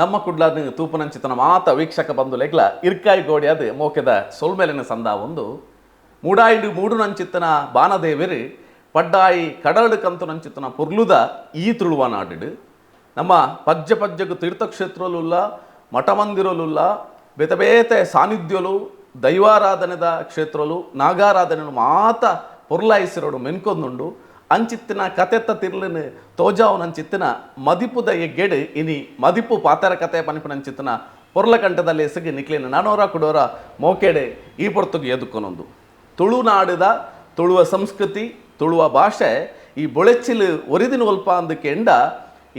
ನಮ್ಮ ಕುಡ್ಲಾದ ತೂಪನಂಚಿತನ ಮಾತ ವೀಕ್ಷಕ ಬಂಧುಲೆಗ್ಲ ಇರ್ಕಾಯಿ ಗೋಡಿಯಾದ ಮೋಕೆದ ಸೊಲ್ಮೆಲಿನ ಸಂದ ಒಂದು ಮೂಡಾಯಿಡು ಮೂಡುನಂಚಿತ್ತನ ಬಾನದೇವರು ಪಡ್ಡಾಯಿ ಕಡಲು ಕಂತುನಂಚಿತನ ಪೊರ್ಲುದ ಈ ತುಳುವ ನಾಡು ನಮ್ಮ ಪಜ್ಜೆ ಪಜ್ಜೆಗು ತೀರ್ಥಕ್ಷೇತ್ರಲುಲ್ಲ ಮಠಮಂದಿರಲುಲ್ಲ ಬೇತೆ ಬೇತೆ ಸಾನ್ನಿಧ್ಯಲು ದೈವಾರಾಧನೆದ ಕ್ಷೇತ್ರಲು ನಾಗಾರಾಧನೆನು ಮಾತ ಪೊರ್ಲಾಯಿಸಿರೋಡು ಮೆನ್ಕೊಂದುಂಡು ಅಂಚಿತ್ತಿನ ಕತೆತ್ತ ತಿರ್ಲನು ತೋಜಾವನಂಚಿತ್ತಿನ ಮದಿಪುದ ಎಗ್ಗೆಡು ಇನಿ ಮದಿಪು ಪಾತರ ಕತೆ ಪನಿಪಿನಂಚಿತ್ತಿನ ಪೊರ್ಲಕಂಠದಲ್ಲಿ ಎಸಗಿ ನಿಕ್ಲಿನ ನಾನೋರ ಕುಡೋರ ಮೋಕೆಡೆ ಈ ಪೊರ್ತುಗು ಎದುಕೊನೊಂದು ತುಳುನಾಡುದ ತುಳುವ ಸಂಸ್ಕೃತಿ ತುಳುವ ಭಾಷೆ ಈ ಬೊಳೆಚ್ಚಿಲು ಒರಿದಿನ ಒಲ್ಪ ಅಂದಕ್ಕೆಂಡ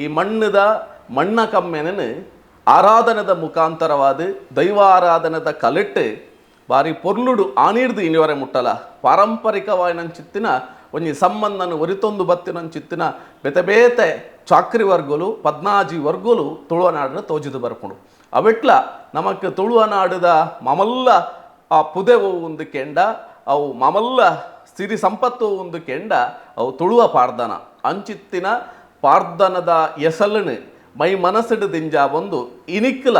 ಈ ಮಣ್ಣದ ಮಣ್ಣ ಕಮ್ಮೆನನು ಆರಾಧನೆದ ಮುಖಾಂತರವಾದ ದೈವ ಆರಾಧನೆದ ಕಲಿಟ್ಟು ಬಾರಿ ಪೊರ್ಲುಡು ಆನೀರ್ದು ಇನಿವರೆ ಮುಟ್ಟಲ ಪಾರಂಪರಿಕವಾಯಿನಂಚಿತ್ತಿನ ಒಂಜಿ ಸಂಬಂಧನ ಒರಿತೊಂದು ಬತ್ತಿನಂಚಿತ್ತಿನ ಬೇತೆ ಬೇತೆ ಚಾಕ್ರಿ ವರ್ಗಲು ಪದ್ನಾಜಿ ವರ್ಗಲು ತುಳುವನಾಡನ್ನು ತೋಜಿದು ಬರ್ಪುಂಡು. ಅವೆಟ್ಲ ನಮಕ್ ತುಳುವನಾಡುದ ಮಮಲ್ಲ ಆ ಪುದೆವು ಒಂದು ಕೆಂಡ ಅವು ಮಮಲ್ಲ ಸಿರಿ ಸಂಪತ್ತು ಒಂದು ಕೆಂಡ ಅವು ತುಳುವ ಪಾರ್ದನ ಅಂಚಿತ್ತಿನ ಪಾರ್ದನದ ಎಸಲನು ಮೈ ಮನಸ್ಸಿಡು ದಿಂಜ ಒಂದು ಇನಿಕ್ಲ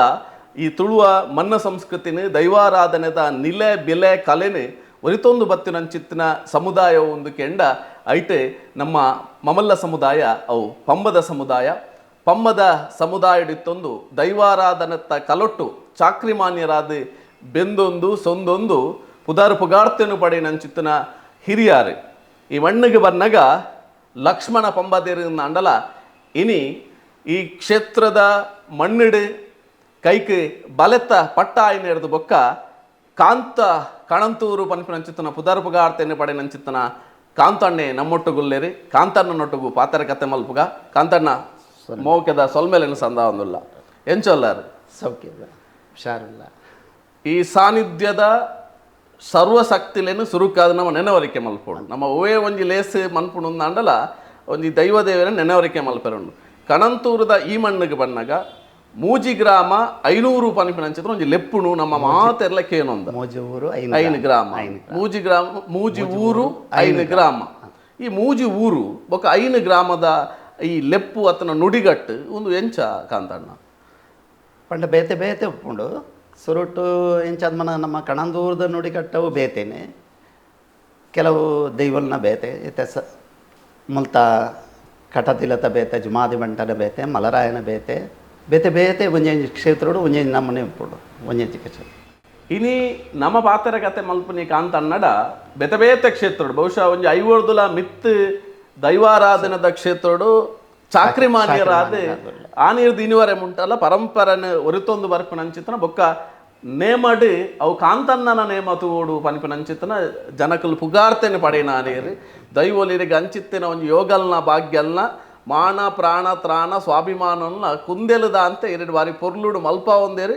ಈ ತುಳುವ ಮನ್ನ ಸಂಸ್ಕೃತಿನ ದೈವಾರಾಧನೆದ ನಿಲೆ ಬೆಲೆ ಕಲೆನು ಒರಿತೊಂದು ಬತ್ತಿನಂಚಿತ್ತಿನ ಸಮುದಾಯ ಒಂದು ಕೆಂಡ ಐಟೆ ನಮ್ಮ ಮಮಲ್ಲ ಸಮುದಾಯ ಅವು ಪಂಬದ ಸಮುದಾಯ. ಪಂಬದ ಸಮುದಾಯಡಿತ್ತೊಂದು ದೈವಾರಾಧನೆತ್ತ ಕಲೊಟ್ಟು ಚಾಕ್ರಿಮಾನ್ಯರಾದ ಬೆಂದೊಂದು ಸೊಂದೊಂದು ಪುದಾರು ಪುಗಾರ್ತೆನು ಪಡೆಯಿನಂಚಿತ್ತಿನ ಹಿರಿಯಾರು ಈ ಮಣ್ಣಿಗೆ ಬನ್ನಗ ಲಕ್ಷ್ಮಣ ಪಂಬದೇರು ಅಂಡಲ ಇನಿ ಈ ಕ್ಷೇತ್ರದ ಮಣ್ಣಿಡು ಕೈಕ್ ಬಲೆತ್ತ ಪಟ್ಟ ಆಯ್ನೇರ್ದು ಬೊಕ್ಕ ಕಾಂತ ಕಣಂತೂರು ಪನ್ಪಿನಂಚಿತ್ತನ ಪುದಾರು ಪುಗಾರ್ತೆನು ಪಡೆನಂಚಿತ್ತನ ಕಾಂತಣ್ಣೆ ನಮ್ಮೊಟ್ಟುಗುಲ್ಲೇರಿ ಕಾಂತಣ್ಣನೊಟ್ಟುಗು ಪಾತರ ಕತೆ ಮಲ್ಪುಗ. ಕಾಂತಣ್ಣ ಮೋಕೆದ ಸೊಲ್ಮೇಲೇನು ಸಂದ ಒಂದುಲ್ಲ ಎಂಚೊಲ್ಲಾರು ಸೌಖ್ಯದ ಹುಷಾರಿಲ್ಲ. ಈ ಸಾನ್ನಿಧ್ಯದ ಸರ್ವಶಕ್ತಿಲೇನು ಸುರುಕಾದ ನಮ್ಮ ನೆನವರಿಕೆ ಮಲ್ಪೋಡು ನಮ್ಮ ಓವೇ ಒಂಜಿ ಲೇಸ್ ಮನ್ಪುಂಡು ಅಂಡಲ ಒಂಜಿ ದೈವದೇವರ ನೆನವರಿಕೆ ಮಲ್ಪೆರುಂಡು. ಕಣಂತೂರದ ಈ ಮಣ್ಣಿಗೆ ಬನ್ನಗ ಮೂಜಿ ಗ್ರಾಮ 500 ಪನ್ಪಿನಂಚಿತ್ರ ಒಂಜಿ ಲೆಪ್ಪುಣು ನಮ್ಮ ಮಾತೆರ್ಲ ಕೇನೊಂದ ಮೂಜಿ ಊರು ಐನು ಗ್ರಾಮ ಮೂಜಿ ಗ್ರಾಮ ಮೂಜಿ ಊರು ಐನು ಗ್ರಾಮ. ಈ ಮೂಜಿ ಊರು ಬೊಕ್ಕ ಐನು ಗ್ರಾಮದ ಈ ಲೆಪ್ಪು ಅತನ ನುಡಿಗಟ್ಟು ಒಂದು ಎಂಚ ಕಾಂತಣ್ಣ ಪಂಡ ಬೇತೆ ಬೇತೆ ಉಪ್ಪುಂಡು ಸುರುಟು ಎಂಚಾದ ಮನ ನಮ್ಮ ಕಣಂದೂರದ ನುಡಿಗಟ್ಟವು ಬೇತೇನೆ ಕೆಲವು ದೈವಲ್ನ ಬೇತೆ ಇತ್ತೆ ಸ ಮುಲ್ತ ಕಟತಿಲತ ಬೇತೆ ಜುಮಾದಿ ಬಂಟನ ಬೇತೆ ಮಲರಾಯನ ಬೇತೆ ಬೇತೆ ಬೇತೆ ಒಂಜೊಂಜಿ ಕ್ಷೇತ್ರಡು ಒಂಜೊಂಜಿ ನಮ್ಮನೆ ಉಪ್ಪುಂಡು ಒಂಜೊಂಜಿ ಕ್ಷೇತ್ರ. ಇನಿ ನಮ್ಮ ಪಾತರ ಕತೆ ಮಲ್ಪುನಿ ಕಾಂತನ್ನಡ ಬೇತೆ ಬೇತೆ ಕ್ಷೇತ್ರಡು ಬಹುಶಃ ಒಂಜಿ ಐವರ್ದುಲ ಮಿತ್ ದೈವಾರಾಧನದ ಕ್ಷೇತ್ರಡು ಚಾಕ್ರಿ ಮಾನ್ಯರಾದ ಆನೀರ್ದು ಇನಿವರೆ ಮುಂಟಲ್ಲ ಪರಂಪರೆನ ಒರಿತೊಂದು ಬರ್ಪಿನಂಚಿತನ ಬೊಕ್ಕ ನೇಮಡು ಅವು ಕಾಂತನ್ನನ ನೇಮ ತೂಡು ಪನ್ಪಿನಂಚಿತನ ಜನಕಲು ಪುಗಾರ್ತೆನ ಪಡೆಯಿನ ಆನೀರು ದೈವೊಲಿರಿಗೆ ಅಂಚಿತ್ತಿನ ಒಂಜಿ ಯೋಗಲ್ನ ಭಾಗ್ಯಲ್ನ ಮಾನ ಪ್ರಾಣ ತ್ರಾಣ ಸ್ವಾಭಿಮಾನನ್ನ ಕುಂದೆಲುದ ಅಂತ ಎರಡು ಬಾರಿ ಪೊರ್ಲುಡು ಮಲ್ಪ ಒಂದೇರು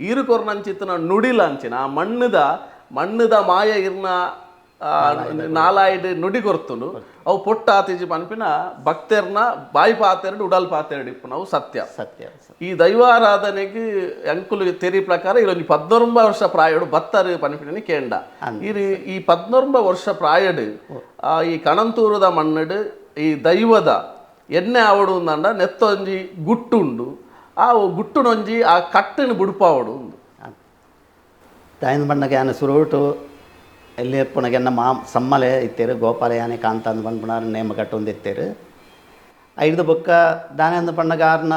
ಈರು ಕೊರ್ನಂಚಿತ್ತನ ನುಡಿಲಂಚಿನ ಆ ಮಣ್ಣದ ಮಣ್ಣದ ಮಾಯ ಇರ್ನ ನಾಲಾಯ್ಡು ನುಡಿ ಕೊರ್ತುಂಡು ಅವು ಪೊಟ್ಟ ಆತಿಜಿ ಪನ್ಪಿನ ಭಕ್ತೆರ್ನ ಬಾಯಿ ಪಾತೆರಡು ಉಡಲ್ ಪಾತೆರಡು ಇಪ್ಪು ನಾವು ಸತ್ಯ ಸತ್ಯ. ಈ ದೈವಾರಾಧನೆಗೆ ಅಂಕುಲು ತೆರಿ ಪ್ರಕಾರ ಇರೊಂಜಿ 19 ವರ್ಷ ಪ್ರಾಯಡು ಬತ್ತರು ಪನ್ಪಿನ ಕೇಂಡ ಇರು ಈ 19 ವರ್ಷ ಪ್ರಾಯಡು ಈ ಕಣಂತೂರದ ಮಣ್ಣಡು ಈ ದೈವದ ಎಣ್ಣೆ ಆವಡು ಅಂದ ನೆತ್ತೊಂಜಿ ಗುಟ್ಟುಂಡು ಆ ಗುಟ್ಟುನೊಂಜಿ ಆ ಕಟ್ಟನ್ನು ಬುಡುಪಾವಡು ಉಂದು. ತಾಯಿನ ಬಣ್ಣಗೆ ಆನೆ ಸುರುಟು ಎಲ್ಲಿ ಪುನಗೆನ್ನ ಮಾ ಸಮ್ಮಲೆ ಇತ್ತೇರು ಗೋಪಾಲ ಯಾನೆ ಕಾಂತ ಅಂದ್ ಬಂದ್ಪುಣಾರ ನೇಮ ಕಟ್ಟೊಂದು ಇತ್ತೇರು ಐದು ಬೊಕ್ಕ ದಾನೆ ಅಂದ ಪಣ್ಣಗ ಆರ್ನ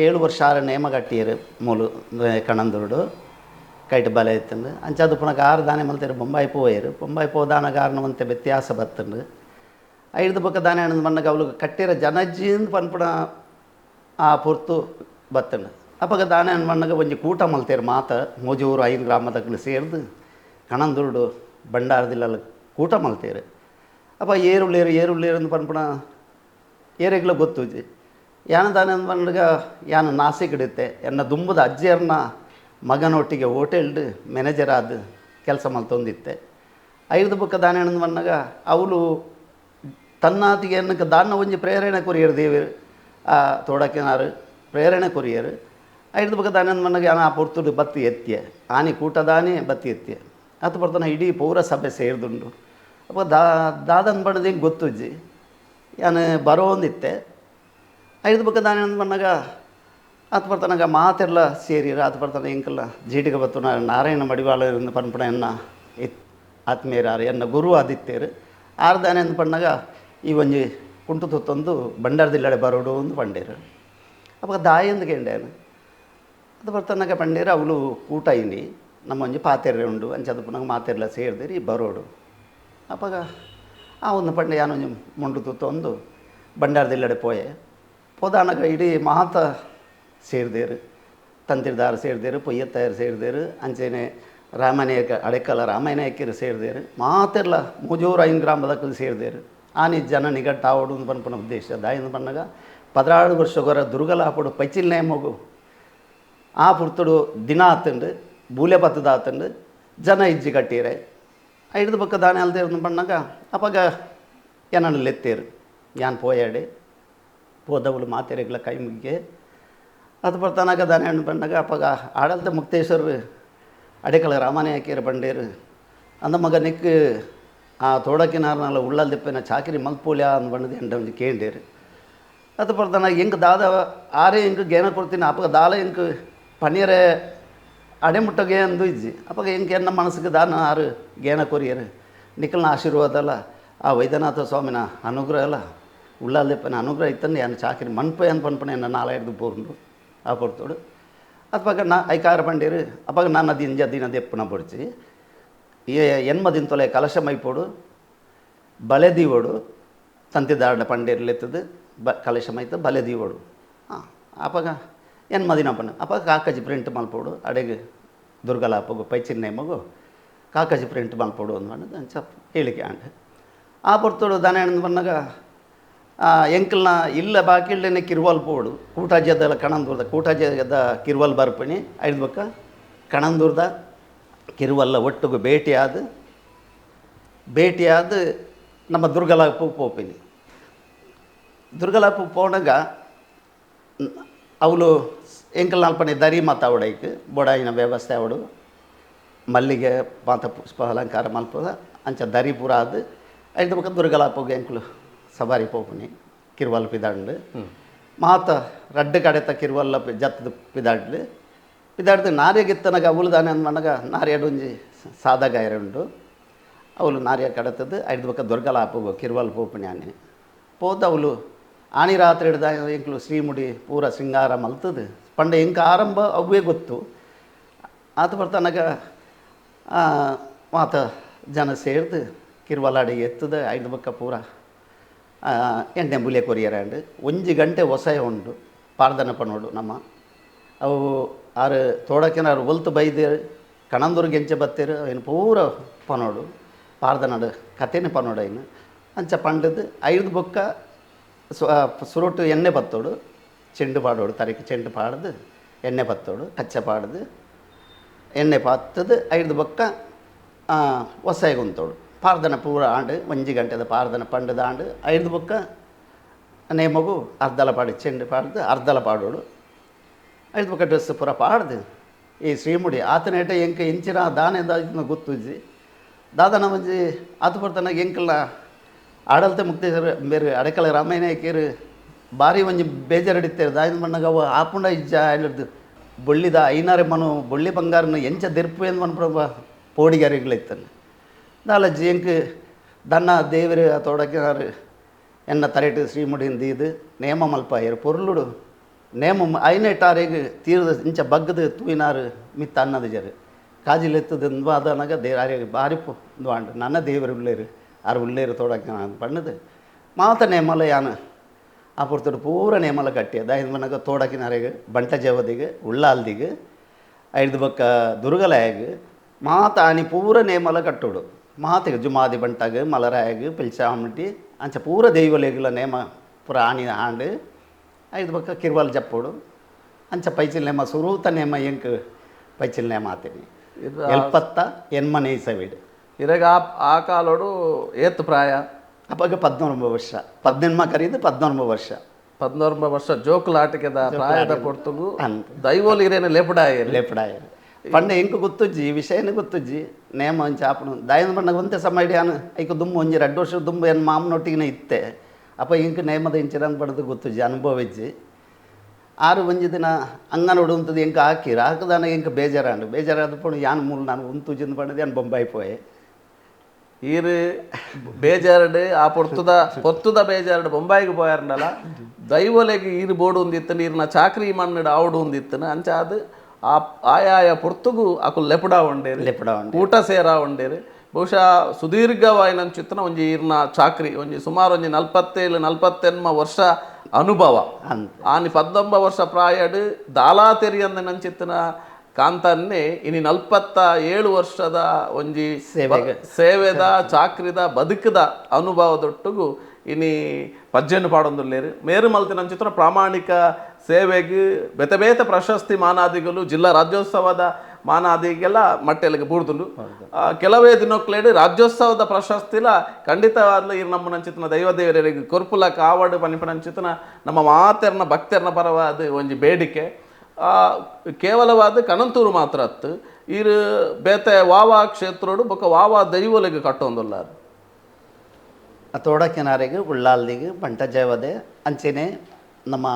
7 ವರ್ಷ ಆರು ನೇಮ ಕಟ್ಟಿಯರು ಮೂಲು ಕಣಂದುರುಡು ಕೈಟ್ ಬಲೆ ಇತ್ತಂದು ಅಂಚಾದ ಪುನಗ ಆರು ದಾನೆ ಮಲ್ತೇರು ಬೊಂಬಾಯಿ ಪೋಯರು ಬೊಂಬಾಯಿ ಪೋದಾನಗ ಆರ್ನ ಒಂತೆ ವ್ಯತ್ಯಾಸ ಬತ್ತಂಡು ಐದು ಬೊಕ್ಕ ದಾನೆ ಅಂದ ಬಣ್ಣಗ ಅವಳು ಕಟ್ಟಿರ ಜನಜ್ಜಿಂದ ಪನ್ಪುಣ ಆ ಪೊರ್ತು ಬತ್ತಂಡು ಅಪ್ಪಗ ದಾನೆ ಅಂದ ಬಣ್ಣಗ ಒಂಜಿ ಕೂಟ ಮಲ್ತೇರು ಮಾತ ಮೂಜೂರು 5 ಗ್ರಾಮದಕ್ಕಲು ಸೇರ್ದು ಕಣಂದುರುಡು ಬಂಡಾರದಿಲ್ಲ ಕೂಟ ಮಲ್ತೇರು. ಅಪ್ಪ ಏರುಳ್ಳೇರು ಏರುಳ್ಳೇರು ಅಂದ್ ಪನ್ಪುಣ ಏರೆಗ್ಲ ಗೊತ್ತುಜಿ ಯಾನ ದಾನೆ ಅಂದ ಬಣ್ಣಗ ಯಾನ ನಾಸಿಕ್ ಹಿಡಿತೆ ಎನ್ನ ದುಂಬದ ಅಜ್ಜಿಯರ್ನ ಮಗನೊಟ್ಟಿಗೆ ಹೋಟೆಲ್ಡ್ ಮ್ಯಾನೇಜರ್ ಆದ ಕೆಲಸ ಮಲ್ತೊಂದಿತ್ತೆ. ಐದು ಬೊಕ್ಕ ದಾನೆ ಅಂದ ಬಣ್ಣಗ ಅವಳು ತನ್ನಾತಿಗೆ ಎನ್ನಕ ದಾನ್ನ ಒಂಜಿ ಪ್ರೇರಣೆ ಕೊರಿಯರು ದೇವರು ಆ ತೋಡಕಿನಾರು ಪ್ರೇರಣೆ ಕೊರಿಯರು. ಐದು ಬೊಕ್ಕ ದಾನೆ ಅಂದ ಬಣ್ಣಗ ಯಾನ ಆ ಪೊರ್ತುಡು ಬತ್ತಿ ಎತ್ತಿಯ ಆನಿ ಕೂಟದಾನೆ ಬತ್ತಿ ಎತ್ತಿಯ ಆತ ಬರ್ತಾನೆ ಇಡೀ ಪೌರಸಭೆ ಸೇರಿದುಂಡು. ಅಪ್ಪ ದಾದನ್ ಬಣ್ಣದ ಹಿಂಗೆ ಗೊತ್ತುಜ್ಜಿ ಯಾನು ಬರೋಂದಿತ್ತೆ. ಐದು ಬೊಕ್ಕ ದಾನೆ ಅಂದ ಬಣ್ಣಗ ಆತ್ ಬರ್ತನಾಗ ಮಾತೆರ್ಲ ಸೇರಿರ. ಆತ್ ಬರ್ತನ ಎಂಕಲ್ಲ ಜೀಟಿಗೆ ಬತ್ತುನ ನಾರಾಯಣ ಮಡಿವಾಳ ಪನ್ಪುಣ ಎನ್ನ ಆತ್ಮೀಯರಾರು, ಎನ್ನ ಗುರು ಆದಿತ್ತೇರು. ಆರ್ದಾನೆ ಅಂದ್ ಪಣ್ಣಾಗ ಈ ಒಂಜಿ ಕುಂಟು ತುತ್ತೊಂದು ಬಂಡಾರದಿಲ್ಲಡೆ ಬರೋಡು ಅಂದು ಪಂಡೇರು. ಅವಾಗ ದಾಯಂದು ಕೇಂಡೇನು. ಅದು ಬರ್ತನಾಗ ಪಂಡೇರು ಅವಳು ಕೂಟ ಇನಿ ನಮ್ಮ ಒಂಜಿ ಪಾತೆರೆ ಉಂಡು ಅಂಚದ ಪುನಗ ಮಾತೆರ್ಲ ಸೇರ್ದಿರಿ ಬರೋಡು. ಅಪಗ ಆ ಒಂದು ಪಂಡೆ ಯಾನೊಂಜಿ ಮುಂಡು ತುತ್ತೊಂದು ಬಂಡಾರದಿಲ್ಲಡೆ ಪೋಯೆ. ಪೋದಾನಗ ಇಡೀ ಮಾತ ಸೇರ್ದೇರು, ತಂತಿರ್ದಾರ ಸೇರ್ದೇರು, ಪೊಯ್ಯತ್ತಾಯರು ಸೇರ್ದೇರು, ಅಂಚೆನೆ ರಾಮನಾಯಕ ಅಡೆಕಲ ರಾಮನಾಯಕರು ಸೇರ್ದೇರು, ಮಾತೆರ್ಲ ಮೂಜೂರು ಐನ್ ಗ್ರಾಮದಕ್ಕಲು ಸೇರ್ದೇರು. ಆನಿ ಜನ ನಿಗಟ್ಟಾವಡು ಪನ್ಪುನ ಉದ್ದೇಶ ದಾಯಿಂದ ಪನ್ನಗ 16 ವರ್ಷಗೊರ ದುರ್ಗಲಾಪುಡು ಪೈಚಿಲ್ ನೇಮಗು ಆ ಪುರ್ತುಡು ದಿನ ಆತಂಡು ಬೂಲೆ ಪತ್ತದ ಆತಂಡು ಜನ ಇಜ್ಜಿ ಕಟ್ಟೀರೆ. ಐದು ಪಕ್ಕ ದಾನೆ ಅಲ್ದೇ ಪಣ್ಣಾಗ ಅಪಗ ಏನನ್ನು ಲೆತ್ತೇರು. ಯಾನ್ ಪೋಯಾಡೆ ಪೋದವಳು ಮಾತೆರೆಗ್ಲ ಕೈ ಮುಗ್ಗೆ. ಅದು ಬರ್ತಾನಾಗ ದಾನೆ ಹಣ್ಣು ಬಂದಾಗ ಅಪಗ ಆಡಲ್ತ ಮುಕ್ತೇಶ್ವರ ಅಡೆಕಲ ರಾಮನಾಯಕಿಯರ ಬಂಡೇರು ಅಂದ ಮಗ ನಿಕ್ ಆ ತೋಡಕಿನಾರನಾಲ ಉಳ್ಳಲ್ದಿಪ್ಪನ ಚಾಕಿರಿ ಮಲ್ಪೋಲ್ಯಾ ಅಂದ್ ಬಣ್ಣದ ಎಂಟ ಒಂಜಿ ಕೇಂಡೇರು. ಅದು ಬರ್ತಾನ ಎಂಕ್ ದಾದ ಆರೇ ಎಂಕ್ ಗೇನ ಕೊಡ್ತೀನಿ ಅಪಗ ದಾಲ ಎಂಕ್ ಪನೀರೆ ಅಡೆ ಮುಟ್ಟಗೆ ಅಂದು ಇಜ್ಜಿ. ಅಪಗ ಎಂಕ್ ಎನ್ನ ಮನಸ್ಸಿಗೆ ದಾನ ಆರು ಗೇನ ಕೊರಿಯರು ನಿಖಲ್ನ ಆಶೀರ್ವಾದ ಅಲ್ಲ, ಆ ವೈದ್ಯನಾಥ ಸ್ವಾಮಿನ ಅನುಗ್ರಹ ಅಲ್ಲ, ಉಳ್ಳಾಲ್ದಿಪ್ಪನ ಅನುಗ್ರಹ ಇತ್ತಂದು ಏನು ಚಾಕಿರಿ ಮನ್ಪೆ ಅಂತ ಪನ್ಪನೆ ಎನ್ನ ನಾಲಾಯ್ದು ಪೋರ್ಂಡು ಆ ಪೊರ್ತೋಡು. ಅಪಗ ನಾ ಐಕಾರ ಪಂಡೇರು. ಅಪಗ ನಾನು ದಿಂಜ ದಿನ ದೆಪ್ಪುನ ಬೊಡ್ಚಿ ಈ ಎನ್ಮ ದಿನ ತೊಲೆ ಕಲಶ ಮೈಪೋಡು ಬಲೆ ದೀವೋಡು ತಂತಿದಾರಡ ಪಂಡೇರ್ಲೆತ್ತದು ಬ ಕಲಶ ಮೈತ ಬಲೆ ದೀವೋಡು. ಹಾಂ ಅಪಗ ಎನ್ಮ ದಿನ ಪಂಡ ಅಪಗ ಕಾಕಜಿ ಪ್ರಿಂಟ್ ಮಲ್ಪೋಡು ಅಡೆಗೆ ದುರ್ಗಲಾಪಗು ಪೈಚಿನ್ನೆ ಮಗು ಕಾಕಜಿ ಪ್ರಿಂಟ್ ಮಲ್ಪೋಡು ಅಂದ್ ಅಂಚ ಹೇಳಿಕೆ ಅಂಡ್. ಆ ಪೊರ್ತೋಡು ದನ ಬಂದಾಗ ಎಂಕಲ್ನ ಇಲ್ಲ ಬಾಕಿಲ್ಲೇನೆ ಕಿರುವಲ್ ಪೋಡು ಕೂಟಾಜ್ಯದಲ್ಲ ಕಣಂದೂರ್ದ ಕೂಟಾಜ್ಯದ ಕಿರುವಲ್ ಬರ್ಪಣಿ ಐದು ಬಕ್ಕ ಕಣಂದೂರ್ದ ಕಿರುವಲ್ಲ ಒಟ್ಟುಗು ಭೇಟಿಯಾದ ಭೇಟಿಯಾದ ನಮ್ಮ ದುರ್ಗಲಾಪು ಪೋಪಿನಿ. ದುರ್ಗಲಾಪು ಪೋಣಗ ಅವಳು ಎಂಕಲ್ ನಾಲ್ಪನೆ ದರಿ ಮಾತಾವಡೈಕ್ ಬೊಡಾಯಿನ ವ್ಯವಸ್ಥೆ ಅವಡು ಮಲ್ಲಿಗೆ ಮಾತ ಪುಷ್ಪ ಅಲಂಕಾರ ಮಲ್ಪದ ಅಂಚ ದರಿ ಪೂರ ಅದು ಐದು ಬಕ್ಕ ದುರ್ಗಲಾಪುಗೆ ಎಂಕುಲು ಸವಾರಿ ಪೋಪುನಿ ಕಿರುವಲ್ ಪಿದಾಂಡು ಮಾತ ರಡ್ಡು ಕಡೆತ ಕಿರುವಲ್ಲ ಜತ್ತದ ಪಿದಾಡ್ಲು ಪಿದಾಡ್ದು ನಾರ್ಯಗಿತ್ತನಗ ಅವಳು ದಾನೆ ಅಂದ್ಮನಗ ನಾರ್ಯಡೊಂಜಿ ಸಾದಾ ಗಾಯರ ಉಂಡು ಅವಳು ನಾರ್ಯ ಕಡತದ್ದು ಐದು ಬಕ್ಕ ದುರ್ಗಲಾಪುಗು ಕಿರುವಲ್ ಪೋಪುನಿ ಆನೆ ಪೋದ ಅವಳು ಆಣಿ ರಾತ್ರಿ ಹಿಡ್ದ ಎಂಕ್ಲು ಶ್ರೀಮುಡಿ ಪೂರ ಶೃಂಗಾರ ಮಲ್ತದು ಪಂಡ ಎಂಕ ಆರಂಭ ಅವೇ ಗೊತ್ತು. ಆತ ಬರ್ತನಗ ಮಾತ ಜನ ಸೇರ್ದು ಕಿರುವಲಾಡಿಗೆ ಎತ್ತದ ಐದು ಬಕ್ಕ ಪೂರ ಎಣ್ಣೆ ಬುಲೆ ಕೊರಿಯರಾಂಡ್ ಒಂಜಿ ಗಂಟೆ ಒಸಯ ಉಂಡು ಪಾರ್ದನ ಪನೋಡು ನಮ್ಮ ಅವು ಆರು ತೋಡಕಿನಾರು ಒಲ್ತು ಬೈದೇರು ಕಣಂದೂರು ಗೆಂಚೆ ಬತ್ತೇರು ಅವೇನು ಪೂರ ಪನೋಡು ಪಾರ್ದನಡು ಕತೆನೆ ಪನೋಡು ಐನು ಅಂಚ ಪಂಡದು ಐದು ಬೊಕ್ಕ ಸುರುಟು ಎಣ್ಣೆ ಬತ್ತೋಡು ಚೆಂಡು ಪಾಡೋಡು ತರಕ್ಕೆ ಚೆಂಡು ಪಾಡ್ದು ಎಣ್ಣೆ ಬತ್ತೋಡು ಕಚ್ಚೆ ಪಾಡ್ದು ಎಣ್ಣೆ ಪಾತ್ತದು ಐದು ಬೊಕ್ಕ ಒಸೆಗುಂತೋಡು ಪಾರ್ದನ ಪೂರ ಆಂಡು ಒಂಜಿ ಗಂಟೆದ ಪಾರ್ದನ ಪಂಡದ ಆಂಡು ಐದು ಬೊಕ್ಕ ನೇಮಗು ಅರ್ಧಲ ಪಾಡಿ ಚೆಂಡು ಪಾಡ್ದು ಅರ್ಧಲ ಪಾಡೋಡು ಐದು ಬೊಕ್ಕ ಡ್ರೆಸ್ ಪೂರ ಪಾಡ್ದು ಈ ಶ್ರೀಮುಡಿ ಆತನೇಟ ಎಂಕ ಇಂಚಿನ ದಾನೆ ಗೊತ್ತುಜ್ಜಿ ದಾದನ ಒಂಜಿ ಆತ ಪರ್ತನ ಎಂಕಲ್ನ ಆಡಲ್ತೆ ಮುಕ್ತೇಶ್ವರ ಬೇರೆ ಅಡೆಕಲ ರಾಮಾಯಣ ಭಾರಿ ಒಂಜಿ ಬೇಜಾರಡಿತ್ತೇರು ದಾಯಿನ ಬಣ್ಣಗ ಅವು ಆಪುಂಡ ಇಜ್ಜ ಹಿಡ್ದು ಬೊಳ್ಳಿದ ಐನಾರೆ ಮನು ಬೊಳ್ಳಿ ಬಂಗಾರನ ಎಂಚ ದೆರ್ಪು ಎಂದು ಮನ್ಪ್ರಭ ಪೋಡಿಗಾರಿಗಳಿತ್ತನ್ನು ದಾಲಜ್ಜಿ ಎಂಕ್ ದನ್ನ ದೇವರು ತೋಡಕಿನಾರು ಎನ್ನ ತರೆಟು ಶ್ರೀಮುಡಿನ ದೀದು ನೇಮ ಮಲ್ಪಾಯರು ಪೊರ್ಲುಡು ನೇಮ ಐನೆಟಾರೆಗ್ ತೀರದ ಇಂಚ ಬಗ್ಗದು ತೂಯಿನಾರು ಮಿತ್ತ ಅನ್ನದ ಜರು ಕಾಜಿಲೆತ್ತದ ಅದನಗ they ಆರ್ಯ ಬಾರಿ ಅಂಡ್ ನನ್ನ ದೇವರು ಉಳ್ಳೇರು ಆರು ಉಳ್ಳೇರು ತೋಡಕ್ಕೆ ಬಣ್ಣದು ಮಾತ ನೇಮಲ ಯಾನ ಆ ಪೊರ್ತುಡು ಪೂರ ನೇಮಲ ಕಟ್ಟಿ ದಾಯಿನ ಬಣ್ಣಗ ತೋಡಕಿನಾರೆಗ್ ಬಂಟ ಜವದಿಗೆ ಉಳ್ಳಾಲ್ದಿಗೆ ಐದು ಬೊಕ್ಕ ದುರ್ಗಲಾಯಗ್ ಮಾತ ಆನಿ ಪೂರ ನೇಮಲ ಕಟ್ಟೋಡು ಮಾತೆಗ್ ಜುಮಾದಿ ಬಂಟಾಗ ಮಲರಾಯಗ್ ಪಿಲ್ಚಾಮಟಿ ಅಂಚ ಪೂರ ದೈವಲೆಗುಲ ನೇಮ ಪೂರ ಆನಿ ಆಂಡ್ ಐದು ಬೊಕ್ಕ ಕಿರ್ವಾಲ್ ಜಪ್ಪೋಡು ಅಂಚ ಪೈಚಿಲ್ ನೇಮ ಸುರೂತ ನೇಮ ಎಂಕ್ ಪೈಚಿಲ್ ನೇಮ ಆತೀನಿ 78 ಇಸವಿಡ್ ಇರಗ ಆ ಕಾಲೋಡು ಏತ್ ಪ್ರಾಯ ಅಪ್ಪಗ 19 ವರ್ಷ 18 ಕರೀದು 19 ವರ್ಷ 19 ವರ್ಷ ಜೋಕುಲಾಟಿಕೆದ ಪ್ರಾಯದ ಪೊರ್ತುಗು ದೈವೋಲು ಇರೇನು ಲೇಪಡಾಯ ಲೇಪಡಾಯ ಪಂಡ ಎಂಕ್ ಗೊತ್ತುಜ್ಜಿ ಈ ವಿಷಯನೇ ಗೊತ್ತುಜ್ಜಿ ನೇಮ ಒಂಚ ಆಪುನು ದಾಯನ ಪಂಡ ಒಂತೆ ಸಮಯ ಯಾನು ಐಕ ದುಂಬು ಒಂಜಿ 2 ವರ್ಷ ದುಂಬು ಏನು ಮಾಮನೊಟ್ಟಿಗೆ ಇತ್ತೆ ಅಪ್ಪ ಇಂಕ್ ನೇಮದ ಇಂಚಿನ ಪಡೆದು ಗೊತ್ತುಜ್ಜಿ ಅನುಭವ ಇಜ್ಜಿ. ಆರು ಒಂಜಿ ದಿನ ಅಂಗನೋಡು ಉಂತದು ಎಂಕ ಹಾಕಿರು ಹಾಕದಾನ ಎಂಕ ಬೇಜಾರಾಂಡು ಬೇಜಾರಾದ ಪೋಣ ಯಾನ್ ಮೂಲ ನಾನು ಉಂತುಜಿಂದು ಪಂಡದು ಯಾನ್ ಬೊಂಬಾಯಿ ಪೋಯೆ. ಈರು ಬೇಜಾರಡು ಆ ಪೊರ್ತುದ ಪೊರ್ತುದ ಬೇಜಾರಡು ಬೊಂಬಾಯಿಗೆ ಪೋಯಾರಂಡಲ ದೈವಲೆಗ್ ಈರು ಬೋಡು ಒಂದಿತ್ತನು ಈರ್ನ ಚಾಕ್ರಿ ಮಣ್ಣು ಆವಡು ಒಂದಿತ್ತನು ಅಂಚ ಅದು ಆ ಆಯಾಯ ಪೊರ್ತುಗು ಅಕುಲು ಲೆಪುಡ ಉಂಡೇರು ಲೆಪುಡ ಉಂಡೇರು ಕೂಟ ಸೇರಾ ಉಂಡೇರು. ಬಹುಶಃ ಸುದೀರ್ಘವಾಯಿನಂಚಿತ್ತನ ಒಂಜಿ ಈರ್ನ ಚಾಕ್ರಿ ಒಂಜಿ ಸುಮಾರು ಒಂಜಿ 47 48 ವರ್ಷ ಅನುಭವ. ಆನಿ 19 ವರ್ಷ ಪ್ರಾಯಡು ದಾಲಾ ತೆರಿಯಂದ ನಂಚಿತ್ತನ ಕಾಂತನ್ನೇ ಇನಿ 47 ವರ್ಷದ ಒಂಜಿ ಸೇವೆದ ಚಾಕ್ರಿದ ಬದುಕದ ಅನುಭವದೊಟ್ಟುಗು ಇನಿ ಪಜ್ಜೆಯನ್ನು ಪಾಡೊಂದುಲ್ಲೇರು. ಮೇರು ಮಲ್ತಿನಂಚಿತ್ತನ ಪ್ರಾಮಾಣಿಕ ಸೇವೆಗೆ ಬೇತೆ ಬೇತೆ ಪ್ರಶಸ್ತಿ ಮಾನಾದಿಗಳು ಜಿಲ್ಲಾ ರಾಜ್ಯೋತ್ಸವದ ಮಾನಾದಿಗೆಲ್ಲ ಮಟ್ಟೆಲಿಗೆ ಬೂರ್ದುಂಡು. ಕೆಲವೇ ದಿನಕ್ಲೇಡು ರಾಜ್ಯೋತ್ಸವದ ಪ್ರಶಸ್ತಿಲ ಖಂಡಿತವಾದ್ಲು ಈ ನಮ್ಮ ನಂಚಿತನ ದೈವದೇವರಿಗೆ ಕೊರ್ಪುಲ ಕಾವಡು ಪನಿಪನಂಚಿತನ ನಮ್ಮ ಮಾತೆರ್ನ ಭಕ್ತೆರ್ನ ಪರವಾದ ಒಂಜಿ ಬೇಡಿಕೆ. ಕೇವಲವಾದ ಕಣಂತೂರು ಮಾತ್ರ ಅತ್ತು ಈರು ಬೇತೆ ವಾವಾ ಕ್ಷೇತ್ರೋಡು ಬೊಕ್ಕ ವಾವಾ ದೈವಲೆಗೆ ಕಟ್ಟೊಂದುಲ್ಲಾರು. ತೋಡ ಕಿನಾರೆಗೆ ಉಳ್ಳಾಲ್ದಿಗೆ ಬಂಟ ಜಯವದೆ ಅಂಚೆನೆ ನಮ್ಮ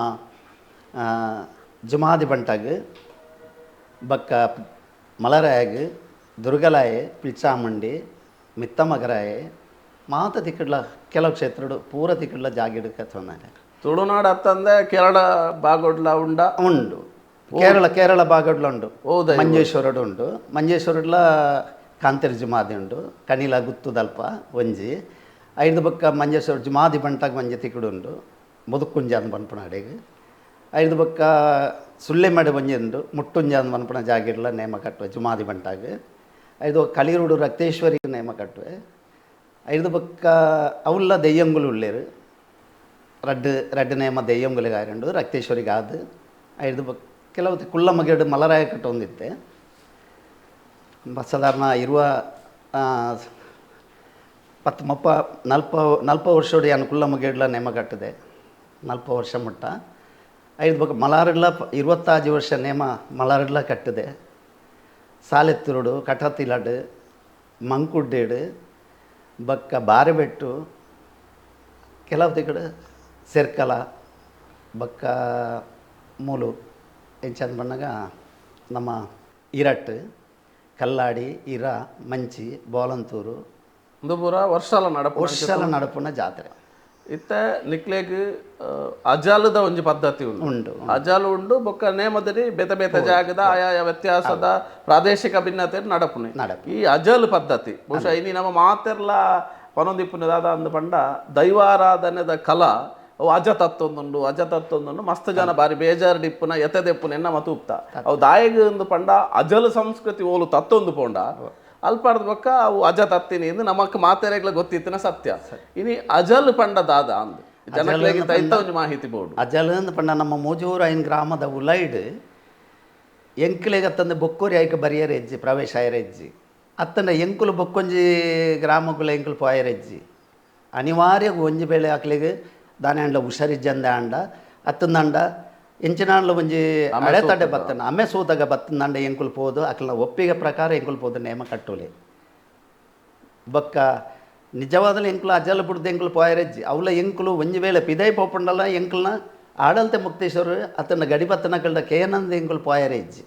ಜುಮಾದಿ ಬಂಟಾಗ ಬಕ್ಕ ಮಲರಾಯಗ್ ದುರ್ಗಲಾಯೆ ಪಿಲ್ಚಾಮುಂಡಿ ಮಿತ್ತಮಗರಾಯೆ ಮಾತ ತಿಕ್ಕಡ್ಲ ಕೆಲವು ಕ್ಷೇತ್ರಡು ಪೂರ ತಿಕ್ಕಡ್ಲ ಜಾಗಿಡಕ್ಕೆ ತೊಂದರೆ. ತುಳುನಾಡು ಅತ್ತಂದೆ ಕೇರಳ ಬಾಗೊಡ್ಲ ಉಂಡ ಉಂಡು ಕೇರಳ ಕೇರಳ ಬಾಗೊಡ್ಲ ಉಂಡು, ಮಂಜೇಶ್ವರಡು ಉಂಡು, ಮಂಜೇಶ್ವರಡ್ಲ ಕಾಂತೇರಿ ಜುಮಾದಿ ಉಂಡು, ಕಣಿಲ ಗುತ್ತುದಲ್ಪ ಒಂಜಿ ಐದು ಬಕ್ಕ ಮಂಜೇಶ್ವರ ಜುಮಾದಿ ಬಂಟಾಗ ಮಂಜೆ ತಿಕ್ಕಡು ಉಂಡು, ಮುದುಕುಂಜ ಅಂದ್ ಪನ್ಪುನ ಅಡೆಗೆ ಐದು ಬಕ್ಕ ಸುಳ್ಳೆಮಡೆ ಒಂಜಿ ಉಂಡು, ಮುಟ್ಟುಂಜ ಅಂದ್ ಪನ್ಪುನ ಜಾಗಿಡ್ಲ ನೇಮ ಕಟ್ಟುವೆ ಜುಮಾದಿ ಬಂಟಾಗ. ಐದು ಕಳಿರುಡು ರಕ್ತೇಶ್ವರಿ ನೇಮ ಕಟ್ಟುವೆ. ಐದು ಬಕ್ಕ ಅವುಲ್ಲ ದೆಯ್ಯಂಗುಲು ಉಳ್ಳೇರು ರಡ್ಡು ರಡ್ಡು ನೇಮ ದೆಯ್ಯಂಗುಲಿಗೆ ಆರುಂಡು ರಕ್ತೇಶ್ವರಿಗೆ ಆದು. ಐದು ಬಕ್ಕ ಕೆಲವು ಕುಳ್ಳ ಮಗೆಡು ಮಲರಾಯ ಕಟ್ಟೊಂದಿತ್ತೆ ಸಾಧಾರಣ ಇರುವ 10 30 40 ವರ್ಷೋಡು ಯಾನು ಕುಳ್ಳ ಮಗೆಡ್ಲ ನೇಮ ಕಟ್ಟಿದೆ 40 ವರ್ಷ ಮುಟ್ಟ. ಐದು ಬಕ್ಕ ಮಲಾರಡ್ಲ 25 ವರ್ಷ ನೇಮ ಮಲಾರಡ್ಲ ಕಟ್ಟಿದೆ. ಸಾಲೆತ್ತುರುಡು ಕಟತಿಲಡು ಮಂಕುಡ್ಡೇಡು ಬಕ್ಕ ಬಾರೆಬೆಟ್ಟು ಕೆಲವು ಕಡೆ ಸೆರ್ಕಲ ಬಕ್ಕ ಮೂಲು ಎಂಚಂದ ಬಣ್ಣಗ ನಮ್ಮ ಇರಟ್ಟು ಕಲ್ಲಾಡಿ ಇರ ಮಂಚಿ ಬೋಲಂತೂರು ಒಂದು ಪೂರ ವರ್ಷಲ ನಡಪು ವರ್ಷಲ ನಡಪುನ ಜಾತ್ರೆ. ಇತ್ತೆ ನಿಕ್ಲೆಗ್ ಅಜಾಲದ ಒಂಜಿ ಪದ್ಧತಿ ಉಂಡು ಉಂಡು ಅಜಾಲು ಉಂಡು ಬೊಕ್ಕ ನೇಮದರಿ ಬೇತೆ ಬೇತೆ ಜಾಗದ ಆಯಾಯ ವ್ಯತ್ಯಾಸದ ಪ್ರಾದೇಶಿಕ ಭಿನ್ನತೆ ನಡಪುನೆ ನಡಪು. ಈ ಅಜಾಲು ಪದ್ಧತಿ ಬಹುಶಃ ಇನಿ ನಮ್ಮ ಮಾತೆರ್ಲ ಪನೊಂದಿಪ್ಪುನ ದಾದ ಅಂದ್ ಪಂಡ ದೈವಾರಾಧನೆದ ಕಲಾ ಅವು ಅಜ ತತ್ತೊಂದುಂಡು ಅಜ ತತ್ತೊಂದುಂಡು ಮಸ್ತ್ ಜನ ಬಾರಿ ಬೇಜಾರು ಡಿಪ್ಪುನ ಎತ್ತದೆಪ್ಪುನ ಎನ್ನ ಮತೂಪ್ತ ಅವು ದಾಯಗ ಒಂದು ಪಂಡ ಅಜಲ ಸಂಸ್ಕೃತಿ ಓಲು ತತ್ತೊಂದು ಪೋಂಡ ಅಲ್ಪಾರ್ದ ಬೊಕ್ಕ ಅವು ಅಜ ತತ್ತಿನಿ ಎಂದು ನಮಕ್ ಮಾತೆರೆಗ್ಲ ಗೊತ್ತಿತ್ತಿನ ಸತ್ಯ. ಇನಿ ಅಜಲ್ ಪಂಡ ದಾದ ಅಂದ್ ಜನಗಳಿಗೆ ತೈತ ಒಂಜಿ ಮಾಹಿತಿ ಬೋಡು. ಅಜಲ್ ಅಂದ್ ಪಂಡ ನಮ್ಮ ಮೂಜೂರು ಐನ್ ಗ್ರಾಮದ ಉಲೈಡ್ ಎಂಕ್ಲೆಗ್ ಅತ್ತಂದೆ ಬೊಕ್ಕೋರಿ ಐಕ ಬರಿಯರೆ ಹೆಜ್ಜಿ ಪ್ರವೇಶ ಆಯರೆ ಹೆಜ್ಜಿ ಅತ್ತಂಡ ಎಂಕುಲು ಬೊಕ್ಕೊಂಜಿ ಗ್ರಾಮಕ್ಕುಲ ಎಂಕುಲು ಪೋಯರೆ ಹೆಜ್ಜಿ ಅನಿವಾರ್ಯ ಒಂಜಿ ಬೇಳೆ ಅಕ್ಲೆಗ್ ದಾನೆ ಅಂಡ್ಲ ಹುಷಾರಿಜ್ಜಂದೆ ಅಂಡ ಅತ್ತಂದಂಡ ಎಂಚಿನಾಂಡ್ಲ ಒಂಜಿ ಅಡೆತಡೆ ಬತ್ತನ ಅಮೆ ಸೂತಗ ಬತ್ತಂದಂಡ ಎಂಕುಲು ಪೋದು ಅಕ್ಲನ ಒಪ್ಪಿಗೆ ಪ್ರಕಾರ ಎಂಕುಲು ಪೋದು ನೇಮ ಕಟ್ಟೋಲೆ. ಬೊಕ್ಕ ನಿಜವಾದಲ ಎಂಕುಲು ಅಜಲ ಬುಡ್ದು ಎಂಕುಲು ಪೋಯರೆಜ್ಜಿ ಅವಲ ಎಂಕುಲು ಒಂಜಿ ವೇಳೆ ಪಿದೈ ಪೋಪುಂಡಲ ಎಂಕುಲ್ನ ಆಡಲ್ತೆ ಮುಕ್ತೇಶ್ವರ ಅತನ ಗಡಿ ಬತ್ತನಕಲ್ಡ ಕೇನಂದ ಎಂಕುಲು ಪೋಯರೆಜ್ಜಿ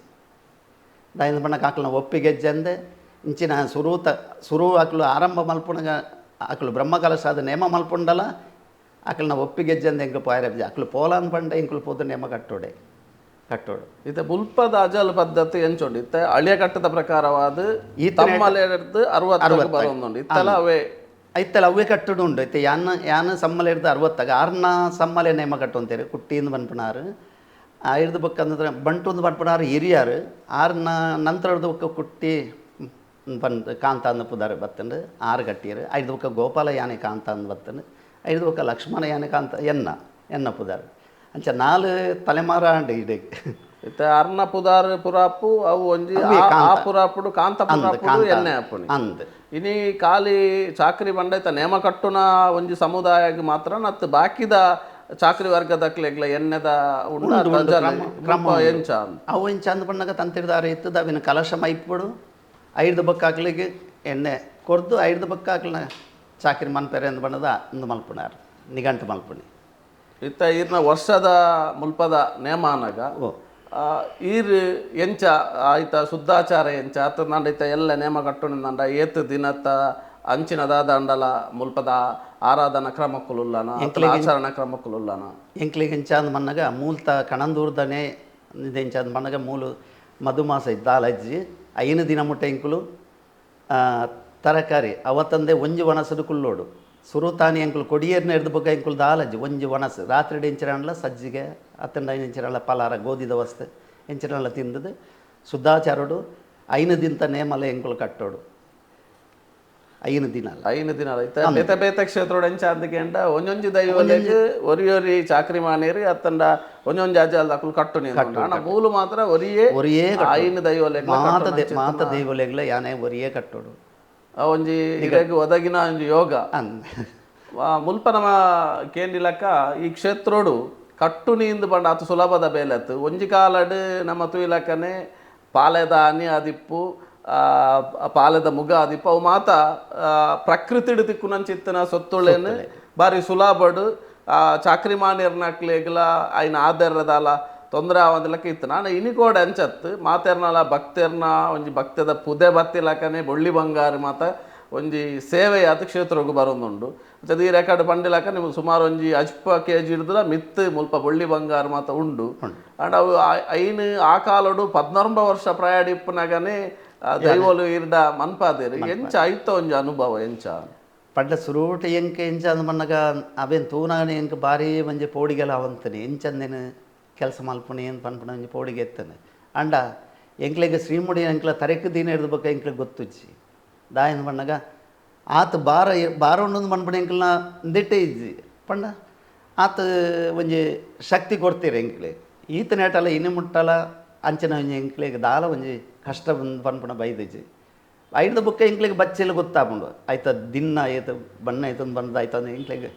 ದಾಯಿಂದ ಬಣ್ಣಕ್ಕೆ ಅಕ್ಲನ ಒಪ್ಪಿಗೆ ಹೆಜ್ಜಂದೆ ಇಂಚಿನ ಸುರೂತ ಸುರು ಅಕ್ಲು ಆರಂಭ ಮಲ್ಪುನಗ ಅಕ್ಲು ಬ್ರಹ್ಮಕಲಶ ನೇಮ ಮಲ್ಪುಂಡಲ ಅಕ್ಲನ ಒಪ್ಪಿಗೆ ಹೆಜ್ಜಂದೆ ಎಂಕುಲು ಪೋಯರೆಜ್ಜಿ ಅಕ್ಲು ಪೋಲಾನ್ ಪಂಡ ಎಂಕುಲು ಪೋದು ನೇಮ ಕಟ್ಟೋಡೆ ಕಟ್ಟೋಡು. ಇತ್ತೆ ಮುಲ್ಪದ ಅಜಲ್ ಪದ್ಧತಿ ಎಂಚೊಂಡು ಇತ್ತೆ ಅಳಿಯ ಕಟ್ಟದ ಪ್ರಕಾರವಾದ ಈ ತಮ್ಮಲೆರ್ದು 60 ಬರೊಂದುಂಡು ಇತ್ತಲ ಅವೇ ಇತ್ತಲ ಅವೇ ಕಟ್ಟಡು ಉಂಡು. ಇತ್ತೆ ಯಾನ್ ಯಾನ್ ಸಮ್ಮಲೆ ಹಿಡ್ದು 60 ಆರ್ನ ಸಮ್ಮಲೆ ನೇಮ ಕಟ್ಟು ಅಂತೀರಿ ಕುಟ್ಟಿಯಿಂದ ಬನ್ಪುನಾರು ಹಿಡ್ದು ಬೊಕ್ಕ ಅಂದ್ರೆ ಬಂಟು ಬನ್ಪುನಾರು ಹಿರಿಯಾರು ಆರ್ನ ನಂತರ ಹಿಡ್ದು ಬೊಕ್ಕ ಕುಟ್ಟಿ ಬನ್ ಕಾಂತ ಅಂದ ಪುದಾರು ಬತ್ತಂಡು ಆರು ಕಟ್ಟಿಯರು. ಐದು ಬೊಕ್ಕ ಗೋಪಾಲ ಯಾನೆ ಕಾಂತ ಅಂದ್ ಬತ್ತಂಡು ಐದು ಬೊಕ್ಕ ಲಕ್ಷ್ಮಣ ಯಾನೆ ಕಾಂತ ಎನ್ನ ಎನ್ನ ಪುದಾರು ಅಂಚ 4 ತಲೆಮಾರ ಅಂಡು ಇಡೀ. ಇತ್ತೆ ಅರ್ನ ಪುದಾರ್ ಪುರಾಪು ಅವು ಒಂಜಿ ಆ ಪುರಾಪುಡು ಕಾಂತ ಪುರಾಪುಡು ಎಣ್ಣೆ ಅಪ್ಪುನಿ ಅಂದ್. ಇನಿ ಖಾಲಿ ಚಾಕ್ರಿ ಬಂಡೈತ ನೇಮ ಕಟ್ಟುನ ಒಂಜಿ ಸಮುದಾಯಕ್ಕೆ ಮಾತ್ರ ನತ್ತು ಬಾಕಿದ ಚಾಕ್ರಿ ವರ್ಗದಕ್ಲೆಗ್ಲ ಎಣ್ಣೆದ ಉಂಡು ಕ್ರಮ ಎಂಚ ಅವು ಎಂಚ ಅಂದ್ ಬಣ್ಣಗ ತಂತಿರ್ದಾರ ಇತ್ತದ ಅವಿನ ಕಲಶ ಮೈಪುಡು ಐದು ಬಕ್ಕ ಹಾಕ್ಲಿಗೆ ಎಣ್ಣೆ ಕೊರ್ದು ಐದು ಬಕ್ಕ ಹಾಕ್ಲಿನ ಚಾಕ್ರಿ ಮನ್ಪೆರೆ ಅಂದ್ ಬಣ್ಣದ ಅಂದು ಮಲ್ಪುನಾರು ನಿಘಂಟು ಮಲ್ಪುನಿ. ಇತ್ತ ಈರ್ನ ವರ್ಷದ ಮುಲ್ಪದ ನೇಮಾನಗ ಈರ್ ಎಂಚ ಆಯ್ತ ಶುದ್ಧಾಚಾರ ಎಂಚ ಅತ್ತ ಇತ್ತ ಎಲ್ಲ ನೇಮ ಕಟ್ಟುನಿಂದಂಡ ಏತ್ ದಿನತ್ತ ಅಂಚಿನ ದಾದಂಡಲ ಮುಲ್ಪದ ಆರಾಧನಾ ಕ್ರಮಕ್ಕುಲುಲ್ಲನ ಆಚರಣಾ ಕ್ರಮಕ್ಕುಲುಲ್ಲನ ಎಂಕ್ಲಿಗೆ ಎಂಚ ಅಂದ್ ಮನ್ನಗ ಮೂಲ್ತ ಕಣಂದೂರ್ದನೆ ಎಂಚ ಅಂದ್ ಮನ್ನಗ ಮೂಲು ಮಧುಮಾಸ ಇದ್ದಾಲಜ್ಜಿ 5 ದಿನ ಮುಟ್ಟ ಎಂಕುಲು ತರಕಾರಿ ಅವತ್ತಂದೆ ಒಂಜಿ ಒಣಸಡು ಕುಲ್ಲೋಡು ಸುರುತಾನಿ ಎಂಕುಲು ಕೊಡಿಯೇರ್ನ ಹಿಡ್ದು ಬೊಕ್ಕ ಎಂಕುಲು ದಾಲಜ್ಜಿ ಒಂಜಿ ಒಣಸು ರಾತ್ರಿ ಎಂಚಿರಲ್ಲ ಸಜ್ಜಿಗೆ ಅತ್ತಂಡ ಎಂಚಿರಲ್ಲ ಪಲಾರ ಗೋಧಿದ ವಸ್ತು ಎಂಚಿರಲ್ಲ ತಿಂದದು ಶುದ್ಧಾಚಾರುಡು 5 ದಿನತ ನೇಮಲ ಎಂಕುಲು ಕಟ್ಟೋಡು 5 ದಿನ 5 ದಿನ ಬೇತೆ ಬೇತೆ ಕ್ಷೇತ್ರೋಡು ಎಂಚ ಅಂದಕೇಂಡ ಒಂಜೊಂಜಿ ದೈವಲೆಗ್ ಒರಿಯೊರಿ ಚಾಕ್ರಿ ಮಾನೇರಿ ಅತ್ತಂಡ ಒಂಜೊಂಜಿ ಅಜಾಲ್ ಅಕುಲು ಕಟ್ಟು ನೀರು ಮೂಲು ಮಾತ್ರ ಒರಿಯೇ ಒರಿಯೇ 5 ದೈವಲೆಗ್ ಮಾತ ದೈವಲೆಗ್ಲ ಯಾನೆ ಒರಿಯೇ ಕಟ್ಟೋಡು ಒಂಜಿ ಇರೆಗ್ ಒದಗಿನ ಒಂಜಿ ಯೋಗ ಮುಲ್ಪ ನಮ್ಮ ಕೇಂದಿಲಕ್ಕ ಈ ಕ್ಷೇತ್ರೋಡು ಕಟ್ಟು ನೀಂದು ಪಂಡ ಆತು ಸುಲಭದ ಬೇಲತ್ತು ಒಂಜಿ ಕಾಲಡ್ ನಮ್ಮ ತುಯಿಲಕ್ಕನೆ ಪಾಲೆದ ಅನಿ ಅದಿಪ್ಪು ಪಾಲೆದ ಮುಗ ಅದಿಪ್ಪು ಅವು ಮಾತ ಪ್ರಕೃತಿಡು ತಿಕ್ಕುನಂಚಿತ್ತಿನ ಸೊತ್ತುಳೇನು ಬಾರಿ ಸುಲಭಡು ಚಾಕ್ರಿ ಮಾನೇರ್ನಕ್ಲೆಗ್ಲ ಐನ ಆದರ್ರದಾಲ ತೊಂದರೆ ಆವಂದಿಲಕ್ಕ ಇತ್ತು. ನಾನು ಇನಿಕೋಡೆ ಅಂಚತ್ತು ಮಾತೆರ್ನಲ ಭಕ್ತೆರ್ನ ಒಂಜಿ ಭಕ್ತದ ಪುದೆ ಬತ್ತಿಲಕ್ಕನೆ ಬೊಳ್ಳಿ ಬಂಗಾರ ಮಾತ ಒಂಜಿ ಸೇವೆಯಾದ ಕ್ಷೇತ್ರಗ್ ಬರೋದುಂಡು. ಅಂಚದ ಈ ರೆಕಾರ್ಡ್ ಪಂಡಿಲಕ್ಕ ನಿಮ್ಗೆ ಸುಮಾರು ಒಂಜಿ ಅಜ್ಪ ಕೆ ಜಿ ಹಿಡ್ದುಲ ಮಿತ್ತು ಮುಲ್ಪ ಬೊಳ್ಳಿ ಬಂಗಾರ ಮಾತ ಉಂಡು. ಅಂಡ್ ಅವು ಐನು ಆ ಕಾಲಡು 19 ವರ್ಷ ಪ್ರಾಯಡ್ ಇಪ್ಪುನಗನೆ ದೈವಲು ಇರ್ಡ ಮನ್ಪಾದೇರು ಎಂಚ ಐತ ಒಂಜಿ ಅನುಭವ ಎಂಚ ಪಡ್ಲ ಸುರೂಟ ಎಂಕ ಎಂಚ ಅಂದ್ ಮನ್ನಗ ಅವೇನು ತೂನಾಗನೆ ಎಂಕ ಬಾರಿ ಒಂಜಿ ಪೋಡಿಗೆಲ ಅವಂತನೆ ಎಂಚಂದೇನು ಕೆಲಸ ಮಲ್ಪುನಿ ಏನು ಪನ್ಪುನ ಒಂಜಿ ಪೋಡಿಗೆ ಎತ್ತನೆ ಅಂಡ ಎಂಕ್ಲೆಗ್ ಶ್ರೀಮುಡಿ ಎಂಕ್ಲ ತರೆಕ್ ದಿನ ಹಿಡ್ದು ಬೊಕ್ಕ ಎಂಕ್ಲೆಗ್ ಗೊತ್ತುಜ್ಜಿ ದಾಯನ್ ಪಣ್ಣಗ ಆತ ಬಾರ ಬಾರ ಉಂಡೊಂದು ಪನ್ಪುನ ಎಂಕ್ಲನ ದಿಟ್ಟೆ ಇಜ್ಜಿ ಪಂಡ ಆತ ಒಂಜಿ ಶಕ್ತಿ ಕೊಡ್ತೀರಿ ಎಂಕ್ಲೆ ಈತ ನೇಟಲ ಇನಿ ಮುಟ್ಟಲ ಅಂಚಿನ ಒಂಜಿ ಎಂಕ್ಲೆಗ್ ದಾಲ ಒಂಜಿ ಕಷ್ಟ ಬಂದು ಪನ್ಪುನ ಬೈದಿಜ್ಜಿ ಐಡ್ದ ಬೊಕ್ಕ ಎಂಕ್ಲೆಗ್ ಬಚ್ಚೆಲ್ಲ ಗೊತ್ತಾಪುಂಡು ಆಯ್ತ ದಿನ್ನ ಆಯ್ತು ಬಣ್ಣ ಆಯ್ತು ಬಂದ ಆಯ್ತು ಅಂದ್ರೆ ಎಂಕ್ಲೆಗ್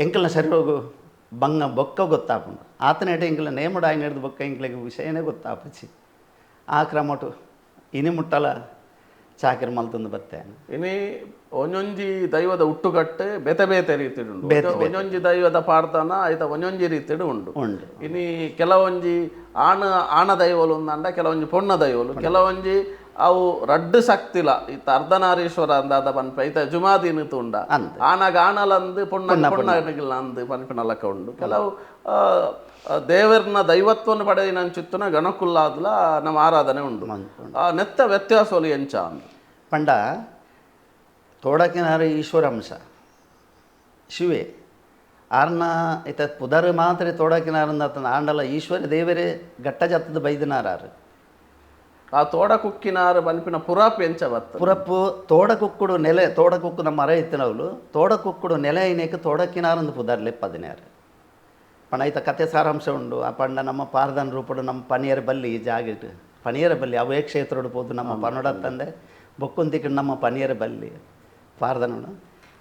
ಎಂಕಲ್ನ ಶರೀರಗು ಬಂಗ ಬೊಕ್ಕ ಗೊತ್ತಾಪುಂಡು ಆತನೇಟ ಎಂಕಲ್ನ ನೇಮಡ ಆಯ್ನ ಹಿಡ್ದು ಬೊಕ್ಕ ಎಂಕ್ಲೆಗ್ ವಿಷಯನೇ ಗೊತ್ತಾಪುಜಿ ಆ ಕ್ರಮಟು ಇನಿ ಮುಟ್ಟಲ ಚಾಕರಿ ಮಲ್ತೊಂದು ಬತ್ತೆ. ಇನಿ ಒಂಜೊಂಜಿ ದೈವದ ಹುಟ್ಟುಕಟ್ಟೆ ಬೇತೆ ಬೇತೆ ರೀತಿಡ್ ಉಂಡು, ಒಂಜೊಂಜಿ ದೈವದ ಪಾಡ್ದನ ಆಯ್ತ ಒಂಜೊಂಜಿ ರೀತಿಡ್ ಉಂಡು ಉಂಡು. ಇನಿ ಕೆಲವೊಂಜಿ ಆಣ ಆಣ ದೈವಲು ಉಂದಂಡ, ಕೆಲವೊಂಜಿ ಪೊಣ್ಣ ದೈವಲು, ಕೆಲವೊಂಜಿ ಅವು ರಡ್ಡು ಶಕ್ತಿಲ ಇತ್ತ ಅರ್ಧನಾರೀಶ್ವರ ಅಂದಾದ ಪನ್ಪ ಐತ ಜುಮಾದಿನ ತುಂಡ ಆಣಗ ಆಣಲಂದು ಪೊಣ್ಣ ಪೊಣ್ಣಗಿಲ್ಲ ಅಂದು ಪನ್ಪಿನ ಲೆಕ್ಕ ಉಂಡು. ಕೆಲವು ದೇವರನ್ನ ದೈವತ್ವವನ್ನು ಪಡೆಯಿನಂಚಿತ್ತುನ ಗಣಕುಲ್ಲಾದ್ಲ ನಮ್ಮ ಆರಾಧನೆ ಉಂಡು. ನೆತ್ತ ವ್ಯತ್ಯಾಸೋಲು ಎಂಚ ಅಂದು ಪಂಡ ತೋಡಕಿನಾರ ಈಶ್ವರ ಅಂಶ ಶಿವೆ ಆರ್ನ ಐತ ಪುದರ್ ಮಾತ್ರ ತೋಡಕಿನಾರಂದ ಆಂಡಲ ಈಶ್ವರ ದೇವರೇ ಗಟ್ಟ ಜತ್ತದ ಬೈದನಾರಾರು. ಆ ತೋಡಕುಕ್ಕಿನಾರು ಪನ್ಪಿನ ಪುರಾಪ್ ಎಂಚ ಬತ್ತ ಪುರಪ್ಪು ತೋಡಕುಕ್ಕುಡು ನೆಲೆ ತೋಡಕುಕ್ಕು ನಮ್ಮ ಮರ ಇತ್ತಿನವಳು ತೋಡಕುಕ್ಕುಡು ನೆಲೆ ಐನೇಕ ತೋಡಕಿನಾರಂದು ಪುದರ್ ಲೆಪ್ಪದಿನಾರು. ಪಂಡ ಐತ ಕತೆ ಸಾರಾಂಶ ಉಂಡು. ಆ ಪಂಡ ನಮ್ಮ ಪಾರ್ದನ ರೂಪಡು ನಮ್ಮ ಪನಿಯರ ಬಲ್ಲಿ ಈ ಜಾಗಿಟ್ಟು ಪನಿಯರ ಬಲ್ಲಿ ಅವೇ ಕ್ಷೇತ್ರಡು ಪೋದು ನಮ್ಮ ಪನೋಡ ತಂದೆ ಬೊಕ್ಕೊಂತಿಕ್ಕೆ ನಮ್ಮ ಪನಿಯರ ಬಲ್ಲಿ ಪಾರ್ದನೋಡು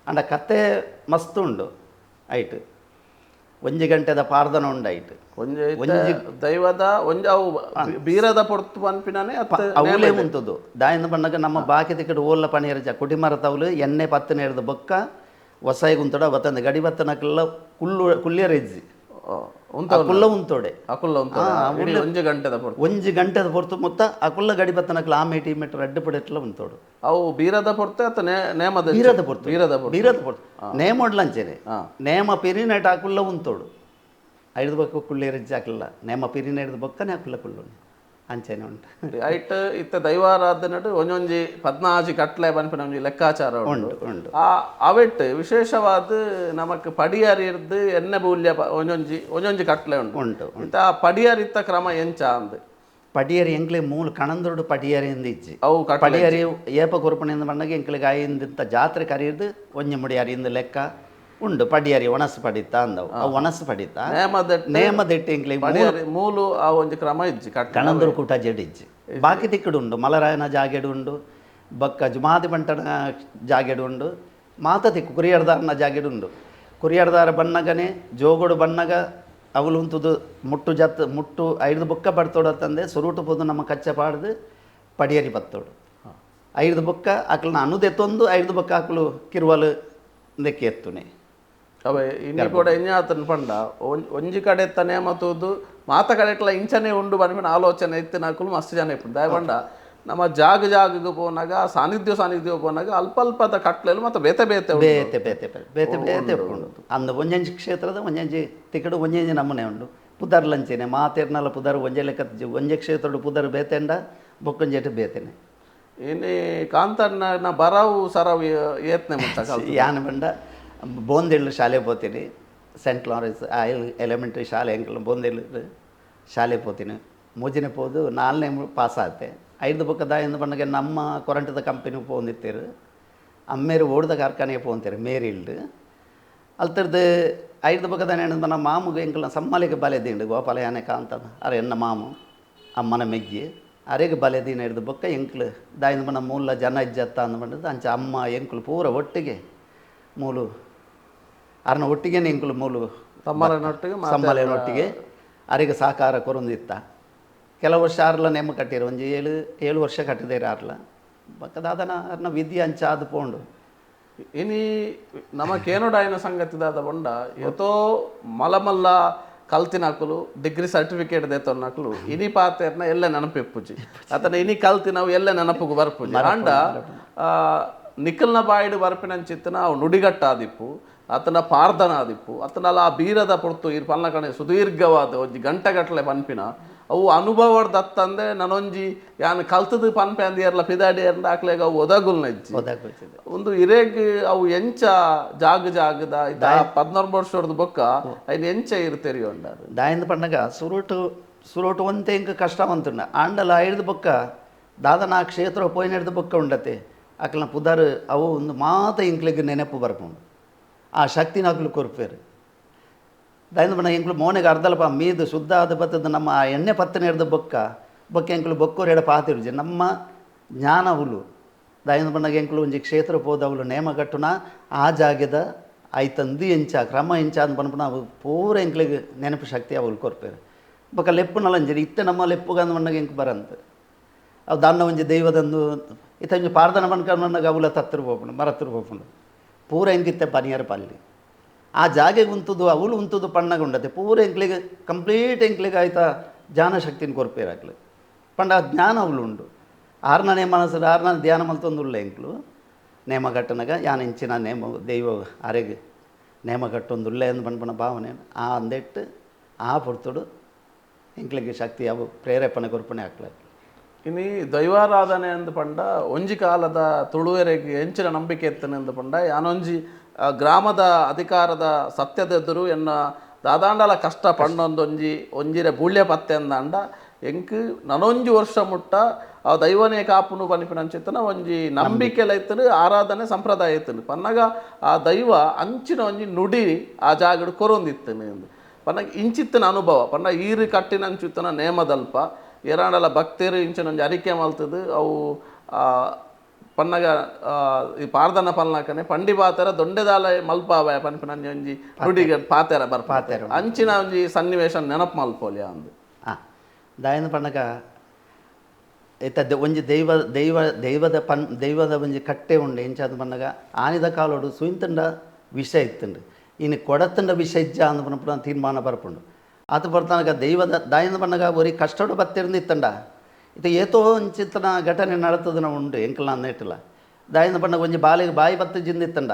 ಅಂಡ ಕತೆ ಮಸ್ತ್ ಉಂಡು. ಐಟ್ ಒಂಜಿ ಗಂಟೆದ ಪಾರ್ದನ ಉಂಡು ಐಟ್ ಒಂಜಿ ದೈವದ ಒಂಜಿ ಅವು ಬೀರದ ಪೊರ್ತು ಪನ್ಪಿನಾನೆ ಅವಲೇ ಉಂಟದು ದಾಯಿಂದ ಬಣ್ಣಗ ನಮ್ಮ ಬಾಕಿ ತಿಕ್ಕಡು ಓಲ್ಲ ಪನಿಯರ ಜ ಕುಟಿಮರ ತವಲು ಎಣ್ಣೆ ಪತ್ತನೆ ಹಿಡ್ದು ಬೊಕ್ಕ ಹೊಸಾಯಿಗೆ ಉಂತಡ ಬತ್ತಂದೆ ಗಡಿ ಬತ್ತನಕ್ಕೆಲ್ಲ ಕುಲ್ಲು ಕುಲ್ಯರ ಇಜ್ಜಿ ಅಕುಲ್ಲ ಉಂತೋಡೆ ಅಕುಲ್ಲ ಉಂತೋಡೆ ಒಂಜಿ ಗಂಟೆದ ಪೊರ್ತು ಒಂಜಿ ಗಂಟೆದ ಪೊರ್ತು ಮೊತ್ತ ಅಕುಲ್ಲ ಗಡಿ ಬತ್ತನಕ್ಲ ಆ ಮೇಟಿ ಮೇಟ್ ರಡ್ಡು ಪಡೆಟ್ಲ ಉಂತೋಡು. ಅವು ಬೀರದ ಪೊರ್ತೆ ಅತ್ತ ನೇಮದ ಬೀರದ ಪೊರ್ತು ಬೀರದ ಬೀರದ ಪೊರ್ತು ನೇಮೊಡ್ಲಂಚೆನೆ ನೇಮ ಪಿರಿನೆಟ್ ಅಕುಲ್ಲ ಉಂತೋಡು ಐದು ಬೊಕ್ಕ ಕುಳ್ಳೇರಿಜ್ಜಿ ಹಾಕಲ್ಲ ನೇಮ ಪಿರಿನ ಹಿಡ್ದು ಬೊಕ್ಕನೆ ಅಕುಲ್ಲ ಕುಳ್ಳು ಅಂಚೆನೆ ಉಂಟು. ಐಟ್ ಇತ್ತ ದೈವಾರಾಧನೆ ಒಂಜೊಂಜಿ 14 ಕಟ್ಲೆ ಪನ್ಪಿನ ಒಂಜಿ ಲೆಕ್ಕಾಚಾರ ಉಂಡು ಉಂಡು. ಆ ಅವೆಟ್ ವಿಶೇಷವಾದ ನಮಕ್ ಪಡಿಯರಿರ್ದು ಎಣ್ಣೆ ಬೂಲ್ಯ ಒಂಜೊಂಜಿ ಒಂಜೊಂಜಿ ಕಟ್ಲೆ ಉಂಟು ಉಂಟು. ಇತ್ತ ಆ ಪಡಿಯರಿತ್ತ ಕ್ರಮ ಎಂಚ ಅಂದ್ ಪಡಿಯರಿ ಎಂಕ್ಲೆ ಮೂಲ ಕಣಂದೊಡು ಪಡಿಯರಿ ಎಂದ್ ಇಜ್ಜಿ ಅವು ಪಡಿಯರಿ ಏಪ ಕೊರ್ಪಣಿಂದ ಬಣ್ಣಗೆ ಎಂಕ್ಲೆಗ್ ಆಯಿಂದಿಂತ ಜಾತ್ರೆ ಕರಿಯದು ಒಂಜಿ ಮುಡಿ ಅರಿಂದು ಲೆಕ್ಕ ಉಂಡು. ಪಡಿಯರಿ ಒಣಸು ಪಡಿತ ಅಂದವು ಅವು ಒಣಸು ಪಡಿತ ನೇಮದೆಟ್ಟು ಎಂಕ್ಲೆಗ್ ಮೂಲು ಆ ಒಂಜಿ ಕ್ರಮ ಇಜ್ಜಿ ಕಣಂದೂರು ಕೂಟ ಜಡ್ ಇಜ್ಜಿ ಬಾಕಿ ತಿಕ್ಕಡು ಉಂಡು. ಮಲರಾಯನ ಜಾಗೆಡು ಉಂಡು, ಬೊಕ್ಕ ಜುಮಾದಿ ಬಂಟನ ಜಾಗೆಡು ಉಂಡು, ಮಾತ ತಿಕ್ಕು ಕುರಿಯರ್ದಾರನ ಜಾಗೆಡು ಉಂಡು. ಕುರಿಯರ್ದಾರ ಬಣ್ಣಗನೆ ಜೋಗೋಡು ಬಣ್ಣಗ ಅವಳು ಉಂತುದು ಮುಟ್ಟು ಜತ್ ಮುಟ್ಟು ಐದು ಬೊಕ್ಕ ಬರ್ತೋಡತ್ತಂದೆ ಸುರುಟು ಪೋದು ನಮ್ಮ ಕಚ್ಚೆ ಪಾಡ್ದು ಪಡಿಯರಿ ಬತ್ತೋಡು ಐದು ಬೊಕ್ಕ ಅಕ್ಲನ ಅನುದೆತ್ತೊಂದು ಐದು ಬೊಕ್ಕ ಅಕ್ಲು ಕಿರುವಲು ನೆಕ್ಕೆ ಎತ್ತುನೆ. ಅವೇ ಇನ್ನು ಕೂಡ ಎಂಜಾತನ ಪಂಡ ಒಂಜಿ ಕಡೆ ನೇಮ ತೂದು ಮಾತ ಕಡೆಟ್ಲ ಇಂಚನೆ ಉಂಡು ಪನ್ಪಿನ ಆಲೋಚನೆ ಇತ್ತಿನಕುಲು ಮಸ್ತ್ ಜನ ಇಪ್ಪುಂಡು. ದಾಯೆ ಪಂಡ ನಮ್ಮ ಜಾಗ ಜಾಗಗ್ ಪೋನಾಗ ಸಾನ್ನಿಧ್ಯ ಸಾನ್ನಿಧ್ಯ ಪೋನಾಗ ಅಲ್ಪ ಅಲ್ಪದ ಕಟ್ಲೆಲು ಮತ್ತೆ ಬೇತೆ ಬೇತೆ ಉಂಡು. ಬೇತೆ ಬೇತೆ ಬೇತೆ ಬೇತೆ ಉಂಡು. ಅಂದ ಒಂಜೊಂಜಿ ಕ್ಷೇತ್ರದ ಒಂಜೊಂಜಿ ತಿಕಡು ಒಂಜೊಂಜಿ ನಮೂನೆ ಉಂಡು. ಪುದರ್ ಲಂಚನೆ ಮಾತೆರ್ನಲ ಪುದರ್ ಒಂಜೆ ಲೆಕ್ಕ, ಒಂಜೆ ಕ್ಷೇತ್ರದ ಪುದರ್ ಬೇತೆಂಡ ಬೊಕ್ಕೊಂಜೆಟ್ ಬೇತೆನೆ. ಇನಿ ಕಾಂತಣ್ಣ ಬರವು ಸರವು ಏತ್ನೆ ಮುಟ್ಟ ಯಾನ್ ಪಂಡ ಬೋಂದೆಳ್ಳು ಶಾಲೆ ಪೋತೀನಿ, scent Lawrence elementary ಶಾಲೆ ಎಂಕಲ್ ಬೋಂದೆಳ್ಳು ಶಾಲೆ ಪೋತೀನಿ. ಮೂಜಿನೇ ಪೋದು 4ನೇ ಪಾಸ್ ಆತೆ. 5 ಬೊಕ್ಕ ದಾಯೆಂದು ಪಂಡಗ ನಮ್ಮ ಕೊರಂಟದ ಕಂಪೆನಿ ಪೋಂದಿತ್ತೇರು, ಅಮ್ಮೇರು ಓಡ್ದ ಕಾರ್ಖಾನೆಗೆ ಪೋಂತೇರು ಮೇರಿಲ್ಡು. ಅಲ್ತರ್ದು 5 ಬೊಕ್ಕ ದಾನೆ ನಮ್ಮ ಮಾಮುಗೆ ಎಂಕಲ್ನ ಸಮ್ಮಾಲಿಗೆ ಬಲೆ ದಿಂಡು ಗೋಪಾಲ ಯಾನೆ ಕಾಂತ ಅರೆ ಎನ್ನ ಮಾಮು ಅಮ್ಮನ ಮೆಗ್ಗಿ ಅರೆಗೆ ಬಲೆ ದಿನ ಹಿಡ್ದು ಬೊಕ್ಕ ಎಂಕ್ಲು ದಾಯಿಂದ ಬಣ್ಣ ಮೂಲ ಜನ ಇಜ್ಜತ್ತ ಅಂದ ಬಂಡದ್ದು ಅಂಚ ಅಮ್ಮ ಎಂಕ್ಲು ಪೂರ ಒಟ್ಟಿಗೆ ಮೂಲು ಅರ್ನ ಒಟ್ಟಿಗೆ ಎಂಕ್ಲು ಮೂಲು ತಮ್ಮಲೆನೊಟ್ಟಿಗೆ ಸಮ್ಮಲೆನೊಟ್ಟಿಗೆ ಅರೆಗೆ ಸಹಕಾರ ಕೊರೊಂದಿತ್ತ. ಕೆಲವು ವರ್ಷ ಆರ್ಲ ನೇಮ ಕಟ್ಟಿರು, ಒಂಜಿ 7 ವರ್ಷ ಕಟ್ಟಿದೇರು ಆರ್ಲ. ಬೊಕ್ಕ ದಾದನ ಅರ್ನ ವಿದ್ಯೆ ಅಂಚ ಆದ್ ಪೋಂಡು. ಇನಿ ನಮ ಕೇನೋಡಾಯನ ಸಂಗತಿ ದಾದ ಬೊಂಡ ಏತೋ ಮಲಮಲ್ಲ ಕಲ್ತಿನಕುಲು ಡಿಗ್ರಿ ಸರ್ಟಿಫಿಕೇಟ್ ದೇತೊನ್ನಕುಲು ಇನಿ ಪಾತೆರ್ನ ಎಲ್ಲ ನೆನಪಿಪ್ಪುಜಿ, ಅತನ ಇನಿ ಕಲ್ತಿನವು ಎಲ್ಲ ನೆನಪುಗು ಬರ್ಪುಜಿ. ಆಂಡ ನಿಖಲ್ನ ಬಾಯಿಡು ಬರ್ಪಿನಂಚಿತ್ತನ ಅವು ನುಡಿಗಟ್ಟಾದಿಪ್ಪು, ಆತನ ಪಾರ್ದನ ಆದಿಪ್ಪು, ಅತನಲ ಆ ಬೀರದ ಪೊರ್ತು ಇರ್ ಪಲ್ನ ಕಣೆ ಸುದೀರ್ಘವಾದ ಒಂಜಿ ಗಂಟೆಗಟ್ಟಲೆ ಪನ್ಪಿನ ಅವು ಅನುಭವದ ದತ್ತಂದೆ ನನೊಂಜಿ ಯಾನ್ ಕಲ್ತದ ಪನ್ಪೆ ಅಂದ್ ಏರ್ಲ ಪಿದಾಡಿ ಏರ್ಲ ಅಕ್ಲೆಗ್ ಅವು ಒದಗುಲ್ನ ಇಜ್ಜಿ. ಒಂದು ಇರೇಗ್ ಅವು ಎಂಚ ಜಾಗ ಜಾಗದ ಇತ್ತ 14 ವರ್ಷದ ಬೊಕ್ಕ ಐನ್ ಎಂಚ ಇರ್ ತೆರಿಯೊಂಡಾರು. ದಾಯಿಂದ ಪನ್ನಗ ಸುರುಟು ಸುರುಟು ಒಂತೆ ಇಂಕ ಕಷ್ಟ ಬಂತುಂಡ. ಆಂಡಲ ಐಡ್ದು ಬೊಕ್ಕ ದಾದನ ಆ ಕ್ಷೇತ್ರ ಪೋಯಿನ ಬೊಕ್ಕ ಉಂಡತೆ ಅಕ್ಲನ ಪುದರ್ ಅವು ಒಂದು ಮಾತ ಇಂಕ್ಲೆಗ್ ನೆನಪು ಬರ್ಪುಂಡು. ಆ ಶಕ್ತಿನ ಅಕ್ಲು ಕೊರ್ಪೇರು. ದಾಯಿಂದ ಪಂಡ ಎಂಕ್ಲು ಮೋನೆಗೆ ಅರ್ಧಲ್ಪ ಮೀದು ಶುದ್ಧ ಆದ ಬತ್ತದ ನಮ್ಮ ಆ ಎಣ್ಣೆ ಪತ್ತನೆ ಹಿಡ್ದು ಬೊಕ್ಕ ಬೊಕ್ಕ ಎಂಕ್ಲು ಬೊಕ್ಕೋರು ಎಡ ಪಾತಿರುಜಿ ನಮ್ಮ ಜ್ಞಾನ ಹುಲು. ದಾಯಿಂದ ಪಂಡಾಗ ಎಂಕ್ಲು ಒಂಜಿ ಕ್ಷೇತ್ರ ಪೋದವುಲು ನೇಮ ಕಟ್ಟುನ ಆ ಜಾಗದ ಐತಂದು ಎಂಚ ಕ್ರಮ ಎಂಚ ಅಂದ್ ಪನ್ಪುನ ಅವು ಪೂರ ಎಂಕ್ಲೆಗ್ ನೆನಪು ಶಕ್ತಿ ಅವಳು ಕೊರ್ಪೇರು. ಬೊಕ್ಕ ಲೆಪ್ಪುನಲಂಜಿ ಇತ್ತೆ ನಮ್ಮ ಲೆಪ್ಪುಗ ಅಂದ್ ಪಂಡಾಗ ಎಂಕ್ ಬರಂತ ಅವು ದಾನ್ನ ಒಂಜಿ ದೈವದಂದು ಇತ್ತ ಒಂಜಿ ಪಾರ್ದನ ಪನ್ಕ ಅವುಲ ತತ್ತರು ಪೋಪುಂಡು ಮರತ್ತರು ಪೋಪುಂಡು ಪೂರ ಎಂಕಿತ್ತೆ ಪನಿಯರ್ ಪಲ್ಲಿ. ಆ ಜಾಗೆಗೆ ಉಂತುದು ಅವಳು ಉಂತುದು ಪಣ್ಣಗ ಉಂಡತೆ ಪೂರ ಎಂಕ್ಲೆಗ್ ಕಂಪ್ಲೀಟ್ ಎಂಕ್ಲೆಗ್ ಆಯ್ತಾ ಜ್ಞಾನ ಶಕ್ತಿನ ಕೊರ್ಪೇರು ಅಕ್ಲು. ಪಂಡ ಆ ಜ್ಞಾನ ಅವಳು ಉಂಡು. ಆರ್ನನೇ ಮನಸ್ಸು ಆರ್ನ ಧ್ಯಾನ ಮಲ್ತೊಂದುಲ್ಲ ಎಂಕ್ಲು ನೇಮ ಕಟ್ಟನಗ ಯಾನ್ ಇಂಚಿನ ನೇಮ ದೈವ ಅರೆಗ್ ನೇಮ ಕಟ್ಟೊಂದುಲ್ಲ ಎಂದು ಪನ್ಪುನ ಭಾವನೆ ಆ ಅಂದೆಟ್ಟು ಆ ಪೊರ್ತುಡು ಎಂಕ್ಲೆಗ್ ಶಕ್ತಿ ಅವು ಪ್ರೇರೇಪಣೆ ಕೊರ್ಪಣೆ ಆಕ್ಲ. ಇನಿ ದೈವಾರಾಧನೆ ಅಂದ್ ಪಂಡ ಒಂಜಿ ಕಾಲದ ತುಳುವೆರೆಗ್ ಎಂಚಿನ ನಂಬಿಕೆ ಇತ್ತನೆ ಅಂದ್ ಪಂಡ ಯಾನೊಂಜಿ ಗ್ರಾಮದ ಅಧಿಕಾರದ ಸತ್ಯದೆದುರು ಎನ್ನ ದಾದಾಂಡಲ ಕಷ್ಟ ಪಂಡೊಂದೊಂಜಿ ಒಂಜಿರೆ ಬೂಳ್ಯ ಪತ್ತೆ ಅಂದಾಂಡ ಎಂಕ್ ನನೊಂಜಿ ವರ್ಷ ಮುಟ್ಟ ಆ ದೈವನೇ ಕಾಪುನು ಪನ್ಪಿನಂಚಿತ್ತನ ಒಂಜಿ ನಂಬಿಕೆ ಇತ್ತನು ಆರಾಧನೆ ಸಂಪ್ರದಾಯ ಇತ್ತನು. ಪನ್ನಗ ಆ ದೈವ ಅಂಚಿನ ಒಂಜಿ ನುಡಿ ಆ ಜಾಗಡ್ ಕೊರೊಂದಿತ್ತನು ಅಂದ್ ಪನ್ನಗ ಇಂಚಿತ್ತನ ಅನುಭವ ಪನ್ನ ಈರು ಕಟ್ಟಿನಂಚಿತ್ತನ ನೇಮದಲ್ಪ ಏರಾಂಡಲ ಭಕ್ತರು ಇಂಚಿನ ಒಂಜಿ ಅರಿಕೆ ಮಲ್ತದು ಅವು ಪನ್ನಗ ಈ ಪಾರ್ದನ ಪಲ್ನಕನೆ ಪಂಡಿ ಪಾತೆರ ದೊಂಡೆದಾಲ ಮಲ್ಪಾವ ಪನ್ಪಿನ ಒಂಜಿ ನುಡಿಗೆ ಪಾತೆರ ಬರ್ಪಾತೆರ ಅಂಚಿನ ಒಂಜಿ ಸನ್ನಿವೇಶ ನೆನಪು ಮಲ್ಪೋಲಿ ಅಂದು. ದಾಯನ ಪನ್ನಗ ಇತ್ತ ಒಂಜಿ ದೈವ ದೈವ ದೈವದ ಪನ್ ದೈವದ ಒಂಜಿ ಕಟ್ಟೆ ಉಂಡು. ಎಂಚಾದ ಪನ್ನಗ ಆನಿದ ಕಾಲೋಡು ಸುಯಿಂತಂಡ ವಿಷ ಇತ್ತುಂಡು, ಇನ್ನು ಕೊಡತಂಡ ವಿಷ ಇಜ್ಜ ಅಂದ್ ಪನ್ಪುನ ತೀರ್ಮಾನ ಬರ್ಪುಂಡು. ಆತ ಬರ್ತಾನಗ ದೈವದ ದಾಯನ ಪನ್ನಗ ಒರಿ ಕಷ್ಟೋಡು ಬತ್ತಿರಂದು ಇತ್ತಂಡ ಇತ್ತ ಏತೋ ಒಂಚಿತ್ತನ ಘಟನೆ ನಡತದನ ಉಂಡು ಎಂಕಲ್ನ ಅಂದಿಟ್ಟಲ್ಲ. ದಾಯನ ಪನ್ನಗ ಒಂಜಿ ಬಾಲೆಗೆ ಬಾಯಿ ಬತ್ತು ಜಿಂದಿತ್ತಂಡ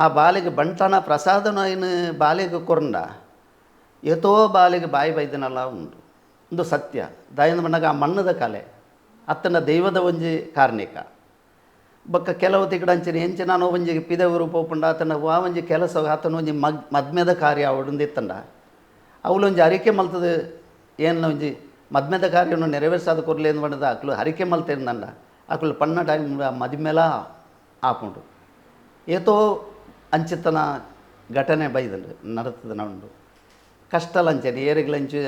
ಆ ಬಾಲೆಗೆ ಬಂಟನ ಪ್ರಸಾದನ ಏನು ಬಾಲೆಗೆ ಕೊರಂಡ ಏತೋ ಬಾಲೆಗೆ ಬಾಯಿ ಬೈದನಲ್ಲ ಉಂಡು. ಒಂದು ಸತ್ಯ. ದಾಯನ ಪನ್ನಗ ಆ ಮಣ್ಣದ ಕಲೆ ಅತ್ತನ ದೈವದ ಒಂಜಿ ಕಾರ್ಣಿಕ. ಬೊಕ್ಕ ಕೆಲವು ತಿಕಡಂಚಿನ ಎಂಚ ನಾನು ಒಂಜಿ ಪಿದವರು ಪೋಪುಂಡ ಆತನ ಆ ಒಂಜಿ ಕೆಲಸ ಆತನ ಒಂಜಿ ಮದ್ಮೆದ ಕಾರ್ಯ ಅವಡುಂದು ಇತ್ತಂಡ ಅವಳೊಂಜಿ ಅರಿಕೆ ಮಲ್ತದ ಏನ ಒಂಜಿ ಮದ್ಮೆದ ಕಾರ್ಯವನ್ನು ನೆರವೇರ್ಸಾದ ಕೊರ್ಲೆ ಏನು ಪಂಡದ ಅಕ್ಲು ಹರಿಕೆ ಮಲ್ತಿರಂದಂಡ ಅಕ್ಲು ಪಣ್ಣ ಟೈಮ್ ಮದಿಮೆಲ ಆಪುಂಡು. ಏತೋ ಅಂಚಿತನ ಘಟನೆ ಬೈದಂಡು ನಡತದ ಉಂಡು. ಕಷ್ಟಲಂಚನೆ ಏರಿಗ್ಲಂಚು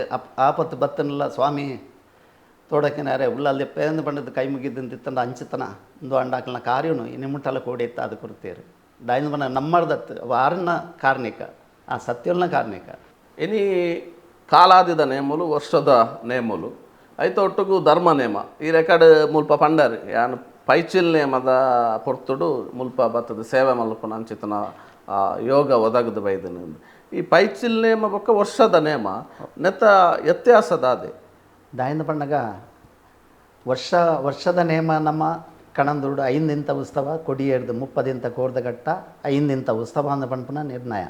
ಆಪತ್ತು ಬತ್ತನಲ್ಲ ಸ್ವಾಮಿ ತೋಡಕಿನಾರೆ ಉಳ್ಳಲ್ಲಿ ಪೇಂದು ಪಂಡದ ಕೈ ಮುಗಿದ್ದಂತಿತ್ತಂಡ ಅಂಚಿತನ ಒಂದು ಅಂಡಾಕಲ್ನ ಕಾರ್ಯನು ನಿಮ್ಮಟಲ ಕೋಡಿ ಇತ್ತ ಅದು ಕೊಡ್ತೀರು. ದಾಯಿಂದ ಬಣ್ಣ ನಮ್ಮರ್ದತ್ತು ವಾರನ್ನ ಕಾರ್ಣಿಕ ಆ ಸತ್ಯಲ್ನ ಕಾರ್ಣಿಕ. ಇನಿ ಕಾಲಾದಿದ ನೇಮುಲು ವರ್ಷದ ನೇಮುಲು ಐತ ಒಟ್ಟುಗು ಧರ್ಮ ನೇಮ ಈ ರೆಕಾರ್ಡ್ ಮುಲ್ಪ ಪಂಡರ್ ಯಾನ್ ಪೈಚಿಲ್ ನೇಮದ ಪೊರ್ತುಡು ಮುಲ್ಪ ಬತ್ತದ ಸೇವೆ ಮಲ್ಪುನ ಅಂಚಿತನ ಯೋಗ ಒದಗದು ಬೈದನು. ಈ ಪೈಚಿಲ್ ನೇಮ ಬೊಕ್ಕ ವರ್ಷದ ನೇಮ ನೆತ್ತ ವ್ಯತ್ಯಾಸದ ಅದೇ ದಾಯಿಂದ ಪಣ್ಣಗ ವರ್ಷ ವರ್ಷದ ನೇಮ ನಮ್ಮ ಕಣಂದುರುಡು 5 ಇಂತ ಉತ್ಸವ ಕೊಡಿಯೇರ್ದು 30 ಇಂತ ಕೋರ್ದಘಟ್ಟ 5 ಇಂತ ಉತ್ಸವ ಅಂದ ಪನ್ಪುನ ನಿರ್ಣಯ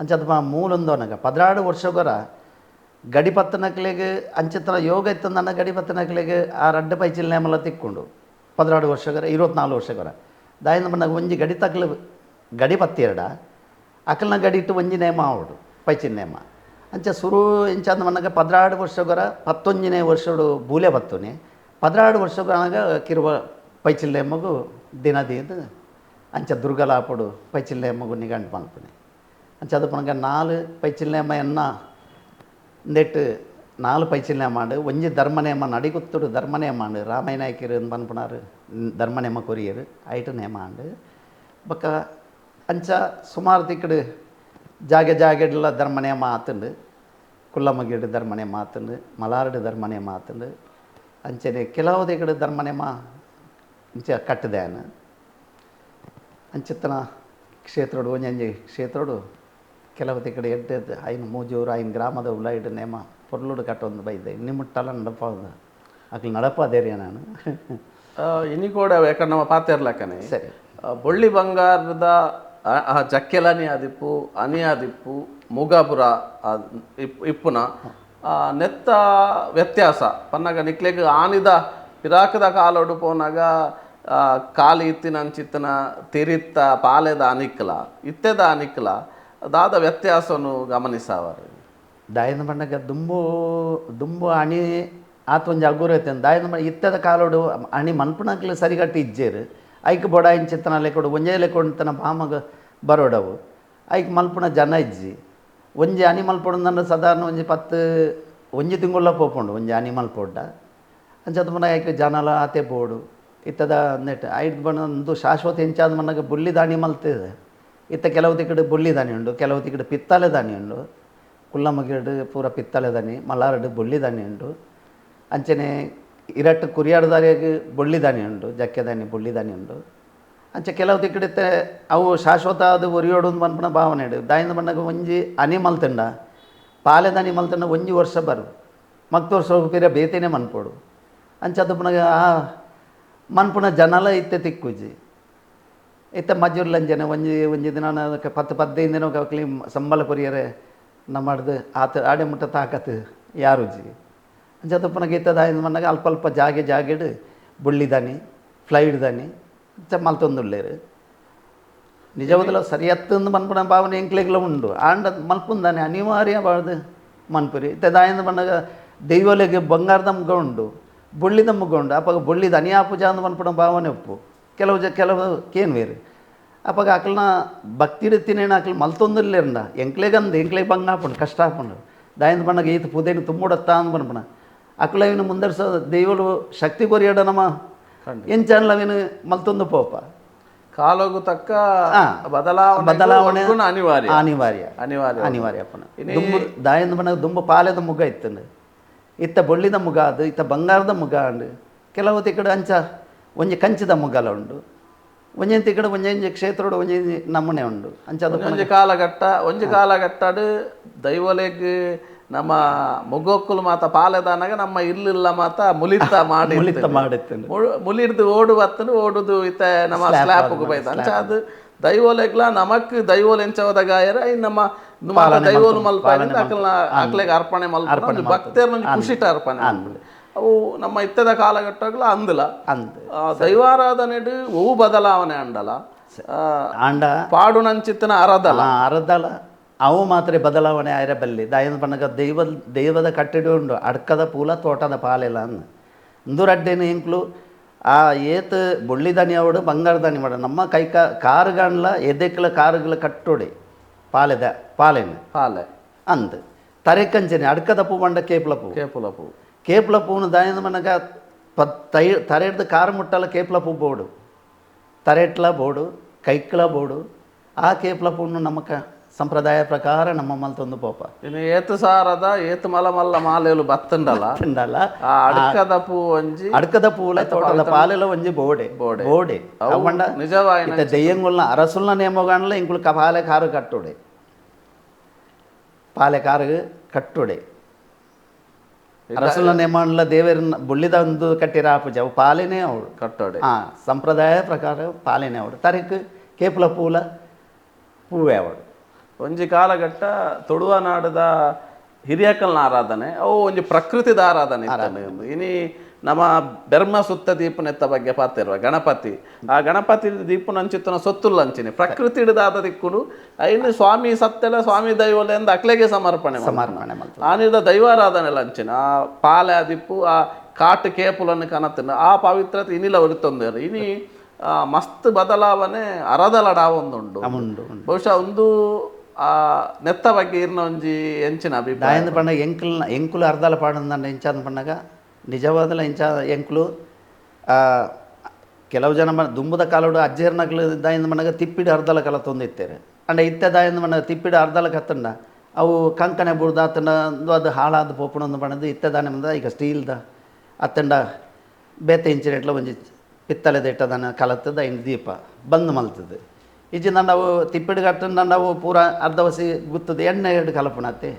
ಅಂಚದ ಮೂಲೊಂದೋನಗ 16 ವರ್ಷಗೊರ ಗಡಿಪತ್ತನಕ್ಲೆಗ್ ಅಂಚಿತ್ರ ಯೋಗ ಇತ್ತಂದನ್ನ ಗಡಿಪತ್ತನಕ್ಲೆಗ್ ಆ ರಡ್ಡ್ ಪೈಚಿಲ್ ನೇಮಲ ತಿಕ್ಕೊಂಡು 16 ವರ್ಷಗೊರ 24 ವರ್ಷಗೊರ ದಾಯಿಂದ ಪಣ್ಣಗ ಒಂಜಿ ಗಡಿತಕ್ಲು ಗಡಿಪತ್ತಿರಡ ಅಕಲ್ನ ಗಡಿಟ್ಟು ಒಂಜಿ ನೇಮ ಆವಡು ಪೈಚಿನ ನೇಮ ಅಂಚ ಸುರು ಇಂಚ ಮನ್ನಗ 16 ವರ್ಷಗೊರ 19ನೇ ವರ್ಷಡು ಬೂಲೆ ಬತ್ತುನಿ 16 ವರ್ಷಗೊರನಾಗ ಕಿರುವ ಪೈಚಿಲ್ ನೇಮಗು ದಿನ ದೀದು ಅಂಚ ದುರ್ಗಲಾಪುಡು ಪೈಚಿಲ್ ನೇಮಗು ನಿಗಂಟು ಪನ್ಪುನಿ. ಅಂಚ ಅದು ಪನಗ 4 ಪೈಚಿಲ್ ನೇಮ ಎನ್ನ ಇಂದೆಟ್ಟು 4 ಪೈಚಿಲ್ ನೇಮ ಆಂಡು ಒಂಜಿ ಧರ್ಮನೇಮ ನಡಿಗುತ್ತುಡು ಧರ್ಮನೇಮ ಆಂಡು ರಾಮಯ್ಯ ಪನ್ಪುನಾರು ಧರ್ಮನೇಮ ಕೊರಿಯರು ಐಟು ನೇಮ ಆಂಡು ಬೊಕ್ಕ ಅಂಚ ಸುಮಾರು ತಿಕ್ಕಡು ಜಾಗೆ ಜಾಗೆಡ್ಲ ಧರ್ಮನೇಮ ಆತುಂಡು ಕುಲ್ಲಮಗಿಡು ಧರ್ಮನೇಮ ಆತುಂಡು ಮಲಾರಡು ಧರ್ಮನೇಮ ಆತುಂಡು ಅಂಚನೆ ಕೆಲವು ದಿಕ್ಕಡು ಧರ್ಮನೇಮ ಇಂಚ ಕಟ್ಟದೇನು ಅಂಚಿತ್ತನ ಕ್ಷೇತ್ರಡು ಒಂಜೊಂಜಿ ಕ್ಷೇತ್ರಡು ಕೆಲವು ತಿಕ್ಕಡೆ ಎಡ್ಡೆ ಐನು ಮೂಜೂರು ಐನು ಗ್ರಾಮದ ಉಲೈಡು ನೇಮ ಪೊರ್ಲುಡು ಕಟ್ಟೊಂದು ಬೈದೆ ಇನ್ನಿ ಮುಟ್ಟಲ ನಡಪಾದ ಅಕ್ಲು ನಡಪಾದೇರಿ ನಾನು ಇನಿ ಕೂಡ ಯಾಕಂದ್ರೆ ನಮ್ಮ ಪಾತೆರ್ಲಕ್ಕನೆ ಸರಿ ಬೊಳ್ಳಿ ಬಂಗಾರದ ಜಕ್ಕೆಲನಿ ಆದಿಪ್ಪು ಅನಿ ಆದಿಪ್ಪು ಮುಗಾಪುರ ಇಪ್ಪುನ ನೆತ್ತ ವ್ಯತ್ಯಾಸ ಪನ್ನಗ ನಿಕ್ಲೆಗ್ ಆನಿದ ಪಿರಾಕದ ಕಾಲೋಡು ಪೋನಾಗ ಕಾಲಿ ಇತ್ತಿನ ಅಂಚಿತ್ತನ ತಿರಿತ್ತ ಪಾಲೆದ ಅನಿಕ್ಲ ಇತ್ತೆದ ಅನಿಕ್ಲ ದಾದ ವ್ಯತ್ಯಾಸವನ್ನು ಗಮನಿಸವರು. ದಾಯನ ಪಂಡಗ ದುಂಬು ದುಂಬು ಅಣಿ ಆತ ಒಂಜಿ ಅಗುರ ಐತೆ ದಾಯನ ಇತ್ತೆದ ಕಾಲೋಡು ಅಣಿ ಮನ್ಪುನಕ್ಲು ಸರಿಗಟ್ಟಿ ಇಜ್ಜೇರು ಐಕ್ ಬೊಡ ಇಂಚಿತ್ತನ ಲೆಕ್ಕೊಡು ಒಂಜೇ ಲೆಕ್ಕೊಂಡತನ ಬಾಮಗ ಬರೋಡವು ಐಕ್ ಮಲ್ಪುನ ಜನ ಇಜ್ಜಿ ಒಂಜಿ ಅಣಿ ಮಲ್ಪೊಡು ಸಾಧಾರಣ ಒಂಜಿ 10 ಒಂಜಿ ತಿಂಗುಳ್ಳ ಪೋಪುಂಡು ಒಂಜಿ ಅಣಿ ಮಲ್ಪೊಡ್ಡ ಅಂಚದ ಪಂಡ ಐಕ್ ಜನಲ ಆತೆ ಬೋಡು ಇತ್ತದ ನೆಟ್ ಐದು ಬಣ್ಣ ಒಂದು ಶಾಶ್ವತ ಎಂಚಾದ ಮನ್ನಗ ಬುಳ್ಳಿ ದಾಣಿ ಮಲ್ತಿದೆ ಇತ್ತ ಕೆಲವು ತಿಕ್ಕಡು ಬುಳ್ಳಿ ದಾಣಿ ಉಂಡು ಕೆಲವು ತಿಕ್ಕಡು ಪಿತ್ತಲೆ ದಾಣಿ ಉಂಡು ಕುಲ್ಲಮಗಿಡು ಪೂರ ಪಿತ್ತಲೆ ದಾಣಿ ಮಲಾರಡು ಬುಳ್ಳಿ ದಾಣಿ ಉಂಡು ಅಂಚನೆ ಇರಟ್ಟು ಕುರಿಯಾಡ್ದಾರಿಯಾಗ ಬೊಳ್ಳಿ ದಾಣಿ ಉಂಡು ಜಕ್ಕೆ ದಾಣಿ ಬೊಳ್ಳಿ ದಾಣಿ ಉಂಡು ಅಂಚೆ ಕೆಲವು ತಿಕ್ಕಡಿತ್ತೆ ಅವು ಶಾಶ್ವತ ಅದು ಒರಿಯೋಡು ಪನ್ಪುನ ಭಾವನೆ ಇಡು ದಾಯಿಂದ ಬಣ್ಣಗ ಒಂಜಿ ಅನಿ ಮಲ್ತಂಡ ಪಾಲೆದ ಅನಿ ಮಲ್ತಂಡ ಒಂಜಿ ವರ್ಷ ಬರು ಮಕ್ತ ವರ್ಷ ಪಿರ ಬೇತೇನೆ ಮನ್ಪೋಡು ಅಂಚೆ ಅದು ಪುನಗ ಆ ಮನ್ಪುನ ಜನಲ ಇತ್ತೆ ತಿಕ್ಕುಜಿ ಇತ್ತೆ ಮಜೂರ್ಲಂಜನೆ ಒಂಜಿ ಒಂಜಿ ದಿನ 10 15 ದಿನ ಕ್ಲಿ ಸಂಬಳ ಕೊರಿಯರೆ ನಮ್ಮಡ್ದು ಆತ ಆಡೆ ಮುಟ್ಟ ತಾಕತ್ತು ಯಾರುಜಿ ಅಂಚೆ ಪುನಗ ಇತ್ತದ ಮನ್ನಾಗ ಅಲ್ಪ ಅಲ್ಪ ಜಾಗೆ ಜಾಗೆಡು ಬುಳ್ಳಿದಾನಿ ಫ್ಲೈಡ್ ದಾನಿ ಅಂಚ ಮಲ್ತೊಂದುಳ್ಳೇರು ನಿಜವಾದಲ ಸರಿಯತ್ತಂದು ಮನ್ಪುನ ಭಾವನೆ ಎಂಕ್ಲೆಗ್ಲ ಉಂಡು ಆಂಡ ಮಲ್ಪುಂದಾನೆ ಅನಿವಾರ್ಯ ಬಾಳ್ದು ಮನ್ಪುರಿ ಇತ್ತೆ ದಾಯಿಂದ ಮನ್ನಾಗ ದೈವಲೆಗೆ ಬಂಗಾರದ ಮುಗ ಉಂಡು ಬೊಳ್ಳಿದ ಮುಗ ಉಂಡು ಅಪ್ಪಾಗ ಬೊಳ್ಳಿದ ಅನಿಯಾಪುಜ ಅಂದು ಮನ್ಪುನ ಭಾವನೆ ಉಪ್ಪು ಕೆಲವು ಕೆಲವು ಕೇನ್ ಬೇರೆ ಅಪ್ಪಾಗ ಅಕಲ್ನ ಭಕ್ತಿ ತಿನ್ನೇನು ಅಕಲ್ ಮಲ್ತೊಂದಿರ್ಲಿರಂಡ ಎಂಕ್ಲೆಗಂದು ಎಂಕ್ಲೆಗ್ ಬಂಗ ಆಪುಂಡು ಕಷ್ಟ ಆಪುಂಡು ದಾಯಿಂದ ಬಣ್ಣಗ ಈತ ಪುದೇನು ತುಂಬುಡತ್ತ ಅಂದ್ ಪನ್ಪುನ ಅಕುಲವಿನ ಮುಂದರ್ಸ ದೈವಲು ಶಕ್ತಿ ಕೊರಿಯಡ ನಮ್ಮ ಎಂಚಾನ್ಲವಿನ ಮಲ್ತೊಂದು ಪೋಪ ಕಾಲೋಗು ತಕ್ಕ ಬದಲಾವಣೆ ಬದಲಾವಣೆ ಅನಿವಾರ್ಯ ಅನಿವಾರ್ಯ ಅನಿವಾರ್ಯ ಅನಿವಾರ್ಯ ಅಪ್ಪನ ದುಂಬು ದಾಯಿಂದ ಬಣ್ಣಗ ದುಂಬು ಪಾಲೆದ ಮುಗ ಇತ್ತಂಡು ಇತ್ತ ಬೊಳ್ಳಿದ ಮುಗ ಅದು ಇತ್ತ ಬಂಗಾರದ ಮುಗ ಅಂಡು ಕೆಲವು ತಿಕ್ಕಡು ಅಂಚ ಒಂಜಿ ಕಂಚಿದ ಮುಗಲ ಉಂಡು ಒಂಜೊಂದು ತಿಕ್ಕಡು ಒಂಜೊಂಜಿ ಕ್ಷೇತ್ರಡು ಒಂಜೊಂಜಿ ನಮೂನೆ ಉಂಡು ಅಂಚ ಅದು ಒಂಜಿ ಕಾಲಘಟ್ಟ ಒಂಜಿ ಕಾಲಘಟ್ಟಡು ದೈವಲೆಗ್ ನಮ್ಮ ಮೊಗೋಕ್ಕಲು ಮಾತ ಪಾಲೆದಾನಾಗ ನಮ್ಮ ಇಲ್ಲಿಲ್ಲ ಮಾತ ಮುಲಿತ ಮಾಡಿ ಮುಲಿತ ಮಾಡಿತ್ತು ಮುಲಿಡ್ದು ಓಡು ಬತ್ತನು ಓಡುದು ಇತ್ತ ನಮ್ಮ ಸ್ಲ್ಯಾಪ್ ಬೈತ ಅಂಚ ಅದು ದೈವಲೆಗ್ಲ ನಮಕ್ ದೈವೋಲ್ ಎಂಚವದ ಗಾಯರ ನಮ್ಮ ದೈವೋಲು ಮಲ್ಪ ಅಕಲ್ನ ಅಕ್ಲೆಗ್ ಅರ್ಪಣೆ ಮಲ್ಪ ಭಕ್ತರ್ನ ಖುಷಿಟ ಅರ್ಪಣೆ ಅವು ನಮ್ಮ ಇತ್ತದ ಕಾಲಘಟ್ಟಗಳ ಅಂದಲ ಅಂದ ದೈವಾರಾಧನೆಡು ಅವು ಬದಲಾವಣೆ ಅಂಡಲ ಆಂಡ ಪಾಡುನಂಚಿತ್ತನ ಅರದಲ ಅರದಲ ಅವು ಮಾತ್ರ ಬದಲಾವಣೆ ಆಯ್ರ ಬಲ್ಲಿ ದಾಯನ ಪಣ್ಣಗ ದೈವ ದೈವದ ಕಟ್ಟಡ ಉಂಡು ಅಡ್ಕದ ಪೂಲ ತೋಟದ ಪಾಲೆಲ್ಲ ಅಂದು ಇಂದು ಎಂಕ್ಲು ಆ ಏತ್ ಬೊಳ್ಳಿ ದನಿ ಅವಡು ಬಂಗಾರ ದನಿ ಮಾಡ ನಮ್ಮ ಕೈ ಕಾರುಗಣ್ಲ ಎದೆಕ್ಲ ಕಾರುಗಳ ಕಟ್ಟೋಡಿ ಪಾಲೆದ ಪಾಲೆನ ಪಾಲೆ ಅಂದ್ ತರೆಕಂಚನೆ ಅಡ್ಕದ ಪೂ ಬಂಡ ಕೇಪ್ಲ ಪೂ ಕೇಪುಲ ಪೂ ಕೇಪ್ಲ ಪೂನು ದಾಯನ ಮನಗ ತೈ ತರೆಡ್ದು ಕಾರು ಮುಟ್ಟಲ ಕೇಪ್ಲ ಪೂ ಬೋಡು ತರೆಟ್ಲ ಬೋಡು ಕೈಕ್ಲ ಬೋಡು ಆ ಕೇಪ್ಲ ಪೂನು ನಮಕ ಸಂಪ್ರದಾಯ ಪ್ರಕಾರ ನಮ್ಮ ಮಲ್ತೊಂದು ಪೋಪ. ಇನ್ನು ಏತು ಸಾರದ ಏತು ಮಲ ಮಲ್ಲ ಮಾಲೆಲು ಬತ್ತಂಡಲ ಬತ್ತಂಡಲ ಆ ಅಡ್ಕದ ಪೂ ಒಂಜಿ ಅಡ್ಕದ ಪೂಲ ತೋಟದ ಪಾಲೆಲ ಒಂಜಿ ಬೋಡೆ ಬೋಡೆ. ಬೋಡೆ ಅವಂಡ ನಿಜವಾಯಿನ ಇತ್ತೆ ದೆಯ್ಯಂಗುಲ್ನ ಅರಸುಲ್ನ ನೇಮಗಾಣಲ ಇಂಕುಲು ಪಾಲೆ ಕಾರು ಕಟ್ಟುಡೆ, ಪಾಲೆ ಕಾರು ಕಟ್ಟುಡೆ. ಅರಸುಲ್ನ ನೇಮಲ್ಲ ದೇವರನ್ನ ಬುಳ್ಳಿದ ಒಂದು ಕಟ್ಟಿರ ಪೂಜೆ ಅವು ಪಾಲೆನೇ ಅವಳು ಕಟ್ಟೋಡೆ. ಆ ಸಂಪ್ರದಾಯ ಪ್ರಕಾರ ಪಾಲೆನೇ ಅವಳು. ತರಕ್ ಕೇಪುಲ ಪೂಲ ಪೂವೆ ಅವಳು. ಒಂಜಿ ಕಾಲಘಟ್ಟ ತುಳುವ ನಾಡದ ಹಿರಿಯಕಲ್ನ ಆರಾಧನೆ ಅವು ಒಂಜಿ ಪ್ರಕೃತಿದ ಆರಾಧನೆ ಇತ್ತಂಡು. ಇನಿ ನಮ್ಮ ಬೆರ್ಮ ಸುತ್ತ ದೀಪನೆತ್ತ ಬಗ್ಗೆ ಪಾತಿರುವ ಗಣಪತಿ, ಆ ಗಣಪತಿ ದೀಪನಂಚಿತ್ತನ ಸೊತ್ತುಲ್ಲಂಚಿನಿ ಪ್ರಕೃತಿ ಹಿಡಿದಾದ ದಿಕ್ಕುಡು ಐನು ಸ್ವಾಮಿ ಸತ್ತೆಲ ಸ್ವಾಮಿ ದೈವಲೆ ಅಂದ್ ಅಕ್ಲೆಗೆ ಸಮರ್ಪಣೆ ಸಮರ್ಪಣೆ ಮಲ್ತು. ಆನಿದ ದೈವಾರಾಧನೆ ಲಂಚಿನ ಆ ಪಾಲೆ ದಿಪ್ಪು ಆ ಕಾಟು ಕೇಪುಲನ್ನು ಕನತಿನ ಆ ಪವಿತ್ರತೆ ಇನಿಲ ಒರಿತೊಂದೇರು. ಇನಿ ಮಸ್ತ್ ಬದಲಾವಣೆ ಅರದಲಡಾವೊಂದುಂಡು. ಉಂಡು. ಬಹುಶಃ ಒಂದು ಆ ನೆತ್ತ ಬಗ್ಗೆ ಇರ್ನ ಒಂಜಿ ಎಂಚಿನ ಅಭಿಪ್ರಾಯ. ದಾಯಂದ ಪಂಡ ಎಂಕುಲ್ನ ಎಂಕುಲು ಅರ್ಧಲ ಪಾಡಂದಂಡ ಎಂಚಾದ ಪಂಡಗ ನಿಜವಾದಲ ಎಂಚ ಎಂಕುಲು ಕೆಲವು ಜನ ದುಂಬುದ ಕಾಲೋಡು ಅಜ್ಜೇರ್ನಕ್ಲು ದಾಯಂದ ಪಂಡಗ ತಿಪ್ಪಿಡು ಅರ್ಧಲ ಕಲ ತೊಂದಿತ್ತೇರು. ಅಂಡ ಇತ್ತೆ ದಾಯಂದ ಪಂಡಗ ತಿಪ್ಪಿಡು ಅರ್ಧಲ ಕತ್ತಂಡ ಅವು ಕಂಕಣೆ ಬುಡ್ದು ಆತಂಡ ಅದು ಹಾಳಾದ ಪೋಪುಣಂದು ಪಂಡದು ಇತ್ತೆ ದಾನೆ ಬಂದ ಈಗ ಸ್ಟೀಲ್ದ ಅತ್ತಂಡ ಬೇತೆ ಇಂಚಿನೆಟ್ಲ ಒಂಜಿ ಪಿತ್ತಲೆದ ಇಟ್ಟದನ್ನ ಕಲತ್ತದ ಐನ್ ದೀಪ ಬಂದ್ ಮಲ್ತದೆ. ಇಜ್ಜಿ ಅವು ತಿಪ್ಪಿಡು ಕಟ್ಟಂಡ ಅವು ಪೂರ ಅರ್ಧವಸಿ ಗುತ್ತದ ಎಣ್ಣೆ ಎರಡು ಕಲಪುಣತ್ತೆ.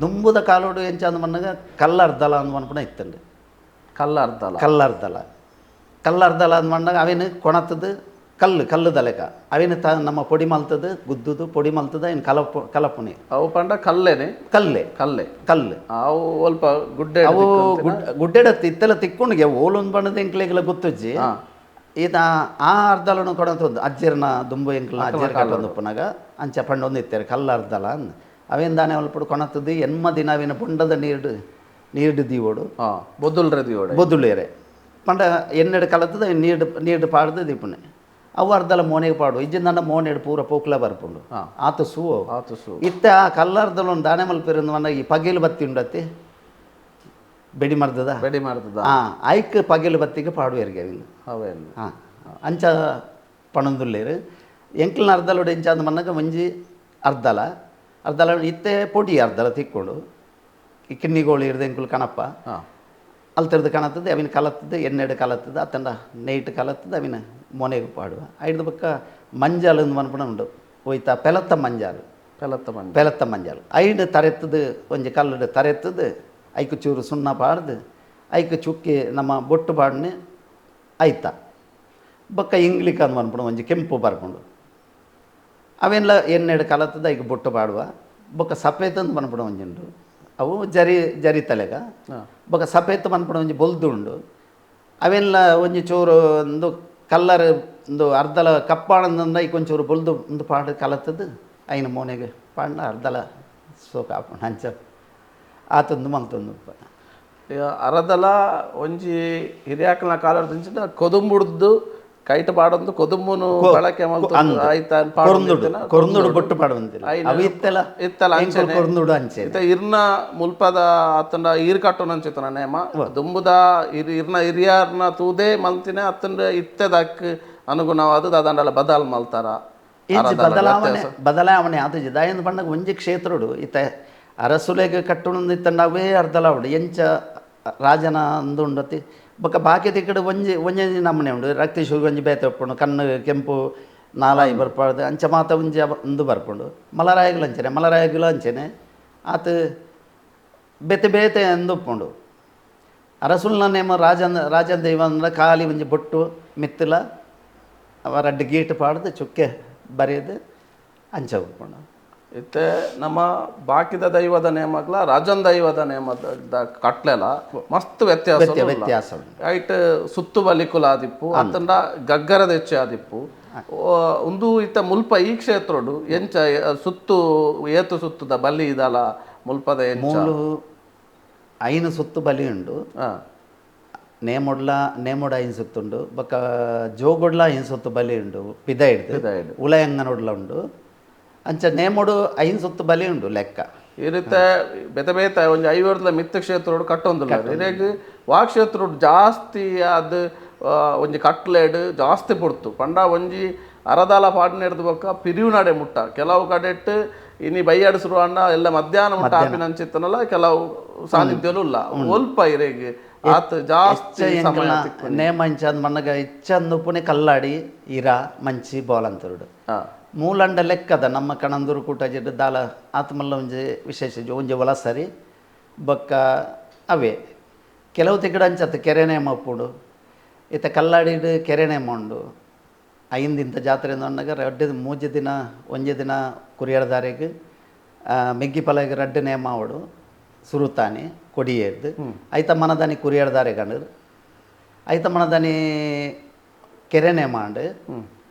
ದುಂಬುದ ಕಾಲೋಡು ಎಂಚ ಅಂದ್ ಪನ್ನಗ ಕಲ್ಲರ್ಧಲ ಅಂದ್ ಪನ್ಪುಣ ಇತ್ತಂಡು. ಕಲ್ಲರ್ಧಲ. ಕಲ್ಲರ್ಧಲ. ಕಲ್ಲರ್ಧಲ ಅಂದ್ ಪಂಡಗ ಅವೇನು ಕೊಣತದ ಕಲ್ಲು ಕಲ್ಲು ದಲೆಕ ಅವೇನು ತ ನಮ್ಮ ಪೊಡಿ ಮಲ್ತದ ಗುದ್ದುದು ಪೊಡಿ ಮಲ್ತದ ಐನ್ ಕಲಪುಣಿ. ಅವು ಪಂಡ ಕಲ್ಲೇನೆ? ಕಲ್ಲೆ. ಕಲ್ಲೆ. ಕಲ್ಲು. ಅವು ಅಲ್ಪ ಗುಡ್ಡೆ ಅವು ಗುಡ್ಡೆಡ ಇತ್ತೆಲ್ಲ ತಿಕ್ಕೊಂಡ್ಗೆ ಓಲೊಂದು ಬಣ್ಣದ ಎಂಕ್ಲೆಗೆಲ್ಲ ಗೊತ್ತುಜ್ಜಿ. ಈತ ಆ ಅರ್ಧಲನು ಕೊಡಂತದ್ದು ಅಜ್ಜಿರ್ನ ದುಂಬು ಎಂಕ್ಲ ಅಜ್ಜಿರ್ ಕಟ್ಟೊಂದು ಉಪ್ಪುನಾಗ ಅಂಚ ಪಂಡೊಂದು ಇತ್ತಾರೆ ಕಲ್ಲು ಅರ್ಧಲ ಅಂದ್ ಅವೇನು ದಾನೆ ಅಲ್ಪಡು ಕೊಣತದ್ದು ಎನ್ಮ ದಿನ ಅವೇನು ಬೊಂಡದ ನೀರು ನೀರು ದೀವೋಡು. ಬೊದುಲ್ರೆ ದೀವೋಡು. ಬೊದುಲೇರೆ ಪಂಡ ಎನ್ನೆಡು ಕಲತದ ನೀರು ನೀರು ಪಾಡ್ದು ದೀಪುನೆ ಅವು ಅರ್ಧಲ ಮೋನೆಗೆ ಪಾಡು ಇಜ್ಜಿಂದಂಡ ಮೋನೆಡು ಪೂರ ಪೋಕ್ಲ ಬರ್ಪುಂಡು. ಆತ ಸೂ ಆತ ಸೂ. ಇತ್ತೆ ಆ ಕಲ್ಲರ್ಧಲ ದಾನೆ ಮಲ್ಪಿರಂದು ಈ ಪಗೇಲು ಬತ್ತಿ ಉಂಡತ್ತಿ ಬೆಡಿ ಮರ್ದದ ಬೆಡಿ ಮರ್ದದ ಹಾಂ ಐಕ್ ಪಗೇಲು ಬತ್ತಿಗೆ ಪಾಡುವೆರ್ಗೆ ಅವಿನ ಅವೇನು ಹಾಂ ಅಂಚ ಪಣೊಂದುಲ್ಲೇರು. ಎಂಕ್ಲನ ಅರ್ಧಲೋಡು ಎಂಚ ಅಂದ್ ಮನ್ನಗ ಒಂಜಿ ಅರ್ಧಲ ಅರ್ಧಲ ಇತ್ತೆ ಪೊಡಿ ಅರ್ಧಲ ತಿಕ್ಕೊಂಡು ಈ ಕಿನ್ನಿಗೋಳಿ ಇರ್ದು ಎಂಕುಲು ಕಣಪ್ಪ ಅಲ್ತಿರ್ದು ಕಾಣತ್ತದೆ ಅವಿನ ಕಲತ್ತದೆ ಎಣ್ಣೆಡು ಕಲತ್ತದೆ ಅತ್ತಂಡ ನೈಟ್ ಕಲತ್ತದೆ ಅವಿನ ಮೊನೆಗೆ ಪಾಡುವ. ಐದು ಪಕ್ಕ ಮಂಜಾಲು ಅಂದ್ ಮನ್ಪುಣ ಉಂಡು ಹೋಯ್ತಾ ಪೆಲತ್ತ ಮಂಜಾಲು. ಪೆಲತ್ತ ಮಂಜಾಲು. ಪೆಲತ್ತ ಮಂಜಾಲು ಐಡು ತರೆತ್ತದು ಒಂಜಿ ಕಲ್ಲುಡು ತರೆತ್ತದು ಐಕು ಚೂರು ಸುಣ್ಣ ಪಾಡ್ದು ಐಕು ಚುಕ್ಕಿ ನಮ್ಮ ಬೊಟ್ಟು ಪಾಡ್ನೆ ಐತ ಬೊಕ್ಕ ಇಂಗ್ಲಿಕ್ ಅಂದ್ ಮನ್ಪುಣ ಒಂಜಿ ಕೆಂಪು ಬರ್ಪುಂಡು ಅವೆಲ್ಲ ಎಣ್ಣೆಡು ಕಲತ್ತದ ಐಕ್ ಬೊಟ್ಟು ಪಾಡುವ. ಬೊಕ್ಕ ಸಪೇತ ಅಂದ್ ಮನ್ಪುಣ ಒಂಜಿ ಉಂಡು ಅವು ಜರಿ ಜರಿ ತಲೆಗ. ಬೊಕ್ಕ ಸಪೇತ ಮನ್ಪುಣ ಒಂಜಿ ಬೊಲ್ದು ಉಂಡು ಅವೆಲ್ಲ ಒಂಜಿ ಚೂರು ಒಂದು ಕಲ್ಲರ್ ಒಂದು ಅರ್ಧಲ ಕಪ್ಪಾಣಂದ ಐಕ್ ಒಂಚೂರು ಬೊಲ್ದು ಒಂದು ಪಾಡು ಕಲತ್ತದು ಐನ ಮೋನೆಗೆ ಪಾಂಡ ಅರ್ಧಲ ಸೋಕ ಆಪುಂಡು ಅಂಚ ಆತೊಂದು ಮಲ್ತೊಂದು. ಅರದಲ ಒಂಜಿ ಹಿರಿಯಾಕಲ್ನ ಕಾಲದ ಕೊದುಂಬುಡ್ದು ಕೈಟ ಪಾಡೊಂದು ಕೊದುಂಬುನು ಬಳಕೆ ಮಲ್ತೊಂದು ಆಯ್ತ ಕೊರ್ನುಡು ಕೊರ್ನುಡು ಬೊಟ್ಟು ಪಾಡೊಂದಿಲ್ಲ ಅವು ಇತ್ತೆಲ ಇತ್ತಲ ಅಂಚನೆ ಕೊರ್ನುಡು ಅಂಚೆ. ಇತ್ತೆ ಇರ್ನ ಮುಲ್ಪದ ಅತ್ತಂಡ ಈರ್ ಕಟ್ಟುನಂಚಿತ್ತನ ನೇಮ ದುಂಬುದ ಇರ್ನ ಹಿರಿಯಾರ್ನ ತೂದೇ ಮಲ್ತಿನ ಅತ್ತಂಡ ಇತ್ತೆದಕ್ ಅನುಗುಣವಾದ ದಾದಂಡಲ ಬದಲ್ ಮಲ್ತಾರ. ಬದಲಾವಣೆ ಬದಲಾವಣೆ ಆತುಜಿ ದಾಯಂದು ಪಂಡಗ ಒಂಜಿ ಕ್ಷೇತ್ರಡು ಇತ್ತೆ ಅರಸುಲೆಗ್ ಕಟ್ಟುಣಂದು ಇತ್ತಂಡ ಅವೇ ಅರ್ಧಲ ಉಂಡು ಎಂಚ ರಾಜನ ಅಂದು ಉಂಡತಿ ಬೊಕ್ಕ ಬಾಕಿ ತಿಕ್ಕಡು ಒಂಜಿ ಒಂಜಿ ನಮೂನೆ ಉಂಡು. ರಕ್ತೇಶ್ವರಿಗೆ ಒಂಜಿ ಬೇತೆ ಉಪ್ಪುಂಡು ಕಣ್ಣು ಕೆಂಪು ನಾಲಾಯಿ ಬರ್ಪಾಡ್ದು ಅಂಚ ಮಾತ ಒಂಜಿ ಒಂದು ಬರ್ಪುಂಡು. ಮಲರಾಯಗಳು ಅಂಚನೆ ಮಲರಾಯಗಳು ಅಂಚನೆ ಆತ ಬೇತೆ ಬೇತೆ ಅಂದು ಉಪ್ಪುಂಡು. ಅರಸುಲ್ನ ನೇಮ ರಾಜನ ರಾಜನ ದೈವ ಅಂದ್ರೆ ಖಾಲಿ ಒಂಜಿ ಬೊಟ್ಟು ಮಿತ್ತಲ ರಡ್ಡು ಗೀಟು ಪಾಡ್ದು ಚುಕ್ಕೆ ಬರೆಯೋದು ಅಂಚ ಉಪ್ಪುಂಡು. ಇತ್ತೆ ನಮ್ಮ ಬಾಕಿದ ದೈವದ ನೇಮಗ್ಲ ರಾಜನ್ ದೈವದ ನೇಮದ ಕಟ್ಲೆಲ ಮಸ್ತ್ ವ್ಯತ್ಯಾಸ ವ್ಯತ್ಯಾಸ. ಐಟ್ ಸುತ್ತು ಬಲಿಕುಲ ಆದಿಪ್ಪು ಅತ್ತಂಡ ಗಗ್ಗರದ ಹೆಚ್ಚು ಆದಿಪ್ಪು. ಒಂದು ಇತ್ತ ಮುಲ್ಪ ಈ ಕ್ಷೇತ್ರಡು ಎಂಚ ಸುತ್ತು ಏತು ಸುತ್ತದ ಬಲಿ ಇದಲ್ಲ ಮುಲ್ಪದ ಮೂಲು ಐನು ಸುತ್ತು ಬಲಿ ಉಂಡು. ನೇಮೊಡ್ಲ ನೇಮೊಡ ಐನ್ ಸುತ್ತುಂಡು ಬೊಕ್ಕ ಜೋಗೊಡ್ಲ ಐನ್ ಸುತ್ತು ಬಲಿ ಉಂಡು ಪಿದೈಡ್ದು ಉಲಯಂಗನೊಡ್ಲ ಉಂಡು ಅಂಚ ನೇಮೊಡು ಐನ್ ಸುತ್ತು ಬಲಿ ಉಂಡು ಲೆಕ್ಕ. ಈ ರೀತಿ ಬೇತೆ ಬೇತೆ ಒಂಜಿ ಐವರ್ದ ಮಿತ್ತ ಕ್ಷೇತ್ರಡು ಕಟ್ಟೊಂದುಲ್ಲ. ಇರೆಗ್ ವಾ ಕ್ಷೇತ್ರಡು ಜಾಸ್ತಿ ಅದು ಒಂಜಿ ಕಟ್ಲೇಡ್ ಜಾಸ್ತಿ ಪೊಡ್ತು ಪಂಡ ಒಂಜಿ ಅರದಾಲ ಪಾಡ್ನೆಡ್ದು ಬೊಕ್ಕ ಪಿರಿವು ನಡೆ ಮುಟ್ಟ ಕೆಲವು ಕಡೆಟ್ ಇನಿ ಬೈಯಾಡು ಶುರುವಾಂಡ ಎಲ್ಲ ಮಧ್ಯಾಹ್ನ ಮುಟ್ಟ ಆಪಿನಂಚಿತ್ತನಲ್ಲ ಕೆಲವು ಸಾನ್ನಿಧ್ಯಲು ಇಲ್ಲ ಒಲ್ಪ ಇರೆಗ್ ಆತ್ ಜಾಸ್ತಿ ಸಮಯ ನೇಮ ಇಂಚ ಮಣ್ಣಗ ಇಚ್ಚಂದು ಪುಣೆ ಕಲ್ಲಾಡಿ ಇರ ಮಂಚಿ ಬೋಲಂತರುಡು ಮೂಲಂಡ ಲೆಕ್ಕದ ನಮ್ಮ ಕಣಂದೂರು ಕೂಟ ಜಿಡ್ಡು ದಾಲ ಆತ್ಮಲ್ಲ ಒಂಜಿ ವಿಶೇಷ ಒಂಜಿ ಒಲಸರಿ ಬೊಕ್ಕ ಅವೇ ಕೆಲವು ತಿಗಡ ಅಂಚತ್ತು ಕೆರೆ ನೇಮ ಉಪ್ಪುಂಡು ಇತ್ತ ಕಲ್ಲಾಡಿಡು ಕೆರೆ ನೇಮ ಉಂಡು. ಐಂದಿಂತ ಜಾತ್ರೆ ಅಂದಾಗ ರಡ್ಡು ಮೂಜಿ ದಿನ ಒಂಜಿ ದಿನ ಕುರಿಯರ್ದಾರಿಗೆ ಮೆಗ್ಗಿ ಪಲಗೆ ರಡ್ಡು ನೇಮ ಅವಡು ಸುರುತಾನೆ ಕೊಡಿಯೇರ್ದು ಐತ ಮನದಾನಿ ಕುರಿಯರ್ದಾರೆ ಕಂಡು ಐತ ಮನದಾನಿ ಕೆರೆ ನೇಮ ಅಂಡು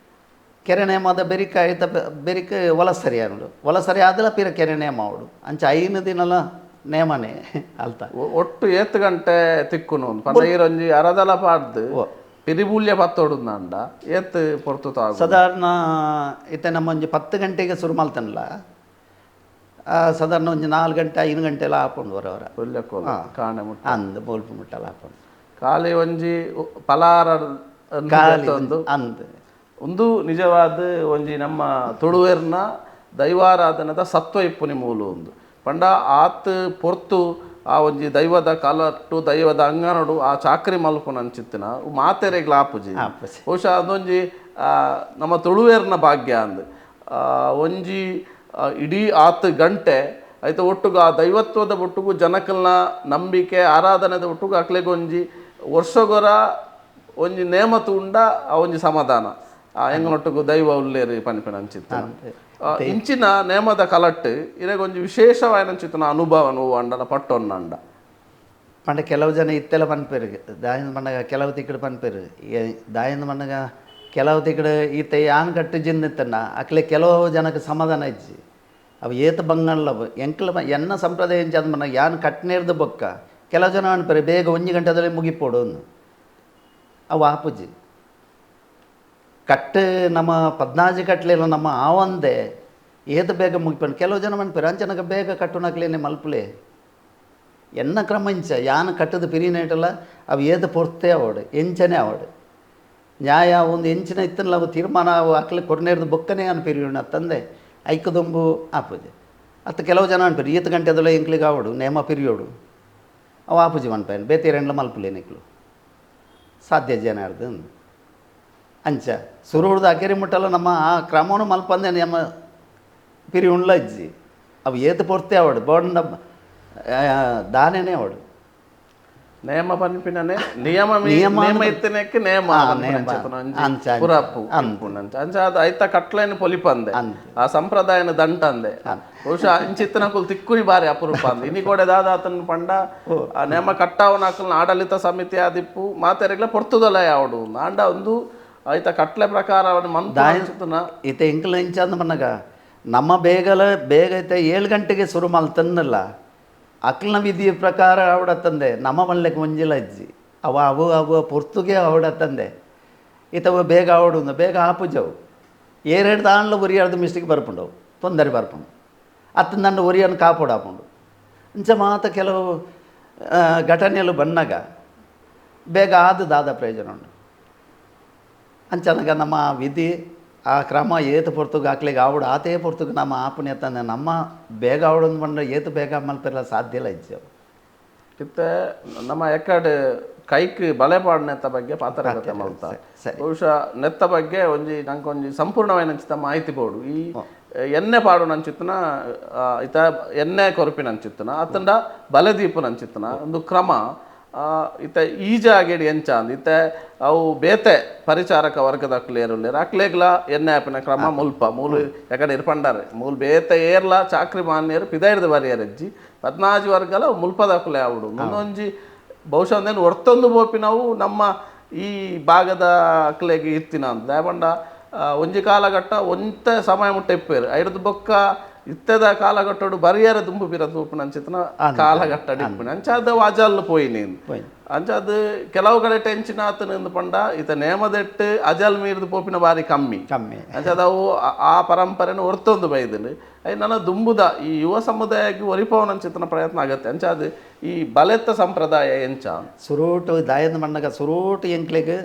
ಕೆರೆ ನೇಮದ ಬೆರಿಕ ಐತ ಬೆರಿಕ ಒಲಸರಿ ಆನುಡು ಒಲಸರಿ ಆದಲ ಪಿರ ಕೆರೆ ನೇಮ ಅವಡು ಅಂಚ ಐನು ದಿನಲ ನೇಮನೆ ಅಲ್ತ ಒಟ್ಟು ಏತ್ ಗಂಟೆ ತಿಕ್ಕುನು ಪಂಡ ಅರದಲ ಪಾಡ್ದು ಪಿರಿಬೂಲ್ಯ ಪತ್ತೋಡುಂಡ ಏತ್ ಪೊರ್ತು ಸಾಧಾರಣ ಇತ್ತೆ ನಮ್ಮ ಒಂಜಿ 10 ಗಂಟೆಗೆ ಶುರು ಮಲ್ತನಲ್ಲ ಸಾಧಾರಣ ಒಂಜಿ 4 ಗಂಟೆ 5 ಗಂಟೆ ಎಲ್ಲ ಹಾಕೊಂಡು ಬರೋವರ ಕಾಣೆ ಮುಟ್ಟ ಅಂದು ಬೋಲ್ಪು ಮುಟ್ಟಲ್ಲ ಹಾಕೊಂಡು ಖಾಲಿ ಒಂಜಿ ಪಲಾರ ಅಂದು ಒಂದು ನಿಜವಾದ ಒಂಜಿ ನಮ್ಮ ತುಳುವೆರ್ನ ದೈವಾರಾಧನದ ಸತ್ವ ಇಪ್ಪುನಿ ಮೂಲು ಒಂದು ಪಂಡ ಆತ್ ಪೊರ್ತು ಆ ಒಂಜಿ ದೈವದ ಕಾಲಟ್ಟು ದೈವದ ಅಂಗನಡು ಆ ಚಾಕ್ರಿ ಮಲ್ಪುನ ಅಂಚಿತ್ತಿನ ಮಾತೆರೆಗ್ಲ ಆಪುಜಿ ಬಹುಶಃ ಅದೊಂಜಿ ನಮ್ಮ ತುಳುವೇರ್ನ ಭಾಗ್ಯ ಅಂದ್ ಒಂಜಿ ಇಡೀ ಆತ್ ಗಂಟೆ ಆಯ್ತು ಒಟ್ಟುಗು ಆ ದೈವತ್ವದ ಒಟ್ಟುಗು ಜನಕಲ್ನ ನಂಬಿಕೆ ಆರಾಧನೆದ ಒಟ್ಟುಗು ಅಕ್ಲೆಗೊಂಜಿ ವರ್ಷಗೊರ ಒಂಜಿ ನೇಮ ತೂಂಡ ಆ ಒಂಜಿ ಸಮಾಧಾನ ಆ ಎಂಗನೊಟ್ಟುಗು ದೈವ ಉಲ್ಲೇರಿ ಪನ್ಪಿನ ಅಂಚಿತ್ತ ಇಂಚಿನ ನೇಮದ ಕಲಟ್ಟು ಇರೆಗೊಂಜಿ ವಿಶೇಷವಾಯಿನಂಚಿತ್ತಿನ ಅನುಭವ ನೋವು ಅಂಡಲ ಪಟ್ಟೊನ್ನಂಡ. ಪಂಡ ಕೆಲವು ಜನ ಇತ್ತೆಲ್ಲ ಪನ್ಪೇರು ದಾಯಂದ ಪಂಡಗ ಕೆಲವು ತಿಕ್ಕಡು ಪನ್ಪೇರು ದಾಯಂದ ಪಂಡಗ ಕೆಲವು ತಿಕ್ಕಡು ಈತ ಯಾನ್ ಕಟ್ಟು ಜಿಂದಿತ್ತಣ್ಣ ಅಕ್ಲೆ ಕೆಲವು ಜನಕ್ಕೆ ಸಮಾಧಾನ ಇಜ್ಜಿ ಅವು ಏತ ಬಂಗಣ್ಲ ಎಂಕ್ಲ ಎನ್ನ ಸಂಪ್ರದಾಯ ಎಂಚ ಅಂದ್ ಪಂಡ ಯಾನ್ ಕಟ್ಟನೇರ್ದು ಬೊಕ್ಕ ಕೆಲವು ಜನ ಅನ್ಪೇರು ಬೇಗ 1 ಗಂಟೆದಲ್ಲಿ ಮುಗಿಪೋಡು ಅವು ಆಪುಜಿ ಕಟ್ಟು ನಮ್ಮ 14 ಕಟ್ಲೆಲ್ಲ ನಮ್ಮ ಆವಂದೆ ಏತ ಬೇಗ ಮುಗಿಪಂಡು ಕೆಲವು ಜನ ಮನ್ಪೇರು ಅಂಚನಕ ಬೇಗ ಕಟ್ಟುನಕ್ಲೇನೆ ಮಲ್ಪುಲೆ ಎನ್ನ ಕ್ರಮ ಇಂಚ ಯಾನ್ ಕಟ್ಟದ ಪಿರಿನೇಟಲ್ಲ ಅವು ಏತ ಪೊರ್ತೆ ಅವಡು ಎಂಚನೆ ಅವಡು ನ್ಯಾಯ ಒಂದು ಎಂಚಿನ ಇತ್ತಲ್ಲ ಅವು ತೀರ್ಮಾನ ಅವು ಅಕ್ಲೆ ಕೊರ್ನೇರ್ದು ಬೊಕ್ಕನೆ ಅನ್ ಪಿರಿಯೋಣ ತಂದೆ ಐಕದೊಂಬು ಆಪುಜಿ ಅತ್ತ ಕೆಲವು ಜನ ಅನ್ಪೇರು ಈತ ಗಂಟೆದಲ್ಲ ಎಂಕ್ಲಿಗೆ ಅವಡು ನೇಮ ಪಿರಿಯೋಡು ಅವು ಆಪುಜಿ ಮನ್ಪೇನು ಬೇತೇರೆಂಡ್ಲ ಮಲ್ಪುಲೆ ನೆಕ್ಲು ಸಾಧ್ಯ ಜನ ಅರ್ದು ಅಂಚ ಸುರುಡ್ದು ಅಕೆರಿ ಮುಟ್ಟಲ್ಲ ನಮ್ಮ ಆ ಕ್ರಮವನ್ನು ಮಲ್ಪಂದೆ ನಮ್ಮ ಪಿರಿ ಉಂಡ್ಲ ಇಜ್ಜಿ ಅವು ಏತ ಪೊರ್ತೆ ಅವಡು ಬೋಂಡ ದಾನೇನೆ ಅವಡು ನೇಮ ಪನ್ಪಿನನೆ ನಿಯಮ ನಿಯಮ ಇತ್ತನೆಕ್ಕೆ ನೇಮ ಪುರಪ್ಪು ಅಂಚ ಅದು ಐತ ಕಟ್ಲೇನು ಪೊಲಿಪಂದೆ ಆ ಸಂಪ್ರದಾಯನ ದಂಟಂದೆ ಬಹುಶಃ ಇಂಚಿತ್ತನಕುಲು ತಿಕ್ಕುನಿ ಬಾರಿ ಅಪರೂಪ ಅಂದೆ ಇನಿ ಕೋಡೆ ದಾದಾತನ ಪಂಡ ಆ ನೇಮ ಕಟ್ಟಾವನಕಲ್ನ ಆಡಳಿತ ಸಮಿತಿ ಆದಿಪ್ಪು ಮಾತೆರೆಗ್ಲ ಪೊರ್ತುದಲ ಯಾವಡು ಆಂಡ ಒಂದು ಐತ ಕಟ್ಲೆ ಪ್ರಕಾರ ಮಂತ್ರ ಈತ ಎಂಕಲ ಇಂಚ ಅಂದ ಪನ್ನಗ ನಮ್ಮ ಬೇಗಲ ಬೇಗ ಐತೆ 7 ಗಂಟೆಗೆ ಶುರು ಮಲ್ತನ್ನಲ್ಲ ಅಕ್ಲನ ವಿಧಿಯ ಪ್ರಕಾರ ಅವಡ ತಂದೆ ನಮ್ಮ ಮಲ್ಲೆಗೆ ಒಂಜಿಲ ಅಜ್ಜಿ ಅವ ಅವು ಅವು ಪೊರ್ತುಗೆ ಅವಡ ತಂದೆ ಈತವ ಬೇಗ ಅವಡು ಬೇಗ ಆಪುಜವು ಏರೆಡು ದಾಂಡ್ಲ ಒರಿಯಾರ್ದು ಮಿಸ್ಟಿಗೆ ಬರ್ಪುಂಡವು ತೊಂದರೆ ಬರ್ಪುಂಡು ಅತ್ತ ನನ್ನ ಒರಿಯನ್ನು ಕಾಪೋಡು ಆಪುಂಡು ಇಂಚ ಮಾತ ಕೆಲವು ಘಟನೆಗಳು ಬನ್ನಾಗ ಬೇಗ ಆದ ದಾದ ಪ್ರಯೋಜನ ಉಂಡು. ಅಂಚನಗ ನಮ್ಮ ವಿಧಿ ಆ ಕ್ರಮ ಏತು ಪೊರ್ತುಗೆ ಆಕ್ಲಿಗೆ ಆವಡು ಆತೇ ಪೊರ್ತುಗೆ ನಮ್ಮ ಆಪುನೆ ತಂದೆ ನಮ್ಮ ಬೇಗ ಆವಡೊಂದು ಬಂದ್ರೆ ಏತು ಬೇಗ ಮಲ್ಪೆಲ್ಲ ಸಾಧ್ಯ ಇಲ್ಲ ಇಜ್ಜಿ. ಇತ್ತೆ ನಮ್ಮ ಎಕ್ಕಡೆ ಕೈಕ್ ಬಲೆ ಪಾಡ್ ನೆತ್ತ ಬಗ್ಗೆ ಪಾತ್ರ ಮಲ್ತ ಬಹುಶಃ ನೆತ್ತ ಬಗ್ಗೆ ಒಂಜಿ ನಂಕೊಂಜಿ ಸಂಪೂರ್ಣವಾಯಿನಂಚಿತ ಮಾಹಿತಿ ಬೋಡು. ಈ ಎಣ್ಣೆ ಪಾಡು ನಂಚಿತ್ತನ ಇತ ಎಣ್ಣೆ ಕೊರಪಿನಂಚಿತ್ತನ ಅತ್ತಂಡ ಬಲೆ ದೀಪನಂಚಿತ್ತನ ಒಂದು ಕ್ರಮ ಇತ್ತ ಈಜಾಗೇಡಿ ಎಂಚ ಅಂದ್ ಇತ್ತೆ ಅವು ಬೇತೆ ಪರಿಚಾರಕ ವರ್ಗದ ಅಕ್ಲೇರುಲ್ಲೇರು ಅಕ್ಲೇಗ್ಲ ಎಣ್ಣೆ ಆಪಿನ ಕ್ರಮ ಮುಲ್ಪ ಮೂಲು ಯಾಕಡೆ ಇರ್ಪಂಡಾರೆ ಮೂಲು ಬೇತೆ ಏರ್ಲ ಚಾಕ್ರಿ ಮಾನ್ಯರು ಪಿದಾಯಿರ್ದ ಬಾರಿಯರಜ್ಜಿ 14 ವರ್ಗಲ ಮುಲ್ಪದ ಅಕ್ಲೆ ಆವಡು ಮುಂದೊಂಜಿ ಬಹುಶಃ ಒಂದೇನು ಒರ್ತೊಂದು ಬೋಪಿನವು ನಮ್ಮ ಈ ಭಾಗದ ಅಕ್ಲೆಗೆ ಇತ್ತಿನ ಅಂತ ದಾಯಪಂಡ ಒಂಜಿ ಕಾಲಘಟ್ಟ ಒಂತ ಸಮಯ ಮುಟ್ಟ ಇಪ್ಪೇರು ಐಡ್ದು ಬೊಕ್ಕ ಇತ್ತದ ಕಾಲಘಟ್ಟಡು ಬರಿಯರ ದುಂಬು ಬಿರ ತೂಪಿನ ಅಂಚಿತನ ಕಾಲಘಟ್ಟ ಇಪ್ಪುನ ಅಂಚಾದ ವಾಜಲ್ಲು ಪೋಯಿನಿ ಅಂಚಾದ ಕೆಲವು ಕಡೆ ಟೆನ್ಷನ್ ಆತನ ಪಂಡ ಇತ ನೇಮದೆಟ್ಟು ಅಜಲ್ ಮೀರ್ದು ಪೋಪಿನ ಬಾರಿ ಕಮ್ಮಿ ಕಮ್ಮಿ ಅಂಚಾದ ಅವು ಆ ಪರಂಪರೆನ ಒರ್ತೊಂದು ಬೈದನು I ನನ್ನ ದುಂಬುದ ಈ ಯುವ ಸಮುದಾಯಕ್ಕೆ ಒರಿಪವನಂಚಿತನ ಪ್ರಯತ್ನ ಆಗತ್ತೆ. ಅಂಚಾದ ಈ ಬಲೆತ್ತ ಸಂಪ್ರದಾಯ ಎಂಚ ಸುರೂಟು ದಾಯದ ಮಣ್ಣಗ ಸುರೂಟು ಎಂಕ್ಲೆಗ್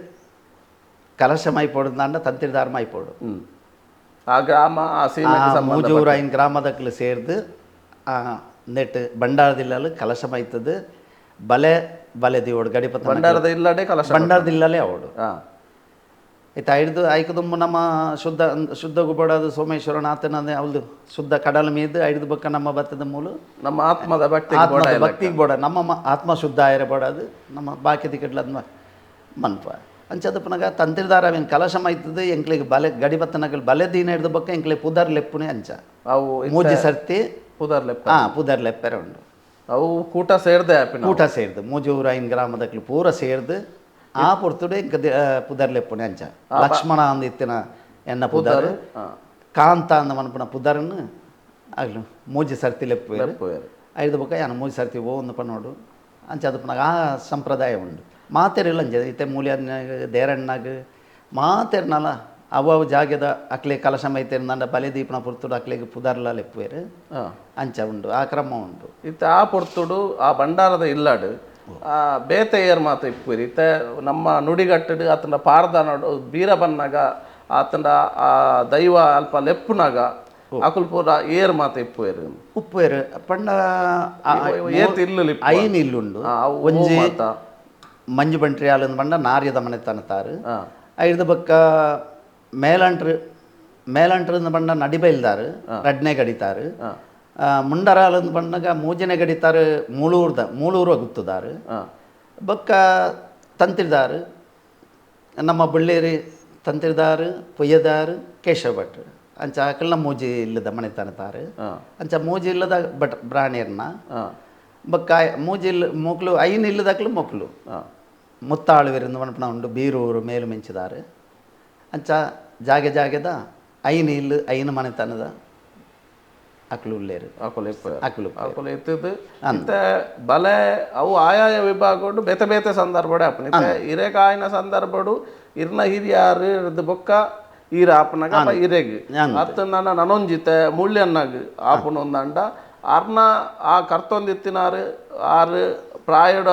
ಕಲಶಮಾಯಿ ಪೋಡುದಾಂಡ ತಂತಿರ್ದಾರಮಾಯಿ ಪೋಡು. ಆ ಗ್ರಾಮ ಆ ಸೀಮೆಗೆ ಸಂಬಂಧ ಮೂಜೂರು ಐನ್ ಗ್ರಾಮದಕ್ಲು ಸೇರ್ದು ನೆಟ್ ಬಂಡಾರದಿಲ್ಲಲು ಕಲಶ ಮೈತದು ಬಲೆ ಬಲೆ ದಿವೋಡು ಗಡಿಪತ ಬಂಡಾರದ ಇಲ್ಲಡೆ ಕಲಶ ಬಂಡಾರದಿಲ್ಲಲೇ ಅವಡು. ಇತ್ತ ಐಡ್ದು ಐಕ್ ದುಂಬು ನಮ್ಮ ಶುದ್ಧ ಶುದ್ಧ ಗುಬಡದು ಸೋಮೇಶ್ವರನಾಥನ ಅವಳು ಶುದ್ಧ ಕಡಲ ಮೀದು ಐಡ್ದು ಬೊಕ್ಕ ನಮ್ಮ ಭತ್ತದ ಮೂಲು ನಮ್ಮ ಆತ್ಮದ ಭಕ್ತಿ ಆತ್ಮದ ಭಕ್ತಿಗೆ ಬೋಡ ನಮ್ಮ ಆತ್ಮ ಶುದ್ಧ ಆಯರೆ ಬೋಡದು ನಮ್ಮ ಬಾಕಿ ದಿಕ್ಕಡ್ಲದ ಮನ್ಪ ಅಂಚದ ಪುನಗ ತಂತ್ರಿದಾರ ಅವೇನು ಕಲಶ ಮೈತದು ಎಂಕ್ಲಿಗೆ ಬಲೆ ಗಡಿಬತ್ತನಗಲ್ ಬಲೆ ದೀನ ಹಿಡ್ದು ಬೊಕ್ಕ ಎಂಕ್ಲಿಗೆ ಪುದರ್ ಲೆಪ್ಪುನೆ ಅಂಚ ಅವು ಮೂಜಿ ಸರ್ತಿ ಪುದರ್ ಲೆಪ್ಪ ಹಾಂ ಪುದರ್ ಲೆಪ್ಪೆರೆ ಉಂಡು. ಅವು ಕೂಟ ಸೇರ್ದೆ ಆಪಿನ ಕೂಟ ಸೇರ್ದು ಮೂಜೂರು ಐನ್ ಗ್ರಾಮದಕ್ಲು ಪೂರ ಸೇರ್ದು ಆ ಪೊರ್ತುಡು ಇಂಕ ಪುದರ್ ಲೆಪ್ಪುನೆ ಅಂಚ ಲಕ್ಷ್ಮಣ ಅಂದ ಇತ್ತಿನ ಎನ್ನ ಪುದರ್ ಕಾಂತ ಅಂದ ಮನ್ಪುನ ಪುದರನ್ನು ಆಗ್ಲು ಮೂಜಿ ಸರ್ತಿ ಲೆಪ್ಪು ಲೆಪ್ಪುವೆರ್. ಐದು ಬೊಕ್ಕ ಯಾನ ಮೂಜಿ ಸರ್ತಿ ಓ ಒಂದು ಪನ್ನೋಡು ಅಂಚ ಅದು ಪುನಗ ಆ ಸಂಪ್ರದಾಯ ಉಂಡು. ಮಾತೆರಿಲ್ಲ ಅಂಚ ಇತ್ತೆ ಮೂಲ್ಯಾಜ್ಞಾಗ ದೇರಣ್ಣಾಗ ಮಾತೆರ್ನಲ ಅವು ಅವು ಜಾಗದ ಅಕ್ಲೆ ಕಲಶ ಮೈತೇರ್ನಂಡ ಬಲೆ ದೀಪನ ಪೊರ್ತುಡು ಅಕ್ಲೆಗ್ ಪುದರ್ಲ ಲೆಪ್ಪುವೆರ್ ಅಂಚ ಉಂಡು ಆ ಕ್ರಮ ಉಂಡು. ಇತ್ತೆ ಆ ಪೊರ್ತುಡು ಆ ಬಂಡಾರದ ಇಲ್ಲಡು ಆ ಬೇತೆ ಏರ್ ಮಾತ ಇಪ್ಪುರಿ. ಇತ್ತೆ ನಮ್ಮ ನುಡಿಗಟ್ಟಡು ಆತನ ಪಾರ್ದನಡು ಬೀರ ಬನ್ನಾಗ ಆತನ ಆ ದೈವ ಅಲ್ಪ ಲೆಪ್ಪುನಾಗ ಅಕುಲ್ ಪೂರ ಏರ್ ಮಾತ ಇಪ್ಪುವೆರ್ ಉಪ್ಪುವೆರ್ ಪಂಡ ಏತ್ ಇಲ್ಲು ಐನ್ ಇಲ್ಲುಂಡು. ಒಂಜಿ ಮಂಜು ಬಂಟ್ರಿ ಆಲಂದು ಪಂಡ ನಾರ್ಯದ ಮನೆತನತಾರು. ಐದು ಬೊಕ್ಕ ಮೇಲಂಟ್ರು ಮೇಲಂಟ್ರಂದು ಪಂಡ ನಡಿಬೈಲ್ದಾರು ರಡ್ನೆ ಗಡಿತಾರು. ಮುಂಡರಾಲಂದು ಪಂಡಗ ಮೂಜನೆ ಗಡಿತಾರು ಮೂಳೂರ್ದ ಮೂಳೂರು ಗುತ್ತುದಾರು. ಬೊಕ್ಕ ತಂತ್ರಿದಾರು ನಮ್ಮ ಬಳ್ಳೇರಿ ತಂತ್ರಿದಾರು ಪೊಯ್ಯದಾರು ಕೇಶವ ಭಟ್ರು ಅಂಚ ಅಕಲ್ನ ಮೂಜಿ ಇಲ್ಲದ ಮನೆತನತಾರು. ಅಂಚ ಮೂಜಿ ಇಲ್ಲದ ಬಟ್ ಬ್ರಾಣಿಯರ್ನ ಬೊಕ್ಕ ಮೂಜಿ ಇಲ್ಲ ಮೋಕ್ಲು ಐನ್ ಇಲ್ಲದಕ್ಲು ಮೊಕ್ಲು ಮುತ್ತಾಳುವೆರಿಂದ ಮನ್ಪುನ ಉಂಡು ಬೀರೂರು ಮೇಲು ಮಿಂಚಿದಾರು. ಅಂಚ ಜಾಗೆ ಜಾಗೆದ ಐನ್ ಇಲ್ಲು ಐನ್ ಮನೆತನದ ಅಕ್ಲು ಉಲ್ಲೇರು ಅಕುಲು ಇಪ್ಪುವೆರ್. ಅಕ್ಲು ಅಕುಲು ಇತ್ತದು ಇತ್ತೆ ಬಲೆ ಅವು ಆಯಾಯ ವಿಭಾಗಡು ಬೇತೆ ಬೇತೆ ಸಂದರ್ಭಡೆ ಆಪುನ. ಇತ್ತೆ ಇರೆಗಾಯಿನ ಸಂದರ್ಭಡು ಇರ್ನ ಹಿರಿಯಾರು ಇರ್ದು ಬೊಕ್ಕ ಈರ ಆಪುನಗ ಅಪ ಇರೆಗ್ ಅತ್ತಂದಾಂಡ ನನೊಂಜಿತೆ ಮುಳ್ಯನ್ನಾಗ ಆಪುನ ಒಂದಂಡ ಅರ್ನ ಆ ಕರ್ತೊಂದಿತ್ತಿನಾರು ಆರು ಪ್ರಾಯಡು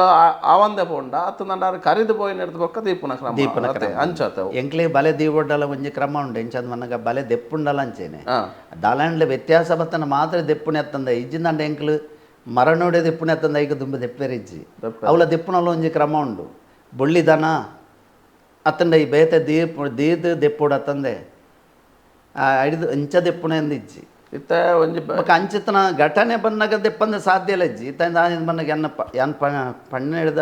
ಆವಂದೆ ಪೋಂಡ ಅತ್ತಂದಾಂಡ ಆರು ಕರಿದು ಪೋಯಿನ ಇರ್ದು ಬೊಕ್ಕ ದೀಪುನ ಕ್ರಮ ದೀಪುನ ಅತ್ತೆ ಅಂಚತೆ ಎಂಕ್ಲೆ ಬಲೆ ದೀವೊಡ್ಡಲ ಒಂಜಿ ಕ್ರಮ ಉಂಡು. ಎಂಚಂದ್ ಮನ್ನಗ ಬಲೆ ದೆಪ್ಪುಂಡಲ ಅಂಚೇನೆ ದಾಲಾಂಡ್ಲೆ ವ್ಯತ್ಯಾಸ ಬತ್ತನ ಮಾತ್ರ ದೆಪ್ಪುನೆ ಅತ್ತಂದ ಇಜ್ಜಿಂದಂಡ ಎಂಕ್ಲು ಮರಣೋಡೆ ದೆಪ್ಪುನೆ ಅತ್ತಂದ ಐಕ ದುಂಬ ದೆಪ್ಪೆರೆ ಇಜ್ಜಿ. ಅವಳ ದೆಪ್ಪುನಲ್ಲ ಒಂಜಿ ಕ್ರಮ ಉಂಡು. ಬೊಳ್ಳಿದನ ಅತ್ತಂಡ ಈ ಬೇತೆ ದೀಪ ದೀದ್ ದೆಪ್ಪುಡು ಅತ್ತಂದೆ ಐದು ಅಂಚ ದೆಪ್ಪುನೆ ಅಂದ ಇಜ್ಜಿ. ಇತ್ತೆ ಒಂಜಿ ಬೊಕ್ಕ ಅಂಚಿತನ ಘಟನೆ ಬನ್ನಗ ದೆಪ್ಪಂದೆ ಸಾಧ್ಯ ಇಲ್ಲ ಇಜ್ಜಿ. ಇತ್ತ ದಾಯನ ಬನ್ನಗ ಎನ್ನ ಎನ್ ಪಣ್ಣ ಹಿಡ್ದ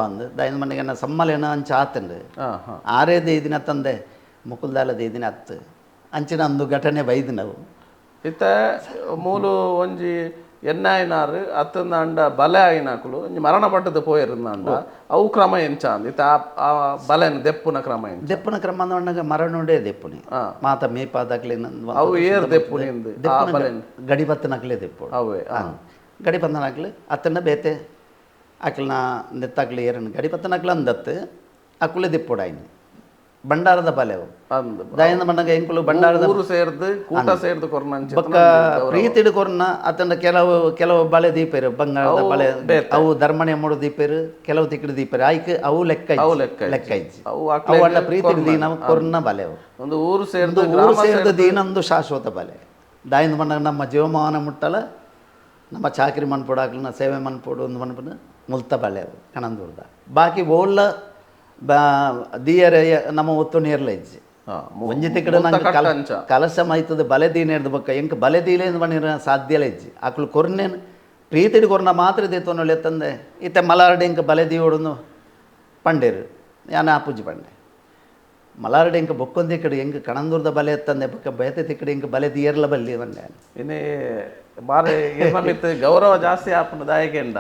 ಅಂದು ದಾಯನ ಮನೆಗೆ ಎನ್ನ ಸಮ್ಮಲೇನ ಅಂಚ ಆತಂಡು ಆರೇ ದೇದಿನ ತಂದೆ ಮುಕುಲ್ದಾಲ ದೇದಿನ ಅತ್ತು ಅಂಚಿನ ಅಂದು ಘಟನೆ ಬೈದು ನಾವು. ಇತ್ತೆ ಮೂಲು ಒಂಜಿ ಎನ್ನಾಯಿನಾರು ಅತ್ತಂದಾಂಡ ಬಲೆ ಆಯಿನಾಕುಲು ಒಂಜಿ ಮರಣ ಪಟ್ಟದ ಪೋಯಿರಂದಾಂಡ ಅವು ಕ್ರಮ ಎಂಚ ಅಂದ್ ಇತ್ತೆ ಆ ಬಲೆನ ದೆಪ್ಪುನ ಕ್ರಮ ಎಂಚ? ದೆಪ್ಪುನ ಕ್ರಮ ಅಂದ ಮರಣೋಡೆ ದೆಪ್ಪುನಿ ಮಾತ ಮೇಪಾದಾಗ್ಲಿ ಅವು ಏರ್ ದೆಪ್ಪುನಿ ಗಡಿಬತ್ತನಕ್ಲೆ ದೆಪ್ಪು ಅವೇ ಗಡಿಬತ್ತನಕ್ಲು ಅತ್ತಂಡ ಬೇತೆ ಅಕ್ಲನ ನೆತ್ತಾಕ್ಲಿ ಏರನ್ನು ಗಡಿಬತ್ತನಕ್ಲು ಅಂದತ್ತು ಅಕ್ಕುಲೆ ದೆಪ್ಪುಡಾಯಿನಿ ಬಂಡಾರದ ಬಲೆ ಅವು ದಯಂದ ಬಂಡಗ ಎಂಕುಲು ಬಂಡಾರದ ಊರು ಸೇರ್ದು ಕೂಟ ಸೇರ್ದು ಕೊರ್ನಂಚ ಬೊಕ್ಕ ಪ್ರೀತಿಡು ಕೊರ್ನ ಅತ್ತಂಡ ಕೆಲವು ಕೆಲವು ಬಲೆ ದೀಪೇರು ಬಂಗಾರದ ಬಲೆ ಅವು ಧರ್ಮಣೆ ಮೂಡು ದೀಪೇರು ಕೆಲವು ತಿಕ್ಕಡು ದೀಪೇರು ಆಯ್ಕೆ ಅವು ಲೆಕ್ಕ ಲೆಕ್ಕ ಇಜ್ಜಿ ಅವು ಅವು ಅಣ್ಣ ಪ್ರೀತಿಡು ದೀನ ಕೊರ್ನ ಬಲೆ ಅವು ಒಂದು ಊರು ಸೇರ್ದು ಊರು ಸೇರ್ದು ದೀನೊಂದು ಶಾಶ್ವತ ಬಲೆ. ದಾಯಿಂದ ಬಂಡಗ ನಮ್ಮ ಜೀವಮಾನ ಮುಟ್ಟಲ ನಮ್ಮ ಚಾಕರಿ ಮನ್ಪೊಡು ಸೇವೆ ಮನ್ಪೊಡು ಒಂದು ಮನ್ಪುನ ಮುಲ್ತ ಬಲೆ ಅವು ಕಣಂದೂರ್ದ. ಬಾಕಿ ಓಲ್ಲ ದೀಯರೆ ನಮ್ಮ ಒತ್ತು ನೀರ್ಲ ಇಜ್ಜಿ ಒಂಜಿ ತಿಕ್ಕಡು ನಂಗೆ ಕಲಶ ಮೈತದ ಬಲೆ ದೀನ ಹಿಡ್ದು ಬೊಕ್ಕ ಎಂಕ್ ಬಲೆ ದೀಲೆ ಬಣ್ಣಿರ ಸಾಧ್ಯಲ ಇಜ್ಜಿ. ಅಕ್ಲು ಕೊರ್ನೇನು ಪ್ರೀತಿಡು ಕೊರ್ನ ಮಾತ್ರ ದೇತೊನೊಳೆ ತಂದೆ ಇತ್ತೆ ಮಲಾರ್ಡೆ ಎಂಕ್ ಬಲೆ ದೀವೊಡುನು ಪಂಡೇರು ಯಾನ ಆಪುಜಿ ಪಂಡೆ ಮಲಾರ್ಡೆ ಎಂಕ್ ಬೊಕ್ಕೊಂದು ತಿಕ್ಕಡು ಎಂಕ್ ಕಣಂದೂರ್ದ ಬಲೆ ಎತ್ತಂದೆ ಬೊಕ್ಕ ಬೇತೆ ತಿಕ್ಕಡು ಎಂಕ್ ಬಲೆ ದೀಯರ್ಲ ಬಲ್ಲಿ ಬಂಡೆ. ಇನಿ ಬಾರಿ ಇರ್ನ ಗೌರವ ಜಾಸ್ತಿ ಆಪುನ ದಾಯಕೆಂಡ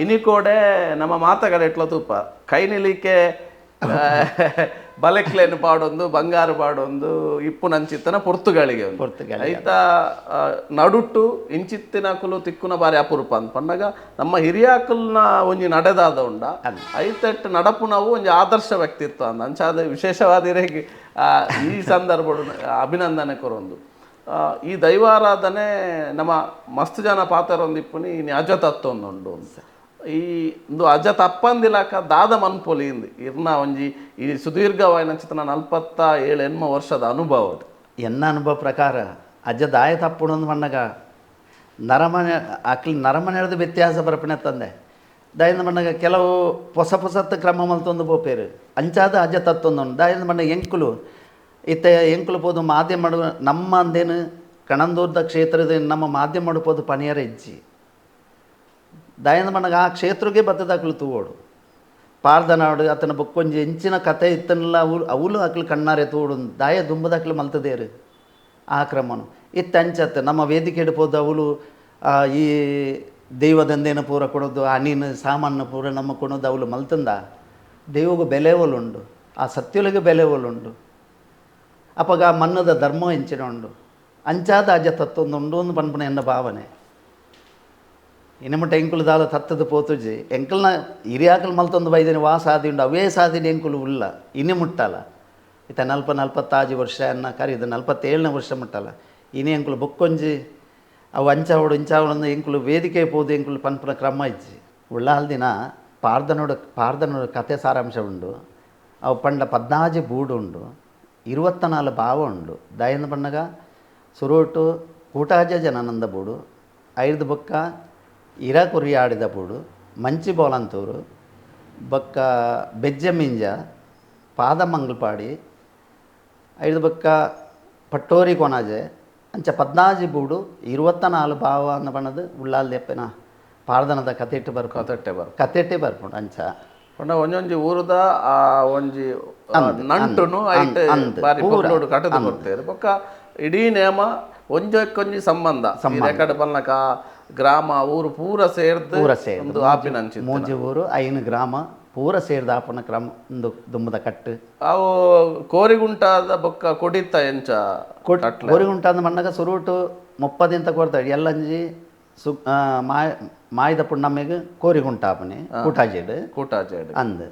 ಇನಿ ಕೋಡೆ ನಮ್ಮ ಮಾತಗಡೆ ಎಟ್ಲ ತೂಪ ಕೈ ನಿಲಿಕೆ ಬಲೆಕ್ಲೇನು ಪಾಡೊಂದು ಬಂಗಾರ ಪಾಡೊಂದು ಇಪ್ಪು ನಂಚಿತ್ತನ ಪೊರ್ತುಗಳಿಗೆ ಐತ ನಡುಟ್ಟು ಇಂಚಿತ್ತಿನಕುಲು ತಿಕ್ಕುನ ಬಾರಿ ಅಪರೂಪ ಅಂತ ಪನ್ನಗ ನಮ್ಮ ಹಿರಿಯಾಕುಲ್ನ ಒಂಜಿ ನಡೆದಾದ ಉಂಡ ಐತೆಟ್ಟು ನಡಪುನವು ಒಂಜಿ ಆದರ್ಶ ವ್ಯಕ್ತಿತ್ವ ಅಂದ ಅಂಚಾದ ವಿಶೇಷವಾದ ಈ ಸಂದರ್ಭ ಅಭಿನಂದನೆ ಕೊರೊಂದು. ಈ ದೈವಾರಾಧನೆ ನಮ್ಮ ಮಸ್ತ್ ಜನ ಪಾತ್ರೊಂದಿಪ್ಪುನಿ ಇನಿ ಅಜ ತತ್ವೊಂದುಂಡು. ಈ ಒಂದು ಅಜ ತಪ್ಪಂದಿಲಕ ದಾದ ಮನ್ಪೊಲಿ ಇಂದು ಇರ್ನ ಒಂಜಿ ಈ ಸುದೀರ್ಘವಾಯಿನ ಚಿತ್ರ 47 ವರ್ಷದ ಅನುಭವ. ಎನ್ನ ಅನುಭವ ಪ್ರಕಾರ ಅಜ್ಜ ದಾಯ ತಪ್ಪುಣಂದು ಮಣ್ಣಗ ನರಮನೆ ಅಕ್ಲಿ ನರಮನೆಯದು ವ್ಯತ್ಯಾಸ ಬರಪಣೆ ತಂದೆ ದಾಯಿಂದ ಮಣ್ಣಗ ಕೆಲವು ಹೊಸ ಹೊಸತ್ತು ಕ್ರಮ ಮಲ್ತೊಂದು ಪೋಪೇರು ಅಂಚಾದ ಅಜ್ಜ ತತ್ತೊಂದು ದಾಯಿಂದ ಮಣ್ಣ ಎಂಕುಲು ಇತ್ತ ಎಂಕುಲು ಪೋದು ಮಾಧ್ಯಮ ನಮ್ಮ ಅಂದೇನು ಕಣಂದೂರ್ದ ಕ್ಷೇತ್ರದ ನಮ್ಮ ಮಾಧ್ಯಮ ಪೋದು ಪನಿಯರ ಇಜ್ಜಿ ದಾಯಿಂದ ಮಣ್ಣಗ ಆ ಕ್ಷೇತ್ರಕ್ಕೆ ಬತ್ತದಾಕ್ಲು ತೂವೋಡು ಪಾರ್ದನಾಡು ಆತನ ಬೊಕ್ಕೊಂಜಿ ಎಂಚಿನ ಕತೆ ಇತ್ತನ್ನೆಲ್ಲ ಅವು ಅವಳು ಅಕ್ಲು ಕಣ್ಣಾರೆ ತೋಡು ದಾಯ ದುಂಬದಾಕ್ಲು ಮಲ್ತದೇರು ಆ ಕ್ರಮನು ಇತ್ತ ಅಂಚತ್ತು ನಮ್ಮ ವೇದಿಕೆ ಹಿಡ್ಬೋದು ಅವಳು ಈ ದೈವದಂದೇನ ಪೂರ ಕೊಡೋದು ಹಣ್ಣಿನ ಸಾಮಾನು ಪೂರ ನಮ್ಮ ಕೊಡೋದು ಅವಳು ಮಲ್ತಂದ ದೈವಗೂ ಬೆಲೆ ಉಂಡು ಆ ಸತ್ಯೊಲಿಗೆ ಬೆಲೆ ಉಂಡು ಅಪ್ಪಗ ಆ ಮನ್ನದ ಧರ್ಮ ಎಂಚಿನ ಉಂಡು ಅಂಚಾದ ಅಜ್ಜ ತತ್ತೊಂದು ಉಂಡು ಒಂದು ಪನ್ಪುನ ಎನ್ನ ಭಾವನೆ ಇನ್ನು ಎಂಕುಲು ದಾಲ ತತ್ತದ ಪೋತುಜಿ ಎಂಕಲ್ನ ಹಿರಿಯಾಕಲ್ ಮಲ್ತೊಂದು ಬೈದಿನ ವಾ ಸಾದಿ ಉಂಡು ಅವೇ ಸಾದಿನ ಎಂಕುಲು ಉಲ್ಲ ಇನ್ನೇ ಮುಟ್ಟಲ್ಲ ಇತ್ತ 45 ವರ್ಷ ಅನ್ನ ಕರಿದು 47ನೇ ವರ್ಷ ಮುಟ್ಟಲ್ಲ ಇನಿ ಎಂಕುಲು ಬೊಕ್ಕೊಂಜಿ ಅವು ಅಂಚಾವಡು ಇಂಚಾವಡು ಎಂಕುಲು ವೇದಿಕೆ ಪೋದು ಎಂಕುಲು ಪನ್ಪುನ ಕ್ರಮ ಇಜ್ಜಿ ಉಳ್ಳಾಲ್ ದಿನ ಪಾರ್ದನೋಡು ಪಾರ್ದನೋಡು ಕತೆ ಸಾರಾಂಶ ಉಂಡು ಅವು ಪಂಡ 14 ಬೂಡು ಉಂಡು 24 ಭಾವ ಉಂಡು ದಯನ ಪಣ್ಣಗ ಸುರೋಟು ಕೂಟಾಜ ಜನಾನಂದ ಬೂಡು 5 ಬೊಕ್ಕ ಇರ ಕುರಿಯಾಡಿದ ಬೂಡು ಮಂಚಿ ಬೋಲಂತೂರು ಬೊಕ್ಕ ಬೆಜ್ಜ ಮಿಂಜ ಪಾದಮಂಗಲ್ಪಾಡಿ 5 ಬೊಕ್ಕ ಪಟ್ಟೋರಿ ಕೊನಾಜೆ ಅಂಚ 14 ಬೂಡು 24 ಭಾವ ಅನ್ನ ಬಣ್ಣದ ಉಳ್ಳಾಲ್ ದೆಪ್ಪನ ಪಾರ್ದನದ ಕತೆಟ್ಟು ಬರ್ಪ ಕತೆಟ್ಟೆ ಬರ್ಪ ಕತೆಟ್ಟೆ ಬರ್ಪುಂಡು ಅಂಚ ಪಂಡ ಒಂಜೊಂಜಿ ಊರುದ ಆ ಒಂಜಿ ನಂಟುನು ಐಟ್ ಬಾರಿ ಪೊರ್ಲುಡು ಕಟದು ಕೊರ್ತೆರ್ ಬೊಕ್ಕ ಇಡೀ ನೇಮ ಒಂಜಕ್ಕೊಂಜಿ ಸಂಬಂಧ ರೆಕಾರ್ಡ್ ಪಲ್ನಕ ಗ್ರಾಮ ಊರು ಪೂರ ಸೇರ್ದು ಒಂದು ಆಪಿನಂಚಿ ಮೂಜಿ ಊರು 5 ಗ್ರಾಮ ಪೂರ ಸೇರ್ದ ಆಪನ ಕ್ರಮ ಒಂದು ದುಂಬದ ಕಟ್ಟು ಅವು ಕೋರಿಗುಂಟಾದ ಬೊಕ್ಕ ಕೊಡಿತ ಎಂಚ ಕೋರಿಗುಂಟಾದ ಮಣ್ಣಗ ಸುರುಟು 30 ಅಂತ ಕೊಡ್ತಾರೆ ಎಲ್ಲಂಜಿ ಸು ಮಾಯದ ಪುಣ್ಣಮ್ಮೆಗೆ ಕೋರಿಗುಂಟಾಪನೆ ಕೂಟಾಜೇಡು ಕೂಟಾಜೇಡು ಅಂದ್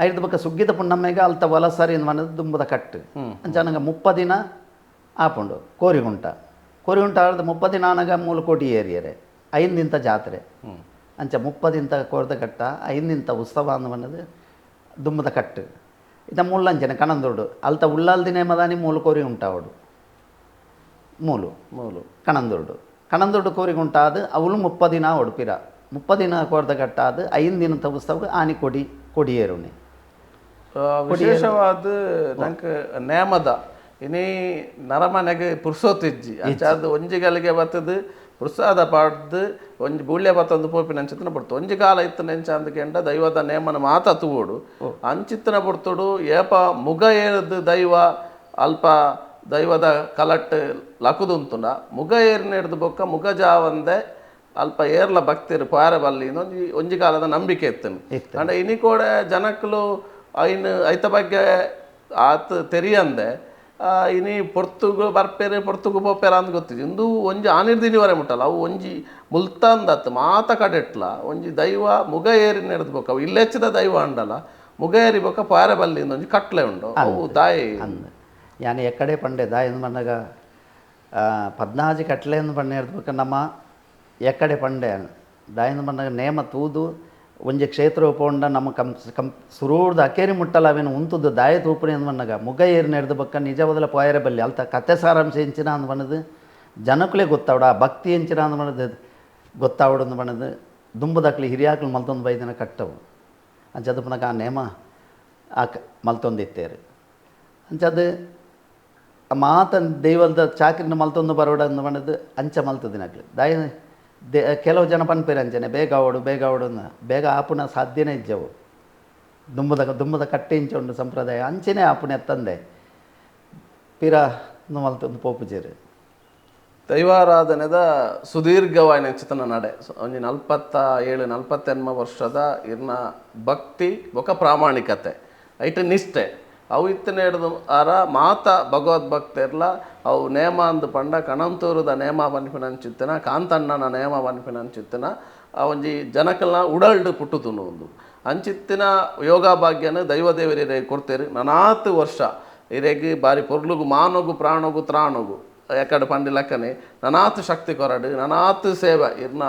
ಐದು ಬೊಕ್ಕ ಸುಗ್ಗಿದ ಪುಣ್ಣಮ್ಮೆಗೆ ಅಲ್ತ ವಲಸರಿ ಮನದ ದುಂಬದ ಕಟ್ಟು ಅಂಚನಗ 30 ದಿನ ಆಪುಂಡು ಕೋರಿಗುಂಟ ಕೋರಿಗುಂಟ ಆಡ್ದ 30 ದಿನ ಆನಗ ಮೂಲಕೋಟಿ ಏರಿಯರೆ 5 ದಿನದ ಜಾತ್ರೆ ಅಂಚ 30 ದಿನದ ಕೋರ್ದ ಕಟ್ಟ 5 ದಿನದ ಉತ್ಸವ ಅನ್ನೋದು ದುಂಬದ ಕಟ್ಟು ಇದ ಮುಳ್ಳಂಚನೆ ಕಣಂದೋಡು ಅಲ್ತ ಉಳ್ಳಾಲ್ ದಿನ ಮದಾನಿ ಮೂಲು ಕೋರಿ ಉಂಟಾವಡು ಮೂಲು ಮೂಲು ಕಣಂದೋಡು ಕಣಂದೋಡು ಕೋರಿಗೆ ಉಂಟಾದ ಅವಳು 30 ದಿನ ಒಡುಪಿರ 30 ದಿನ ಕೋರ್ದ ಕಟ್ಟಾದ 5 ದಿನದ ಉತ್ಸವ ಆನಿ ಕೊಡಿ ಕೊಡಿಯೇರುಣಿ ವಿಶೇಷವಾದ ನಂಗೆ ನೇಮದ ಇನಿ ನರಮನೆಗೆ ಪುರ್ಸೋತಿಜ್ಜಿ ಅಂಚಾದ ಒಂಜಿಗಳಿಗೆ ಬರ್ತದೆ ಪ್ರಸಾದ ಪಾಡ್ದು ಒಂಜಿ ಬೂಳ್ಯ ಬತ್ತೊಂದು ಪೋಪಿನ ಅಂಚಿತ್ತನ ಪಡ್ತು ಒಂಜಿ ಕಾಲ ಇತ್ತು ನೆಂಚ ಅಂದಕೆಂಡ ದೈವದ ನೇಮನ ಮಾತ ತೂವೋಡು ಅಂಚಿತ್ತನ ಪಡ್ತೋಡು ಏಪ ಮುಗ ಏರ್ದು ದೈವ ಅಲ್ಪ ದೈವದ ಕಲಟ್ಟು ಲಕುದುಂತುಂಡ ಮುಗ ಏರ್ನ ಬೊಕ್ಕ ಮುಗ ಜಾವಂದೆ ಅಲ್ಪ ಏರ್ಲ ಭಕ್ತಿರು ಪಾರೆ ಬಲ್ಲಿ ಒಂಜಿ ಒಂಜಿ ಕಾಲದ ನಂಬಿಕೆ ಇತ್ತು ಅಂಡ ಇನಿ ಕೂಡ ಜನಕ್ಕಲು ಐನ್ ಐತ ಬಗ್ಗೆ ಆತ ತೆರಿಯಂದೆ ಇನಿ ಪೊರ್ತುಗು ಬರ್ಪೇರೆ ಪೊರ್ತುಗು ಪೋಪೇರ ಅಂತ ಗೊತ್ತಿದೆ ಇಂದು ಒಂಜಿ ಆನಿರ್ದಿನಿವರೆ ಮುಟ್ಟಲ್ಲ ಅವು ಒಂಜಿ ಮುಲ್ತಾಂದತ್ತು ಮಾತ ಕಡೆಟ್ಲ ಒಂಜಿ ದೈವ ಮುಗ ಏರಿ ನೆಡ್ದು ಬೊಕ್ಕ ಅವು ಇಲ್ಲೆಚ್ಚಿದ ದೈವ ಅಂಡಲ್ಲ ಮುಗ ಏರಿ ಬೊಕ್ಕ ಪಾರೆ ಬಲ್ಲಿ ಒಂಜಿ ಕಟ್ಲೆ ಉಂಡು ಅವು ದಾಯಿ ಅಂದ ಯಾನ್ ಎಕ್ಕಡೆ ಪಂಡೆ ದಾಯಿ ಪನ್ನಗ 14 ಕಟ್ಲೆ ಪಂಡೆ ನಮ್ಮ ಎಕ್ಕಡೆ ಪಂಡೆ ದಾಯಿಂದ ಪನ್ನಗ ನೇಮ ತೂದು ಒಂಜಿ ಕ್ಷೇತ್ರ ಪೋಂಡ ನಮ್ಮ ಕಂ ಕಂ ಸುರೂರ್ದ ಅಕೇರಿ ಮುಟ್ಟಲ ಅವೇನು ಉಂತುದು ದಾಯ ತೂಪುಣಿ ಅಂದ್ ಪನ್ನಗ ಮುಗ ಏರಿ ನೆಡ್ದು ಬೊಕ್ಕ ನಿಜ ಬದಲ ಪೋಯರೆ ಬಲ್ಲಿ ಅಲ್ತ ಕತೆ ಸಾರಾಂಶ ಎಂಚಿನ ಅಂದ್ ಪನ್ನದು ಜನಕ್ಕಲೇ ಗೊತ್ತಾವಡ ಆ ಭಕ್ತಿ ಎಂಚಿನ ಅಂದ್ ಪನ್ನದು ಗೊತ್ತಾವಡು ಅಂದ್ ಪನ್ನದು ದುಂಬದಕ್ಲು ಹಿರಿಯಾಕ್ಲು ಮಲ್ತೊಂದು ಬೈದಿನ ಕಟ್ಟವು ಅಂಚದ ಪನಗ ಆ ನೇಮ ಆ ಮಲ್ತೊಂದಿತ್ತೇರು ಅಂಚದು ಮಾತ ದೈವದ ಚಾಕ್ರಿನ ಮಲ್ತೊಂದು ಬರೋಡ ಅಂದ್ ಪನ್ನದು ಅಂಚ ಮಲ್ತದಿನಕ್ಲು ದಾಯ ದೆ ಕೆಲವು ಜನ ಪನ್ಪೇರು ಅಂಚನೆ ಬೇಗ ಅವಡು ಬೇಗ ಅವಡು ಬೇಗ ಆಪುನ ಸಾಧ್ಯನೇ ಇಜ್ಜವು ದುಂಬದ ದುಂಬದ ಕಟ್ಟೆ ಇಂಚ ಉಂಡು ಸಂಪ್ರದಾಯ ಅಂಚನೆ ಆಪುನ ಎತ್ತಂದೆ ಪಿರ ಮಲ್ತೊಂದು ಪೋಪುಜೇರು ದೈವಾರಾಧನೆದ ಸುದೀರ್ಘವಾಯಿನ ಚಿತನ ನಡೆ ಒಂಜಿ 47 48 ವರ್ಷದ ಇರ್ನ ಭಕ್ತಿ ಬೊಕ ಪ್ರಾಮಾಣಿಕತೆ ಐಟ್ ನಿಷ್ಠೆ ಅವು ಇತ್ತನ ಹಿಡ್ದು ಆರ ಮಾತ ಭಗವದ್ಭಕ್ತೆರ್ಲ ಅವು ನೇಮ ಅಂದು ಪಂಡ ಕಣಂತೂರದ ನೇಮ ಪನ್ಪಿನ ಕಾಂತಣ್ಣನ ನೇಮ ಪನ್ಪಿನ ಆ ಒಂಜಿ ಜನಕಲ್ನ ಉಡಲ್ಡು ಪುಟ್ಟುತುನು ಒಂದು ಅಂಚಿತ್ತಿನ ಯೋಗ ಭಾಗ್ಯನ ದೈವದೇವರಿಗೆ ಕೊಡ್ತೇರು ನನಾತು ವರ್ಷ ಇರೆಗ್ ಬಾರಿ ಪೊರ್ಲುಗು ಮಾನೋಗು ಪ್ರಾಣೋಗು ತ್ರಾಣೋಗು ಎಕಡೆ ಪಂಡಿ ಲೆಕ್ಕನೆ ನನಾತು ಶಕ್ತಿ ಕೊರಡು ನನಾತು ಸೇವೆ ಇರ್ನ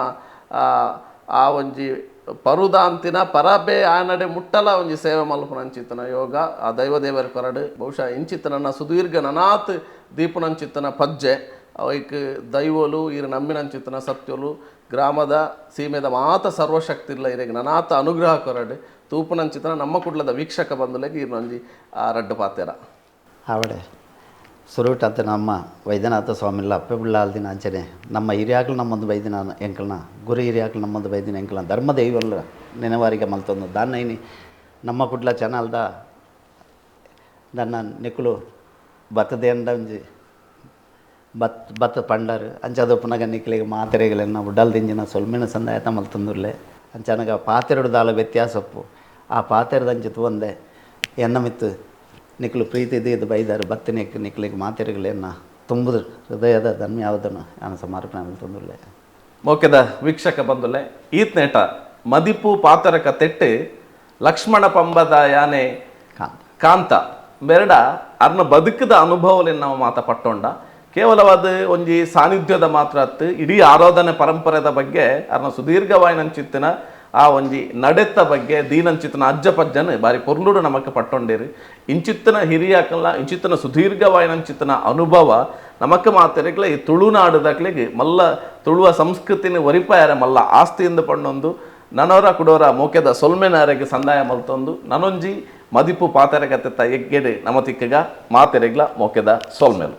ಆ ಒಂಜಿ ಪರುದಾಂತಿನ ಪರಬೆ ಆನಡೆ ಮುಟ್ಟಲ ಒಂಜಿ ಸೇವೆ ಮಲ್ಪುನಂಚಿತ್ತನ ಯೋಗ ಆ ದೈವದೇವರ ಕೊರಡು. ಬಹುಶಃ ಇಂಚಿತ್ತನ ಸುದೀರ್ಘ ನನಾತ್ ದೀಪುನಂಚಿತ್ತನ ಪಜ್ಜೆ ಅವೈಕ್ ದೈವೋಲು ಇರು ನಂಬಿನಂಚಿತ್ತನ ಸತ್ಯಲು ಗ್ರಾಮದ ಸೀಮೆದ ಮಾತ ಸರ್ವಶಕ್ತಿ ಇಲ್ಲ ಇರೆಗ್ ನನಾತ ಅನುಗ್ರಹ ಕೊರಡು. ತೂಪುನಂಚಿತ್ತನ ನಮ್ಮ ಕುಡ್ಲದ ವೀಕ್ಷಕ ಬಂಧುಲೆಗ್ ಇರ್ನೊಂಜಿ ಆ ರಡ್ಡು ಪಾತೆರ. ಆವಡೆ ಸುರುಟ್ ಅಂತ ನಮ್ಮ ವೈದ್ಯನಾಥ ಸ್ವಾಮಿಲ್ಲ ಅಪ್ಪೆ ಬಿಳ್ಳಾಲ್ದಿನ ಅಂಚನೆ ನಮ್ಮ ಹಿರಿಯಾಕ್ಲು ನಮ್ಮೊಂದು ಬೈದಿನ ಎಂಕಲ್ನ ಗುರು ಹಿರಿಯಾಕ್ಲು ನಮ್ಮೊಂದು ಬೈದಿನ ಎಂಕಲ್ನ ಧರ್ಮ ದೈವಲ್ಲ ನೆನವಾರಿಗೆ ಮಲ್ತೊಂದು ದಾನ್ನ ಇನಿ ನಮ್ಮ ಕುಡ್ಲ ಚಾನಲ್ದ ದನ್ನ ನಿಕುಲು ಬತ್ತದೇಂಡ ಒಂಜಿ ಬತ್ ಬತ್ತ ಪಂಡರ್ ಅಂಚಾದ ಪುನಗ ನಿಕ್ಲೆಗ್ ಮಾತೆರೆಗಲೆನ್ನ ಉಡಲ್ ದಿಂಜಿನ ಸೊಲ್ಮೆನ ಸಂದಾಯತ ಮಲ್ತೊಂದುಲ್ಲೆ. ಅಂಚನಗ ಪಾತೆರಡು ದಾಲ ವ್ಯತ್ಯಾಸಪ್ಪು ಆ ಪಾತೆರದಂಚ ತೂವಂದೆ ಎನ್ನ ಮಿತ್ತು ನಿಕ್ಲು ಪ್ರೀತಿ ದೀದ್ ಬೈದಾರು ಬತ್ತಿನೆಕ್ ನಿಕ್ಲೆಗ್ ಮಾತೆರೆಗಲೆನ್ನ ತುಂಬುದು ಹೃದಯದ ಧನ್ಯವಾದನು ನಾನು ಸಮರ್ಪಣೆ ಮಲ್ತೊಂದುಲ್ಲೆ. ಮೋಕೆದ ವೀಕ್ಷಕ ಬಂಧುಲೆ, ಈತ್ನೇಟ ಮದಿಪು ಪಾತರಕ ತೆಟ್ಟು ಲಕ್ಷ್ಮಣ ಪಂಬದ ಯಾನೆ ಕಾಂತ ಕಾಂತ ಬೆರಡ ಅರ್ನ ಬದುಕದ ಅನುಭವಲೆನ್ ನಾವು ಮಾತ ಪಟ್ಟೊಂಡ. ಕೇವಲವಾದ ಒಂಜಿ ಸಾನ್ನಿಧ್ಯದ ಮಾತ್ರ ಅತ್ತು ಇಡೀ ಆರಾಧನೆ ಪರಂಪರೆದ ಬಗ್ಗೆ ಅರ್ನ ಸುದೀರ್ಘವಾಯಿನಂಚಿತ್ತಿನ ಆ ಒಂಜಿ ನಡೆತ್ತ ಬಗ್ಗೆ ದೀನಂಚಿತ್ತನ ಅಜ್ಜ ಪಜ್ಜನ ಬಾರಿ ಪೊರ್ಲುಡು ನಮಕ್ ಪಟ್ಟೊಂಡೇರು. ಇಂಚಿತ್ತನ ಹಿರಿಯಾಕಲ್ಲ ಇಂಚಿತ್ತನ ಸುದೀರ್ಘವಾಯಿನಂಚಿತ್ತನ ಅನುಭವ ನಮಕ್ ಮಾತೆರೆಗ್ಲ ಈ ತುಳುನಾಡುದಕ್ಲೆಗ್ ಮಲ್ಲ ತುಳುವ ಸಂಸ್ಕೃತಿನ ಒರಿಪಾಯರ ಮಲ್ಲ ಆಸ್ತಿಯಿಂದ ಪಣ್ಣೊಂದು ನನೋರ ಕುಡೋರ ಮೋಕೆದ ಸೊಲ್ಮೆನಾರೆಗ್ ಸಂದಾಯ ಮಲ್ತೊಂದು ನನೊಂಜಿ ಮದಿಪು ಪಾತೆರಗತ್ತೆತ್ತ ಎಗ್ಗೆಡ್ ನಮತಿಕ್ಕಗ ಮಾತೆರೆಗ್ಲ ಮೋಕೆದ ಸೊಲ್ಮೆಲು.